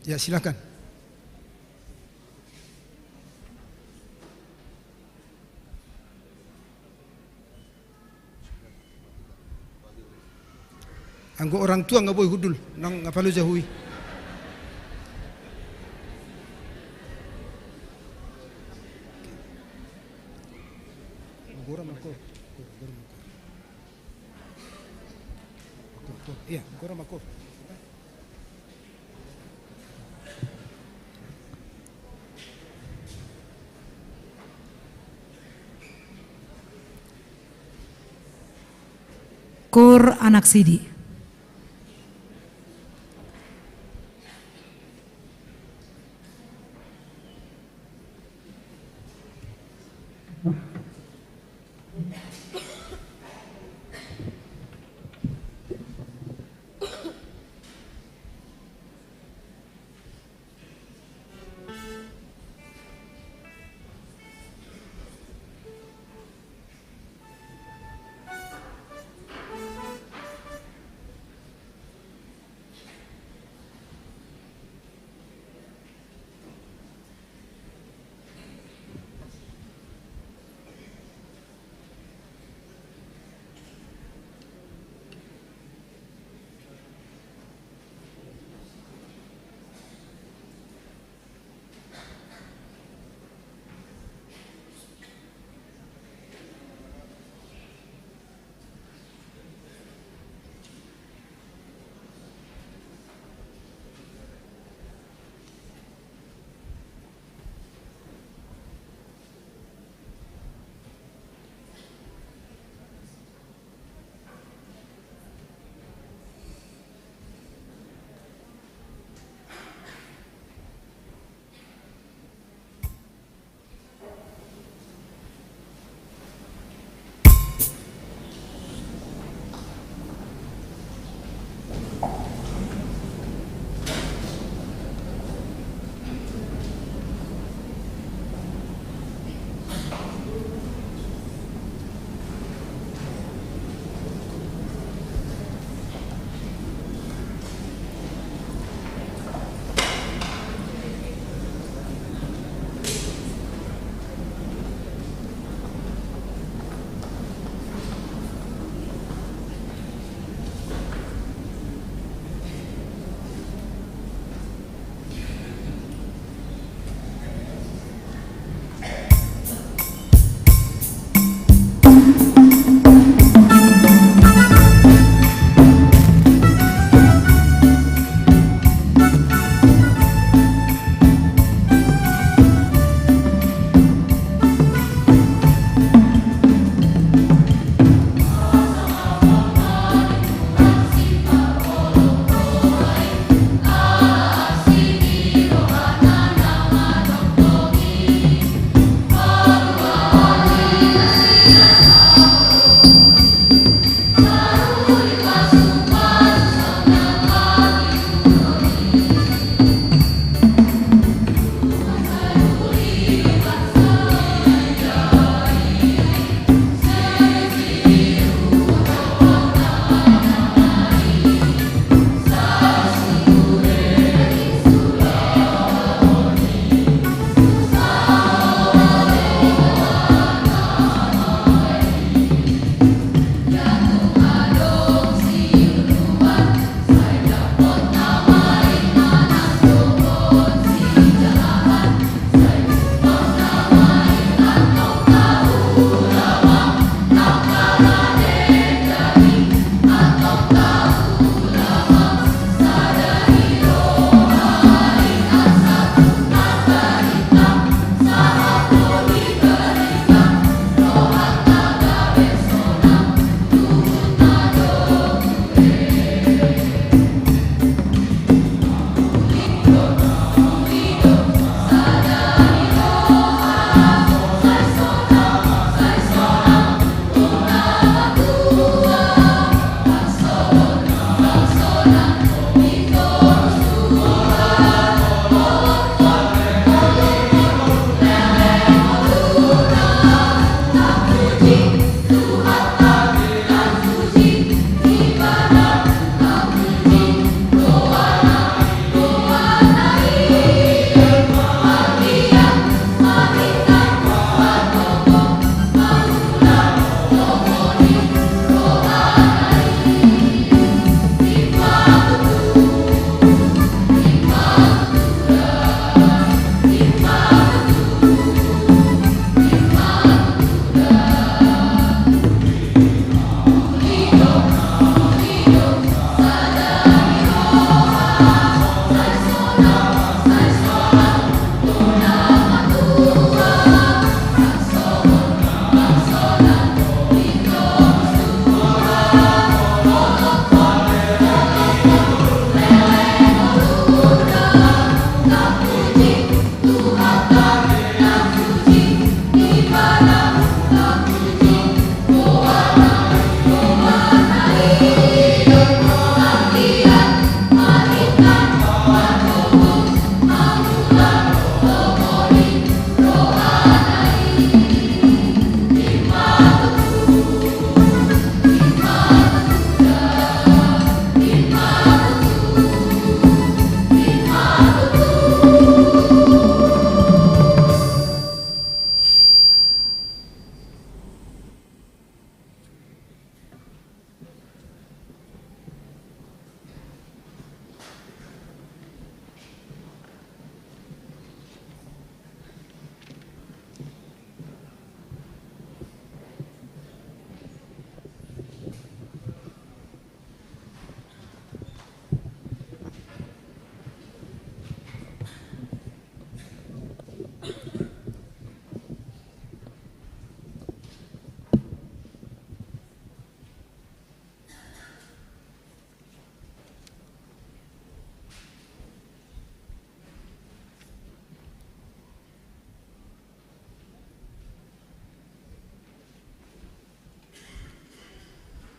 Ya, silakan. Anggo orang tua nga boi hundul, nang nga palo jahu i. Gora ma ko. Gora ma ko. Iya, gora ma ko. Kur anak sidi.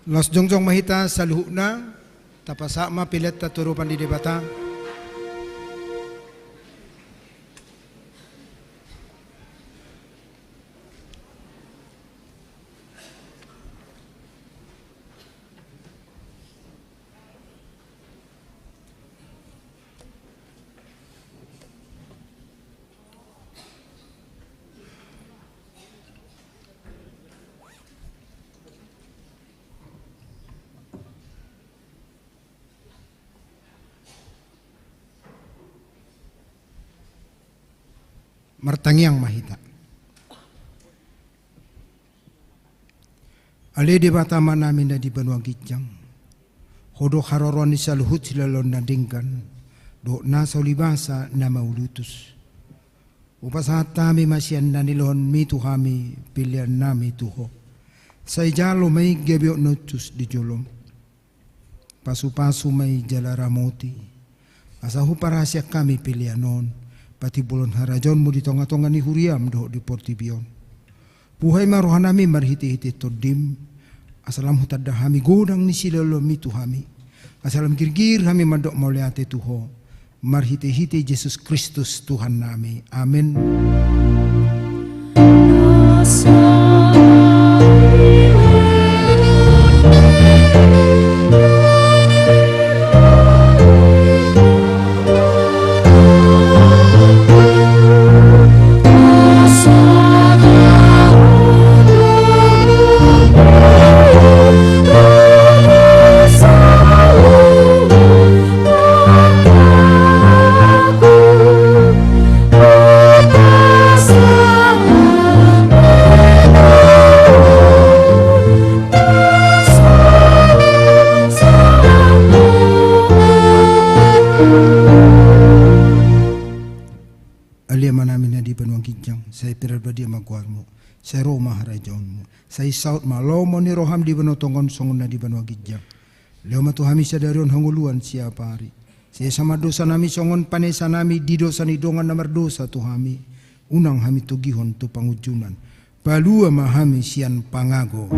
Laos jongjong ma hita saluhutna, tapasahat ma peleanta tu adopan ni Debata. Martangiang ma hita. Ale Debata Amanami na di banua ginjang, Ho do haroroan ni saluhut siloloan na denggan dohot nasa ulibasa na mauliutus. Hupasahat hami ma sian na nilehonMi tu hami peleannami tu Ho. Sai jalo ma i gabe ulos na hushus di joloM. Pasupasu ma i jala ramoti, asa huparhaseang hami pelean on, patimbulhon harajaonMu di tongatonga ni huriaM dohot di portibi on. Buhai ma rohanami marhitehite TondiM, asa lam hutanda hami godang ni siloloanMi tu hami, asa lam girgir hami mandok mauliate tu Ho, marhitehite Jesus Kristus Tuhannami. Amen. Ale Amanami na di banua ginjang, sai pinarbadia ma goarMu, sai ro ma harajaonMu, sai saut ma lomo ni rohaM di banua tonga on songon na di banua ginjang. Lehon ma tu hami sadari on hangoluan siapari. Sesa ma dosanami songon panesanami di dosa ni dongan na mardosa tu hami. Unang hami togihon tu pangunjunan. Palua ma hami sian pangago.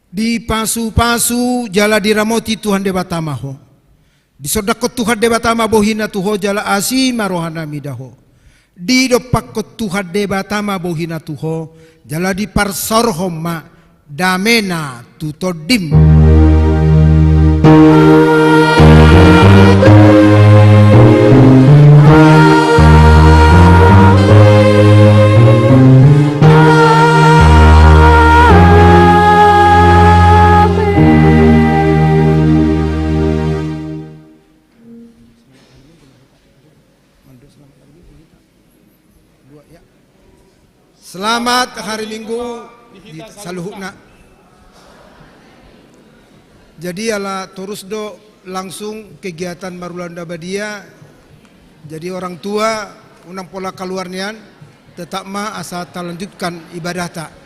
Dipasupasu jala diramoti Tuhan Debata ma ho. Disondangkon Tuhan Debata ma bohiNa tu ho jala asi ma rohaNa mida ho. Didompakkon Tuhan Debata ma bohiNa tu ho jala diparsaorhon ma dameNa tu tondim. Selamat hari Minggu di saluhutna. Jadi ala torus do langsung kegiatan marulaon na badia. Jadi orang tua unang pola kaluar nian, tetap ma asa talanjutkan ibadahta.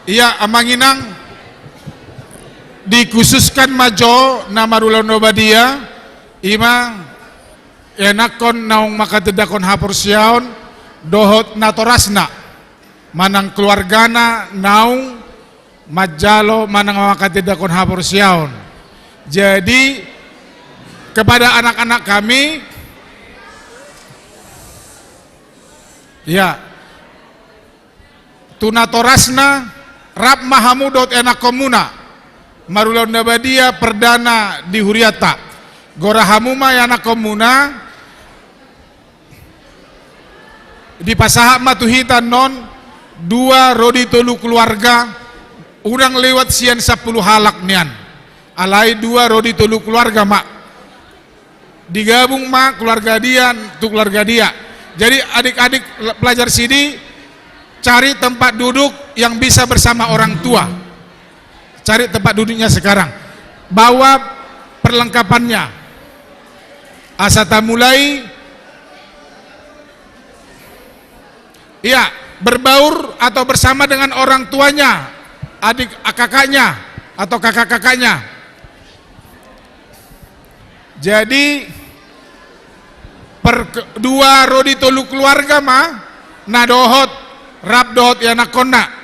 Ia amang inang, dikhususkan ma jo na marulaon na badia, ima ianakhon naung manghatindanghon haporseaon dohot natorasna manang keluargana naung manjalo manang manghatindanghon haporseaon. Jadi kepada anak-anak kami, ya, tu natorasna, rap ma hamu dohot ianakhonmuna. Marulaon na badia perdana di hurianta. Gora hamu ma ianakhonmuna. Dipasahat ma tu hita annon dua ro di tolu keluarga, unang lewat sian sampulu halak nian. Alai dua ro di tolu keluarga ma. Digabung ma keluarga dia tu keluarga dia. Jadi adik-adik pelajar sidi cari tempat duduk yang bisa bersama orang tua. Cari tempat duduknya sekarang. Bawa perlengkapannya. Asa tamulai. Iya, berbaur atau bersama dengan orang tuanya, adik kakaknya atau kakak-kakaknya. Jadi per dua ro di tolu keluarga ma na dohot, rap dohot ianakhonna.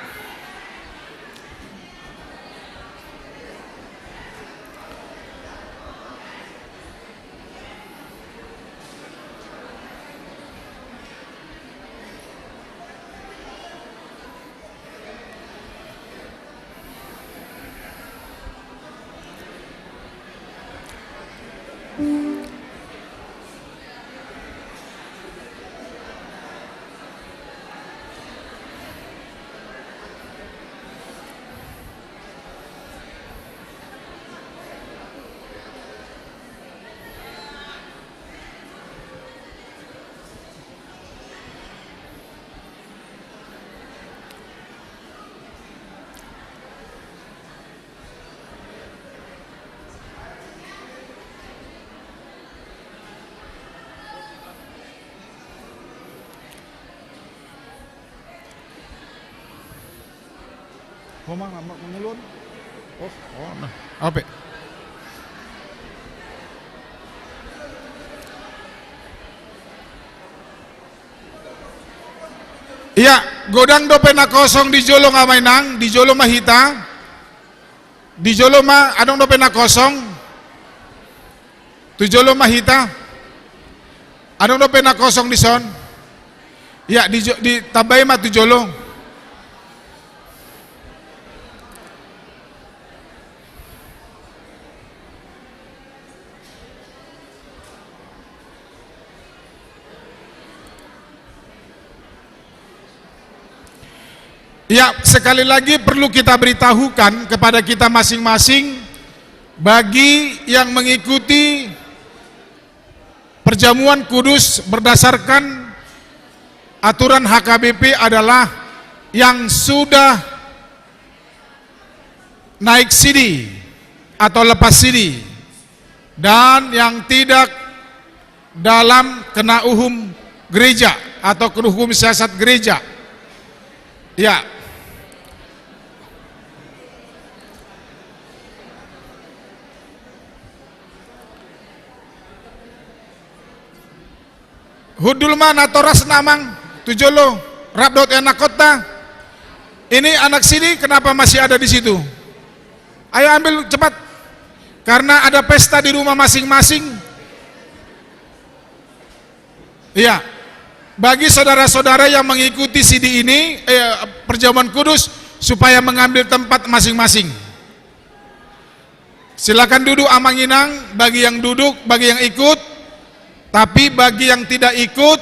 Ho ma, ma, mangulon. Oh, oh, nah. Ape? Iya, godang dope na kosong di jolo, Amang Inang, di jolo ma hita. Di jolo ma, adong dope na kosong. Tu jolo ma hita. Adong dope na kosong dison. Iya, di jo-, ditambai ma tu jolo. Ya, sekali lagi perlu kita beritahukan kepada kita masing-masing, bagi yang mengikuti perjamuan kudus berdasarkan aturan H K B P adalah yang sudah naik sidi atau lepas sidi, dan yang tidak dalam kena uhum gereja atau kena hukum siasat gereja. Ya. Hundul ma natorasna, Amang, tu jolo, rap dohot ianakhonta. Ini anak sini kenapa masih ada di situ? Ayo ambil cepat. Karena ada pesta di rumah masing-masing. Iya. Bagi saudara-saudara yang mengikuti sidi ini, eh, perjamuan kudus, supaya mengambil tempat masing-masing. Silakan duduk, Amang Inang, bagi yang duduk, bagi yang ikut. Tapi bagi yang tidak ikut,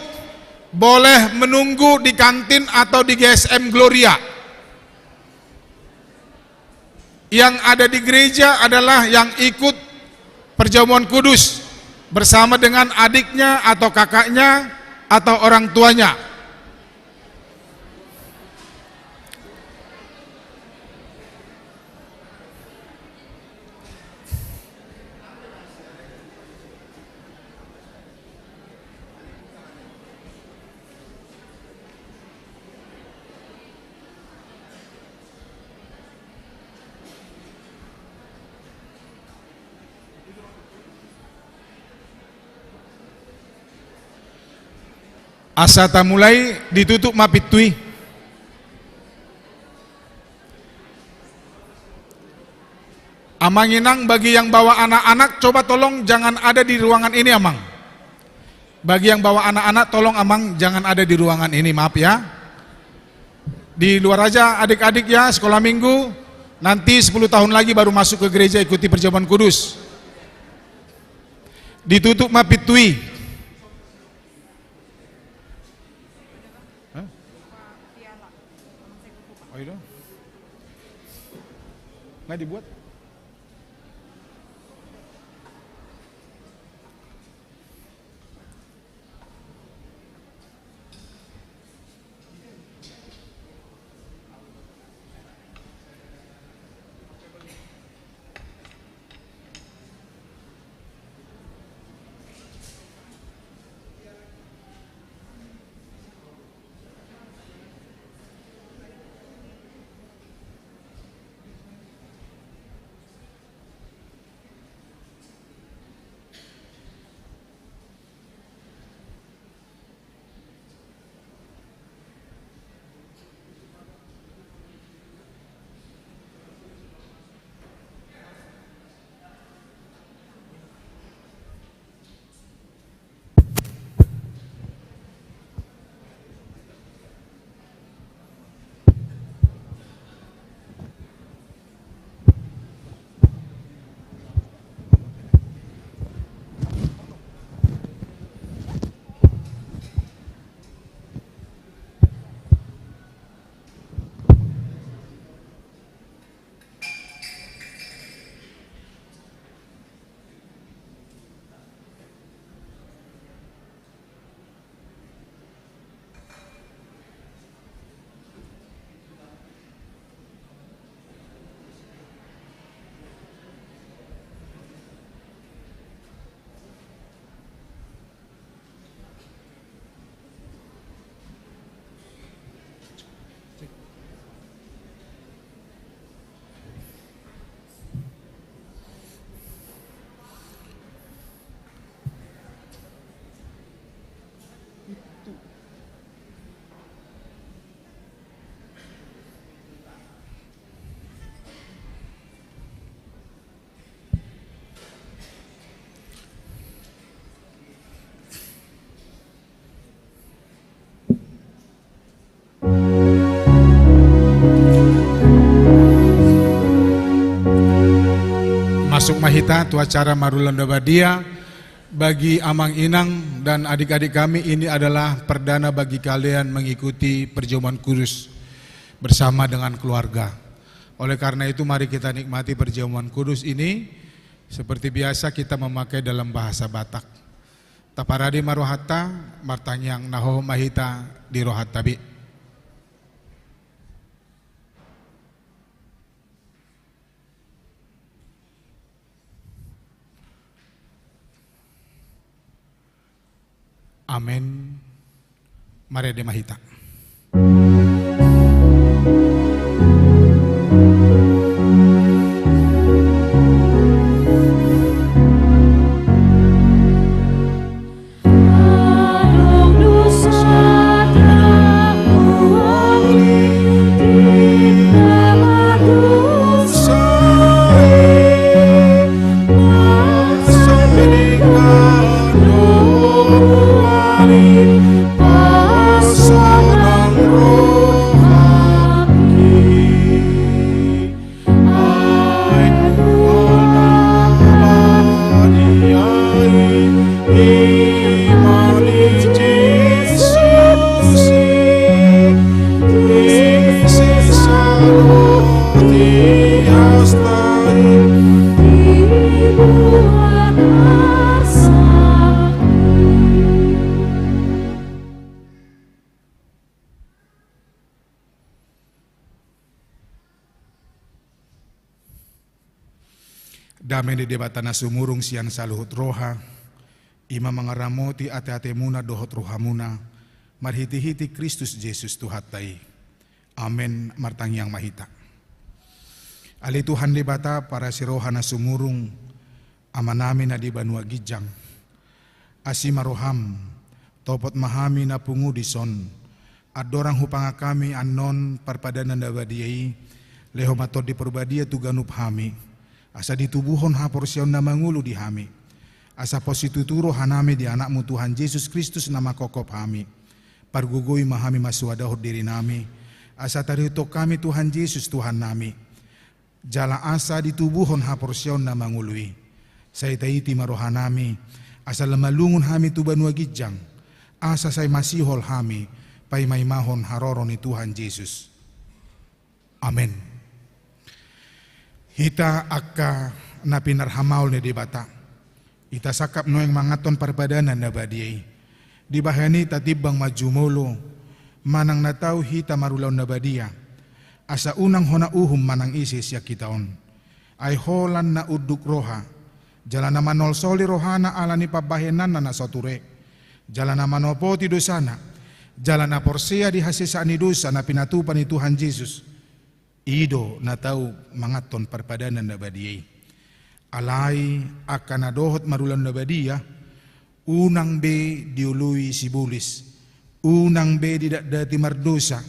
boleh menunggu di kantin atau di G S M Gloria. Yang ada di gereja adalah yang ikut perjamuan kudus bersama dengan adiknya atau kakaknya atau orang tuanya. Asa tamulai, ditutup ma pintu i. Amang Inang, bagi yang bawa anak-anak, coba tolong jangan ada di ruangan ini, Amang. Bagi yang bawa anak-anak, tolong, Amang, jangan ada di ruangan ini, maaf ya. Di luar aja adik-adik ya, sekolah minggu. Nanti sepuluh tahun lagi baru masuk ke gereja ikuti perjamuan kudus. Ditutup ma pintu i. Hah? Oh, iya. Nggak dibuat? Masuk ma hita tu acara marulaon na badia. Bagi amang inang dan adik-adik kami, ini adalah perdana bagi kalian mengikuti perjamuan kudus bersama dengan keluarga. Oleh karena itu, mari kita nikmati perjamuan kudus ini. Seperti biasa, kita memakai dalam bahasa Batak. Taparade ma rohanta, martangiang na hohom ma hita di rohanta be. Amen. Marende ma hita. Dame ni Debata na sumurung sian saluhut roha, i ma mangaramoti ateatemuna dohot rohamuna, marhitehite Kristus Jesus Tuhanta i. Amen. Martangiang ma hita. Ale Tuhan Debata, parasi roha na sumurung, Amanami na di banua ginjang, asi ma roham, topot ma hami na pungu dison. Andorang hupangan hami annon parpadanan na badia i, lehon ma Tondi Parbadia tu ganup hami, asa ditubuhon haporseaon na mangolu di hami, asa pos situtu rohanami di Anakmu Tuhan Jesus Kristus na manghophop hami. Pargogoi ma hami masuadahon dirinami, asa tarihuthon hami Tuhan Jesus Tuhannami. Jala asa ditubuhon haporseaon na mangolu i. Sai taiti ma rohanami, asa lam malungun hami tu banua ginjang, asa sai masihol hami paimaimahon haroro ni Tuhan Jesus. Amen. Hita angka na pinarhamaol ni Debata, hita sangkap nuaeng manganhon parpadanan na badia i. Dibahen i tatimbang ma jumolo, manang na tau hita marulaon na badia, asa unang hona uhum manang ise sian hita on. Ai holan na unduk roha, jala na manolsoli rohana ala ni pambahenanna na so ture, jala na manopoti dosana, jala na porsea di hasesaan ni dosa na pinatupa ni Tuhan Jesus. I do na tau manganhon parpadanan na badia i. Alai angka na dohot marulaon na badia, unang be dioloi sibolis, unang be didatdati mardosa.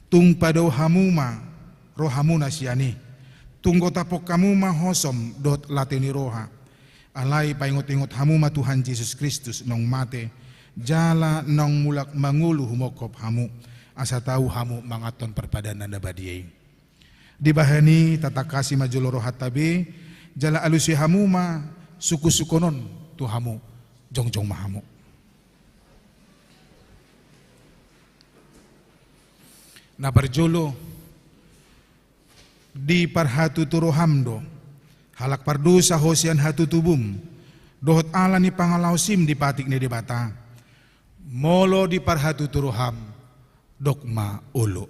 Tung padao hamu ma rohamuna sian i. Tung gotapon hamu ma hosom dohot late ni roha. Alai paingotingot hamu ma Tuhan Jesus Kristus naung mate, jala naung mulak mangolu humongkop hamu, asa tau hamu manganhon parpadanan na badia i. Dibahen i tatangkasi ma jolo rohanta be, jala alusi hamu ma sungkunsungkun on tu hamu. Jongjong ma hamu. Na parjolo, diparhatutu roham do, halak pardosa ho sian hatutubum, dohot ala ni pangalaosim di patik ni Debata. Molo diparhatutu roham, dok ma olo.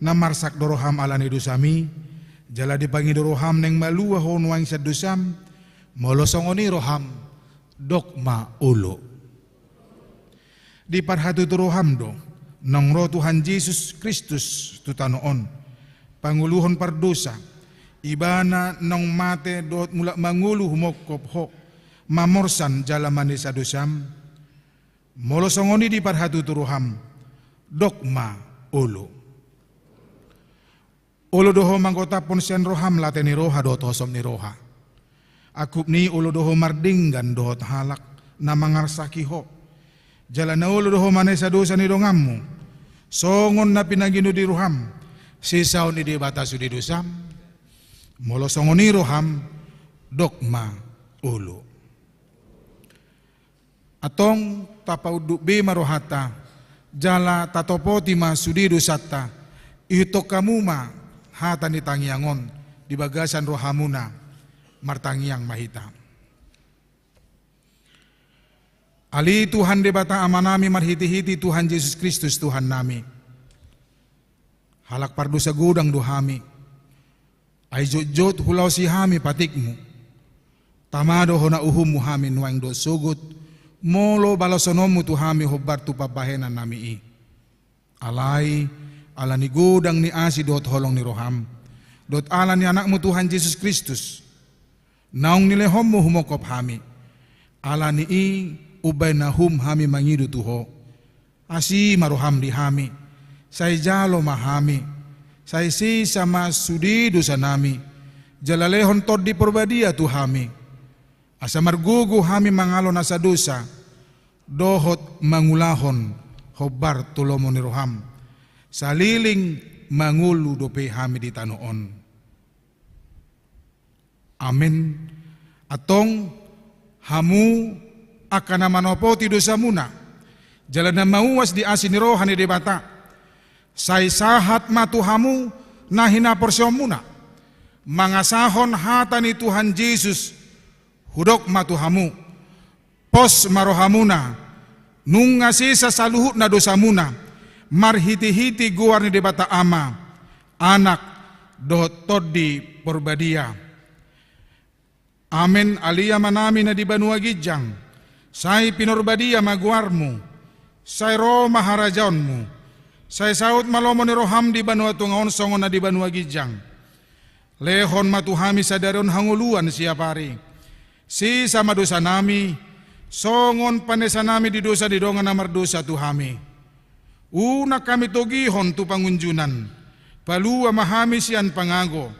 Na marsak do roham ala ni dosami, jala dipangido roham naeng malua ho nuaeng sian dosam? Molo songon i roham, dok ma olo. Diparhatutu roham do, naung ro Tuhan Jesus Kristus tu tano on, pangoluhon pardosa, Ibana naung mate dohot mulak mangolu humongkop ho, mamorsan jala manesa dosam? Molo songon i diparhatutu roham, dok ma olo. Olo do ho manggotaphon sian roham late ni roha dohot hosom ni roha. Angkup ni i olo do ho mardenggan dohot halak na mangarsaki ho. Jala na olo do ho manesa dosa ni donganmu, songon na pinangido ni roham, sesaon ni Debata sude dosam? Molo songon i roham, dok ma olo. Antong tapaunduk be ma rohanta, jala tatopoti ma sude dosanta, ihuthon hamu ma hata ni tangiang on di bagasan rohamuna. Martangiang ma hita. Ale Tuhan Debata Amanami marhitehite Tuhan Jesus Kristus Tuhannami. Halak pardosa godang do hami. Ai jotjot hulaosi hami patikmu. Tama do hona uhummu hami nuaeng dohot sogot, molo balosononmu tu hami hombar tu pambahenannami i. Alai, ala ni godang ni asi dohot holong ni roham, dohot ala ni Anakmu Tuhan Jesus Kristus, naung nilehonmu humongkop hami. Ala ni i umbahen na hum hami mangido tu ho. Asi ma roham di hami, sai jalo ma hami, sai sesa ma sude dosanami, jala lehon Tondi Porbadia tu hami. Asa margogo hami mangalo nasa dosa, dohot mangulahon hombar tu lomo ni roham, saleleng mangolu dope hami di tano on. Amen. Antong, hamu angka na manopoti dosamuna, jala na mauas di asi ni roha ni Debata, sai sahat ma tu hamu na hinaporseaonmuna, mangasahon hata ni Tuhan Jesus, hudok ma tu hamu, pos ma rohamuna, nunga sesa saluhutna dosamuna, marhitehite goar ni Debata Ama, Anak, dohot Tondi Porbadia. Amen. Ale Amanami na di banua ginjang, sai pinorbadia ma goarmu, sai ro ma harajaonmu, sai saut ma lomo ni roham di banua tonga on songon na di banua ginjang. Lehon ma tu hami sadari on hangoluan siapari. Sesa ma dosanami, songon panesanami di dosa ni dongan na mardosa tu hami. Unang hami togihon tu pangunjunan, palua ma hami sian pangago,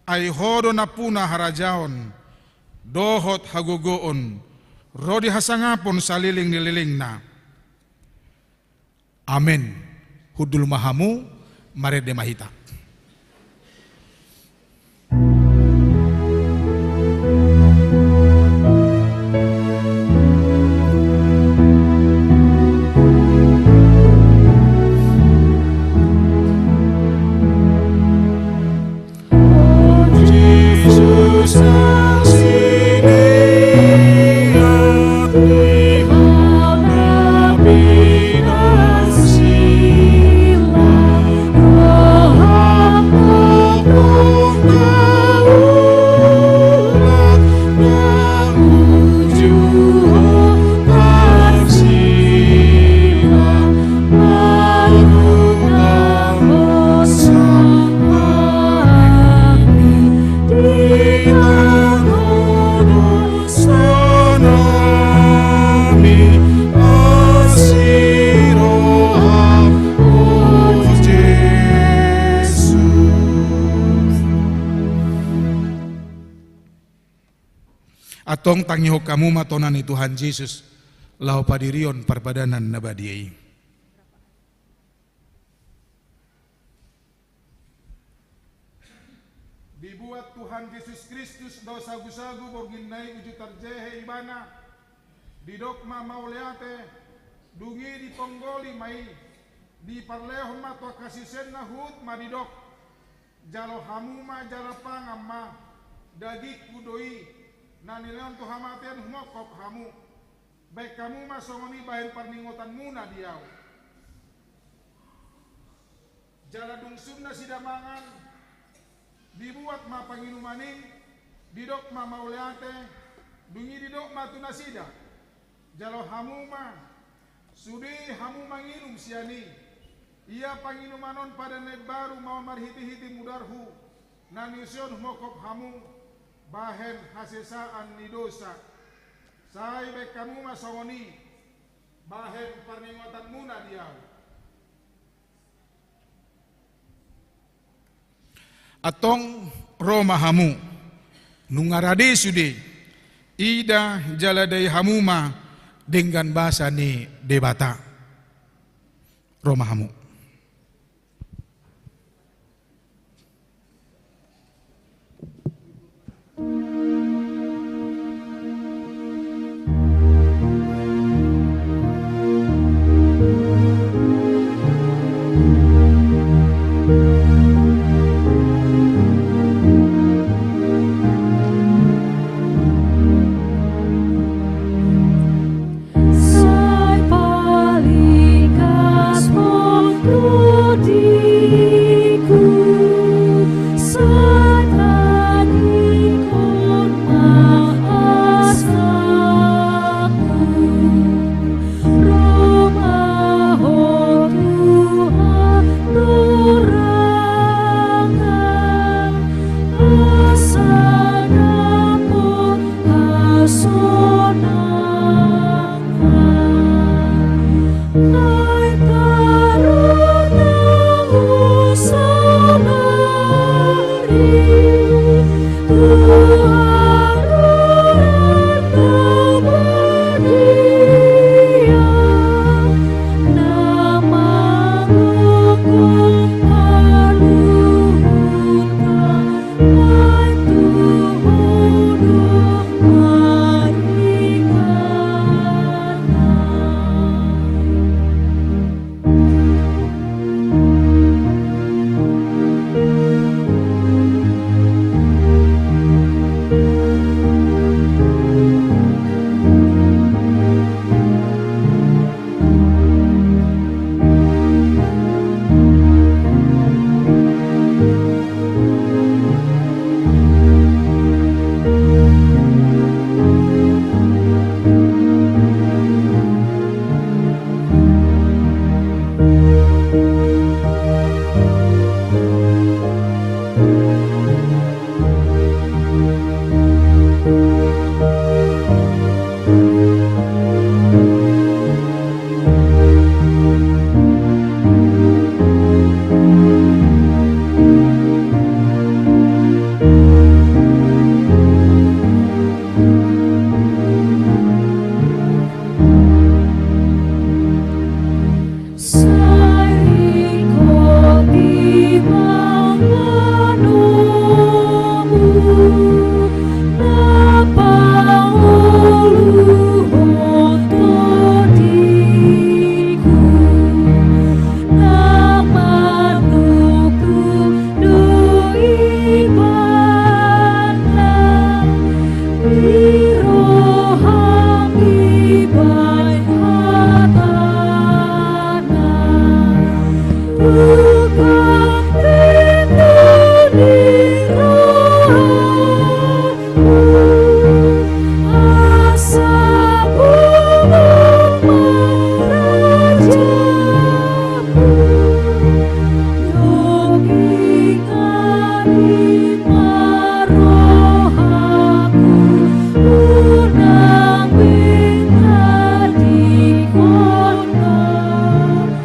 ai ho do nampuna harajaon, dohot hagogoon, ro di hasangapon saleleng ni lelengna. Amen. Hundul ma hamu, marende ma hita. Tong tangihon hamu ma tona ni Tuhan Jesus, laho padirion parpadanan na badia i. Dibuat Tuhan Jesus Kristus do sagusagu borngin na i uju tarjehe ibana, didok ma mauliate, dung i diponggoli ma i, diparlehon ma tu angka siseanna huhut ma didok, jalo hamu ma jala pangan ma, dagingku do i, na nilehon tu hamatean humongkop hamu. Baen hamu ma songon i bahen parningotanmuna di ahu. Jala dung sun nasida mangan, dibuat ma panginuman i, didok ma mauliate, dung i didok ma tu nasida, jalo hamu ma, sude hamu manginum sian i, ia panginuman on padan na imbaru ma on marhitehite mudarhu, na niuseon humongkop hamu, bahen hasesaan ni dosa. Sai baen hamu ma songon i, bahen parningotanmuna di ahu. Antong ro ma hamu, nunga rade sude, ida jala dai hamu ma denggan basa ni Debata. Ro ma hamu. Sai palingas ma dodiku, sai tangihon ma asaku, ro ma ho tu hatorangan, asa dapot hasonangan. Ai tarutang husonari tu haluaon na badia, na mangogo haluhutna. Sai ringkot di panganon na pangoluhon dodiku, na manungkun do ibana di roham, dibahen hatana. Tukang pintu di roham, asa bulung ma rajamu. Dung ingani ma rohaku, unang be tadingkon domu.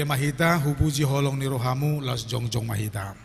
Ma hita hupuji holong ni rohamu, laos jongjong ma hita.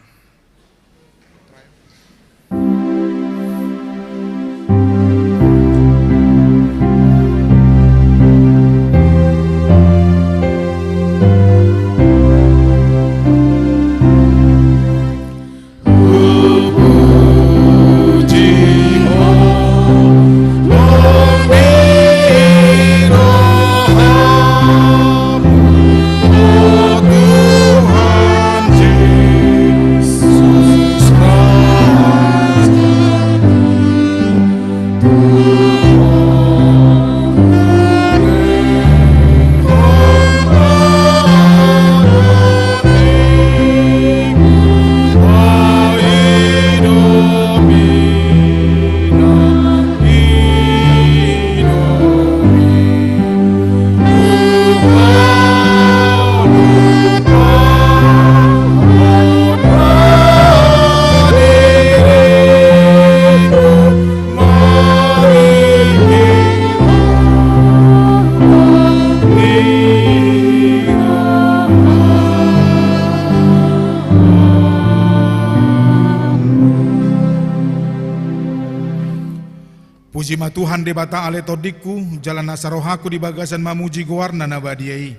Puji ma Tuhan Debata ale tondingku, jala nasa rohangku di bagasan mamuji goarna na badia i.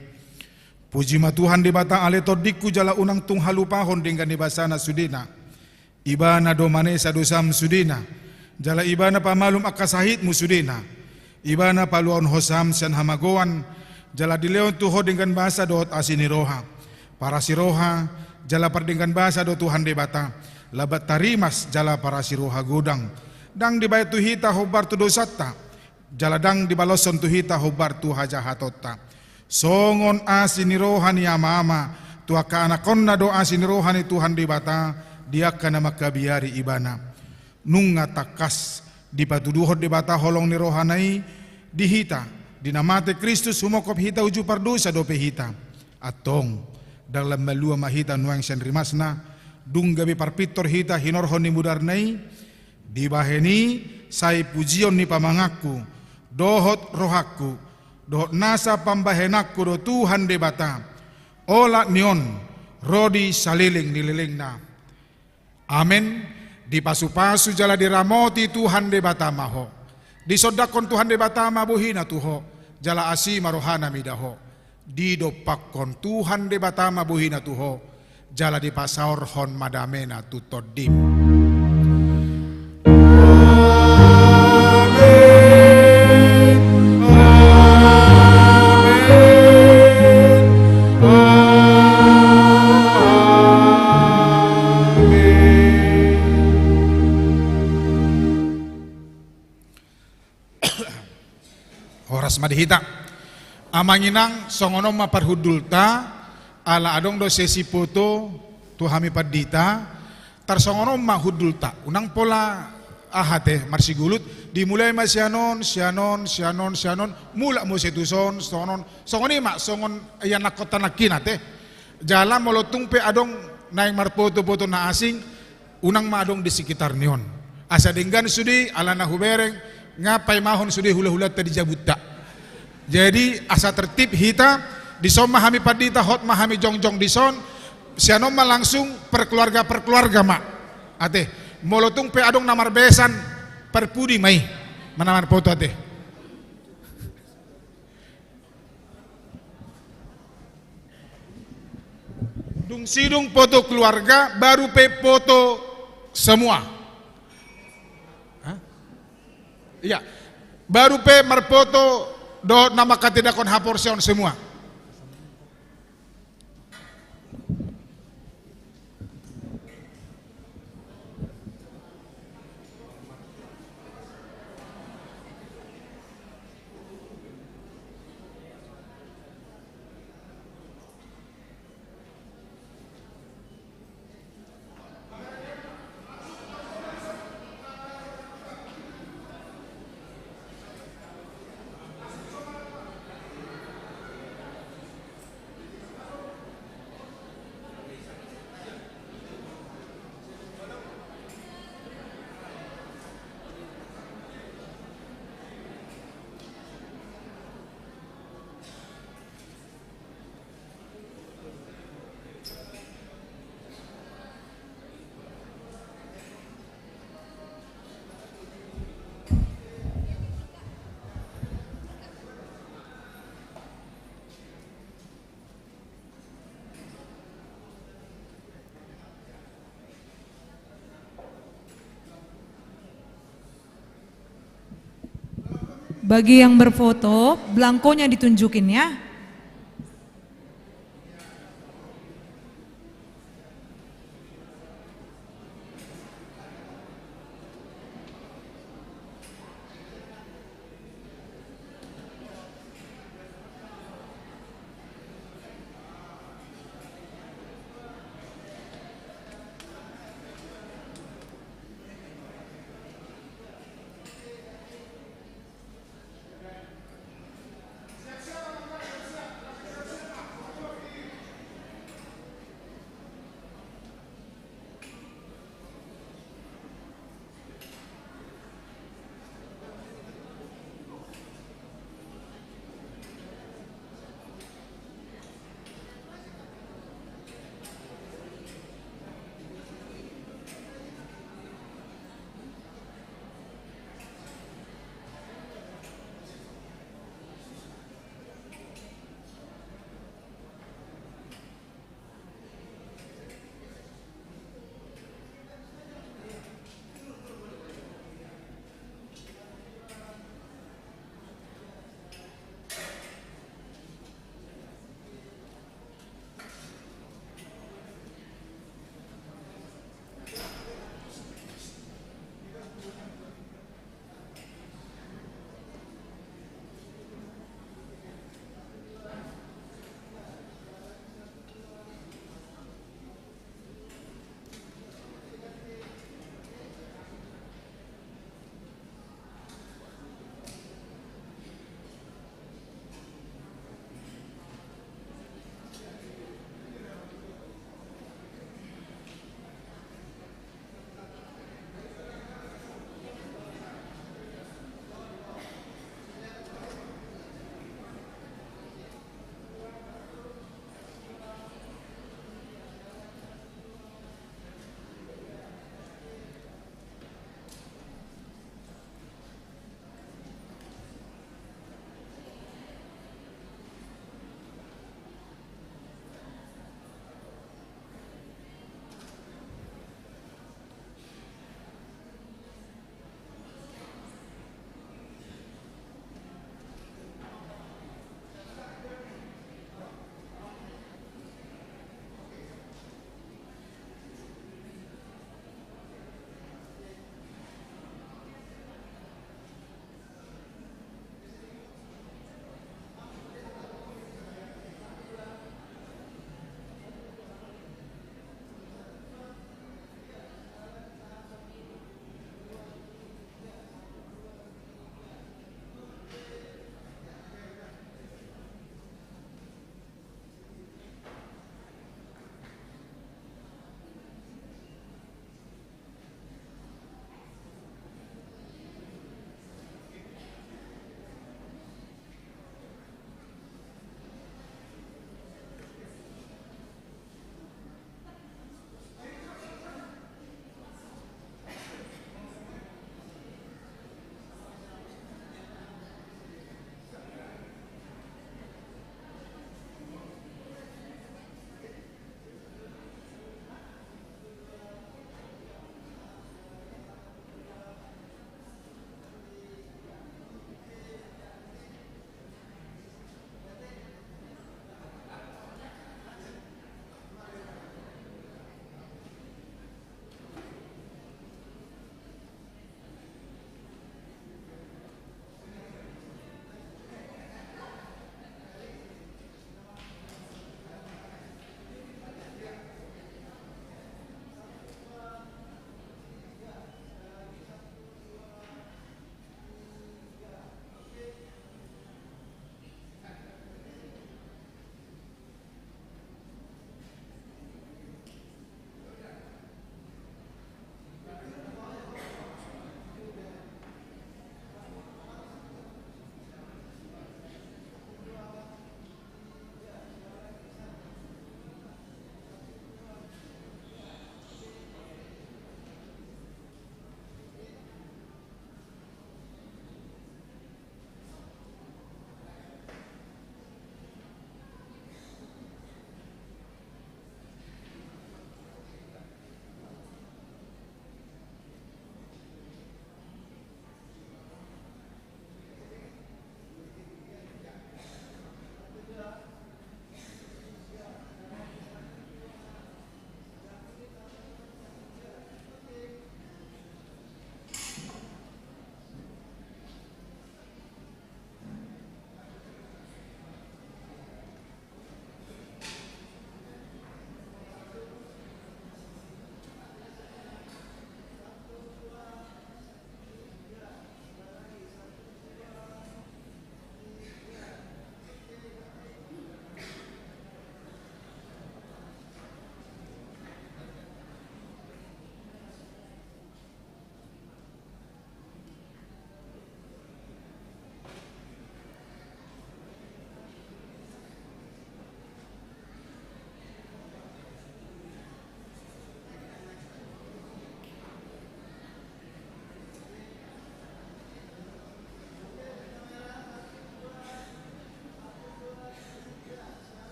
Puji ma Tuhan Debata ale tondingku, jala unang tung halupahon denggan ni basana sudena. Ibana do manesa dosam sudena, jala Ibana pamalum angka sahitmu sudena. Ibana paluahon ho sam sian hamagoan, jala dilehon tu ho denggan basa dohot asi ni roha. Parasi roha jala pardenggan basa do Tuhan Debata, lambat tarimas jala parasi roha godang. Ndang dibahen tu hita hombar tu dosanta, jala ndang dibaloshon tu hita hombar tu hajahatonta. Songon asi ni roha ni ama-ama tu angka anakonna do asi ni roha ni Tuhan Debata di angka na mangkabiari Ibana. Nunga tangkas dipatuduhon Debata holong ni rohana i di hita, di na mate Kristus humongkop hita uju pardosa dope hita. Antong, ndang lam malua ma hita nuaeng sian rimasna, dung gabe parpintor hita hinorhon ni mudarna i, dibahen i sai pujion ni pamanganku, dohot rohangku, dohot nasa pambahenanku do Tuhan Debata, olat ni on ro di saleleng ni lelengna. Amen. Dipasupasu jala diramoti Tuhan Debata ma ho. Disondangkon Tuhan Debata ma bohina tu ho, jala asi ma rohana mida ho. Didompakkon Tuhan Debata ma bohina tu ho, jala dipasaorhon ma damena tu tondim. Amen. Amen. Amen. Horas ma di hita. Amang inang, songon on ma parhundulta, ala adong do sesi poto tu hami pandita, tarsongon on ma hundulta. Unang pola aha te, marsigulut, dimulai ma sian on, sian on, sian on, sian on, mulak muse tuson, songon on, songon i ma, songon ianakhonta nangkin ate. Jala molo tung pe adong naeng marpoto-poto na asing, unang ma adong di sekitar ni on. Asa denggan sude, alana hubereng, nga paimahon sude hula-hulanta di jabunta. Jadi, asa tertib hita, dison ma hami pandita, hot ma hami jongjong dison, sian on ma langsung per keluarga, per keluarga ma. Ate, molo tung pe adong na marbesan, parpudi ma i, mana marpoto ate. Dung sidung poto keluarga, baru pe poto semua. Hah? Iya. Baru pe marpoto dohot na mangkatindangkon haporseaon semua. Bagi yang berfoto, belangkonya ditunjukin ya.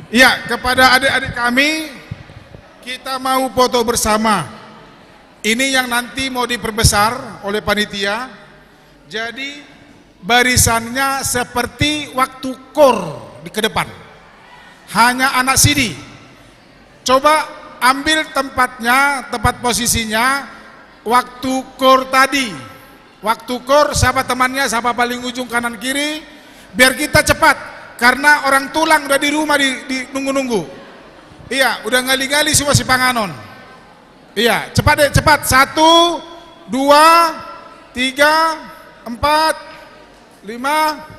Ya, kepada adik-adik kami, kita mau foto bersama. Ini yang nanti mau diperbesar oleh panitia. Jadi, barisannya seperti waktu kor di ke depan. Hanya anak sidi. Coba ambil tempatnya, tempat posisinya waktu kor tadi. Waktu kor, siapa temannya, siapa paling ujung kanan kiri, biar kita cepat, karena orang tulang udah di rumah di, di nunggu-nunggu. Iya, udah ngali-ngali semua sipanganon. Iya, cepat deh, cepat. Satu, dua, tiga, empat, lima.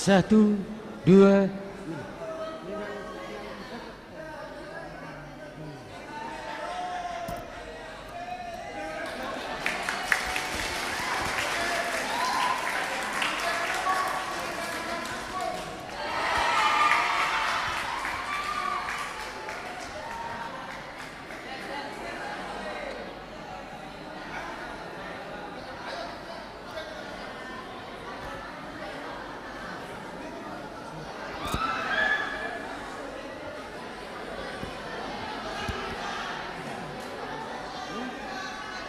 Satu, dua,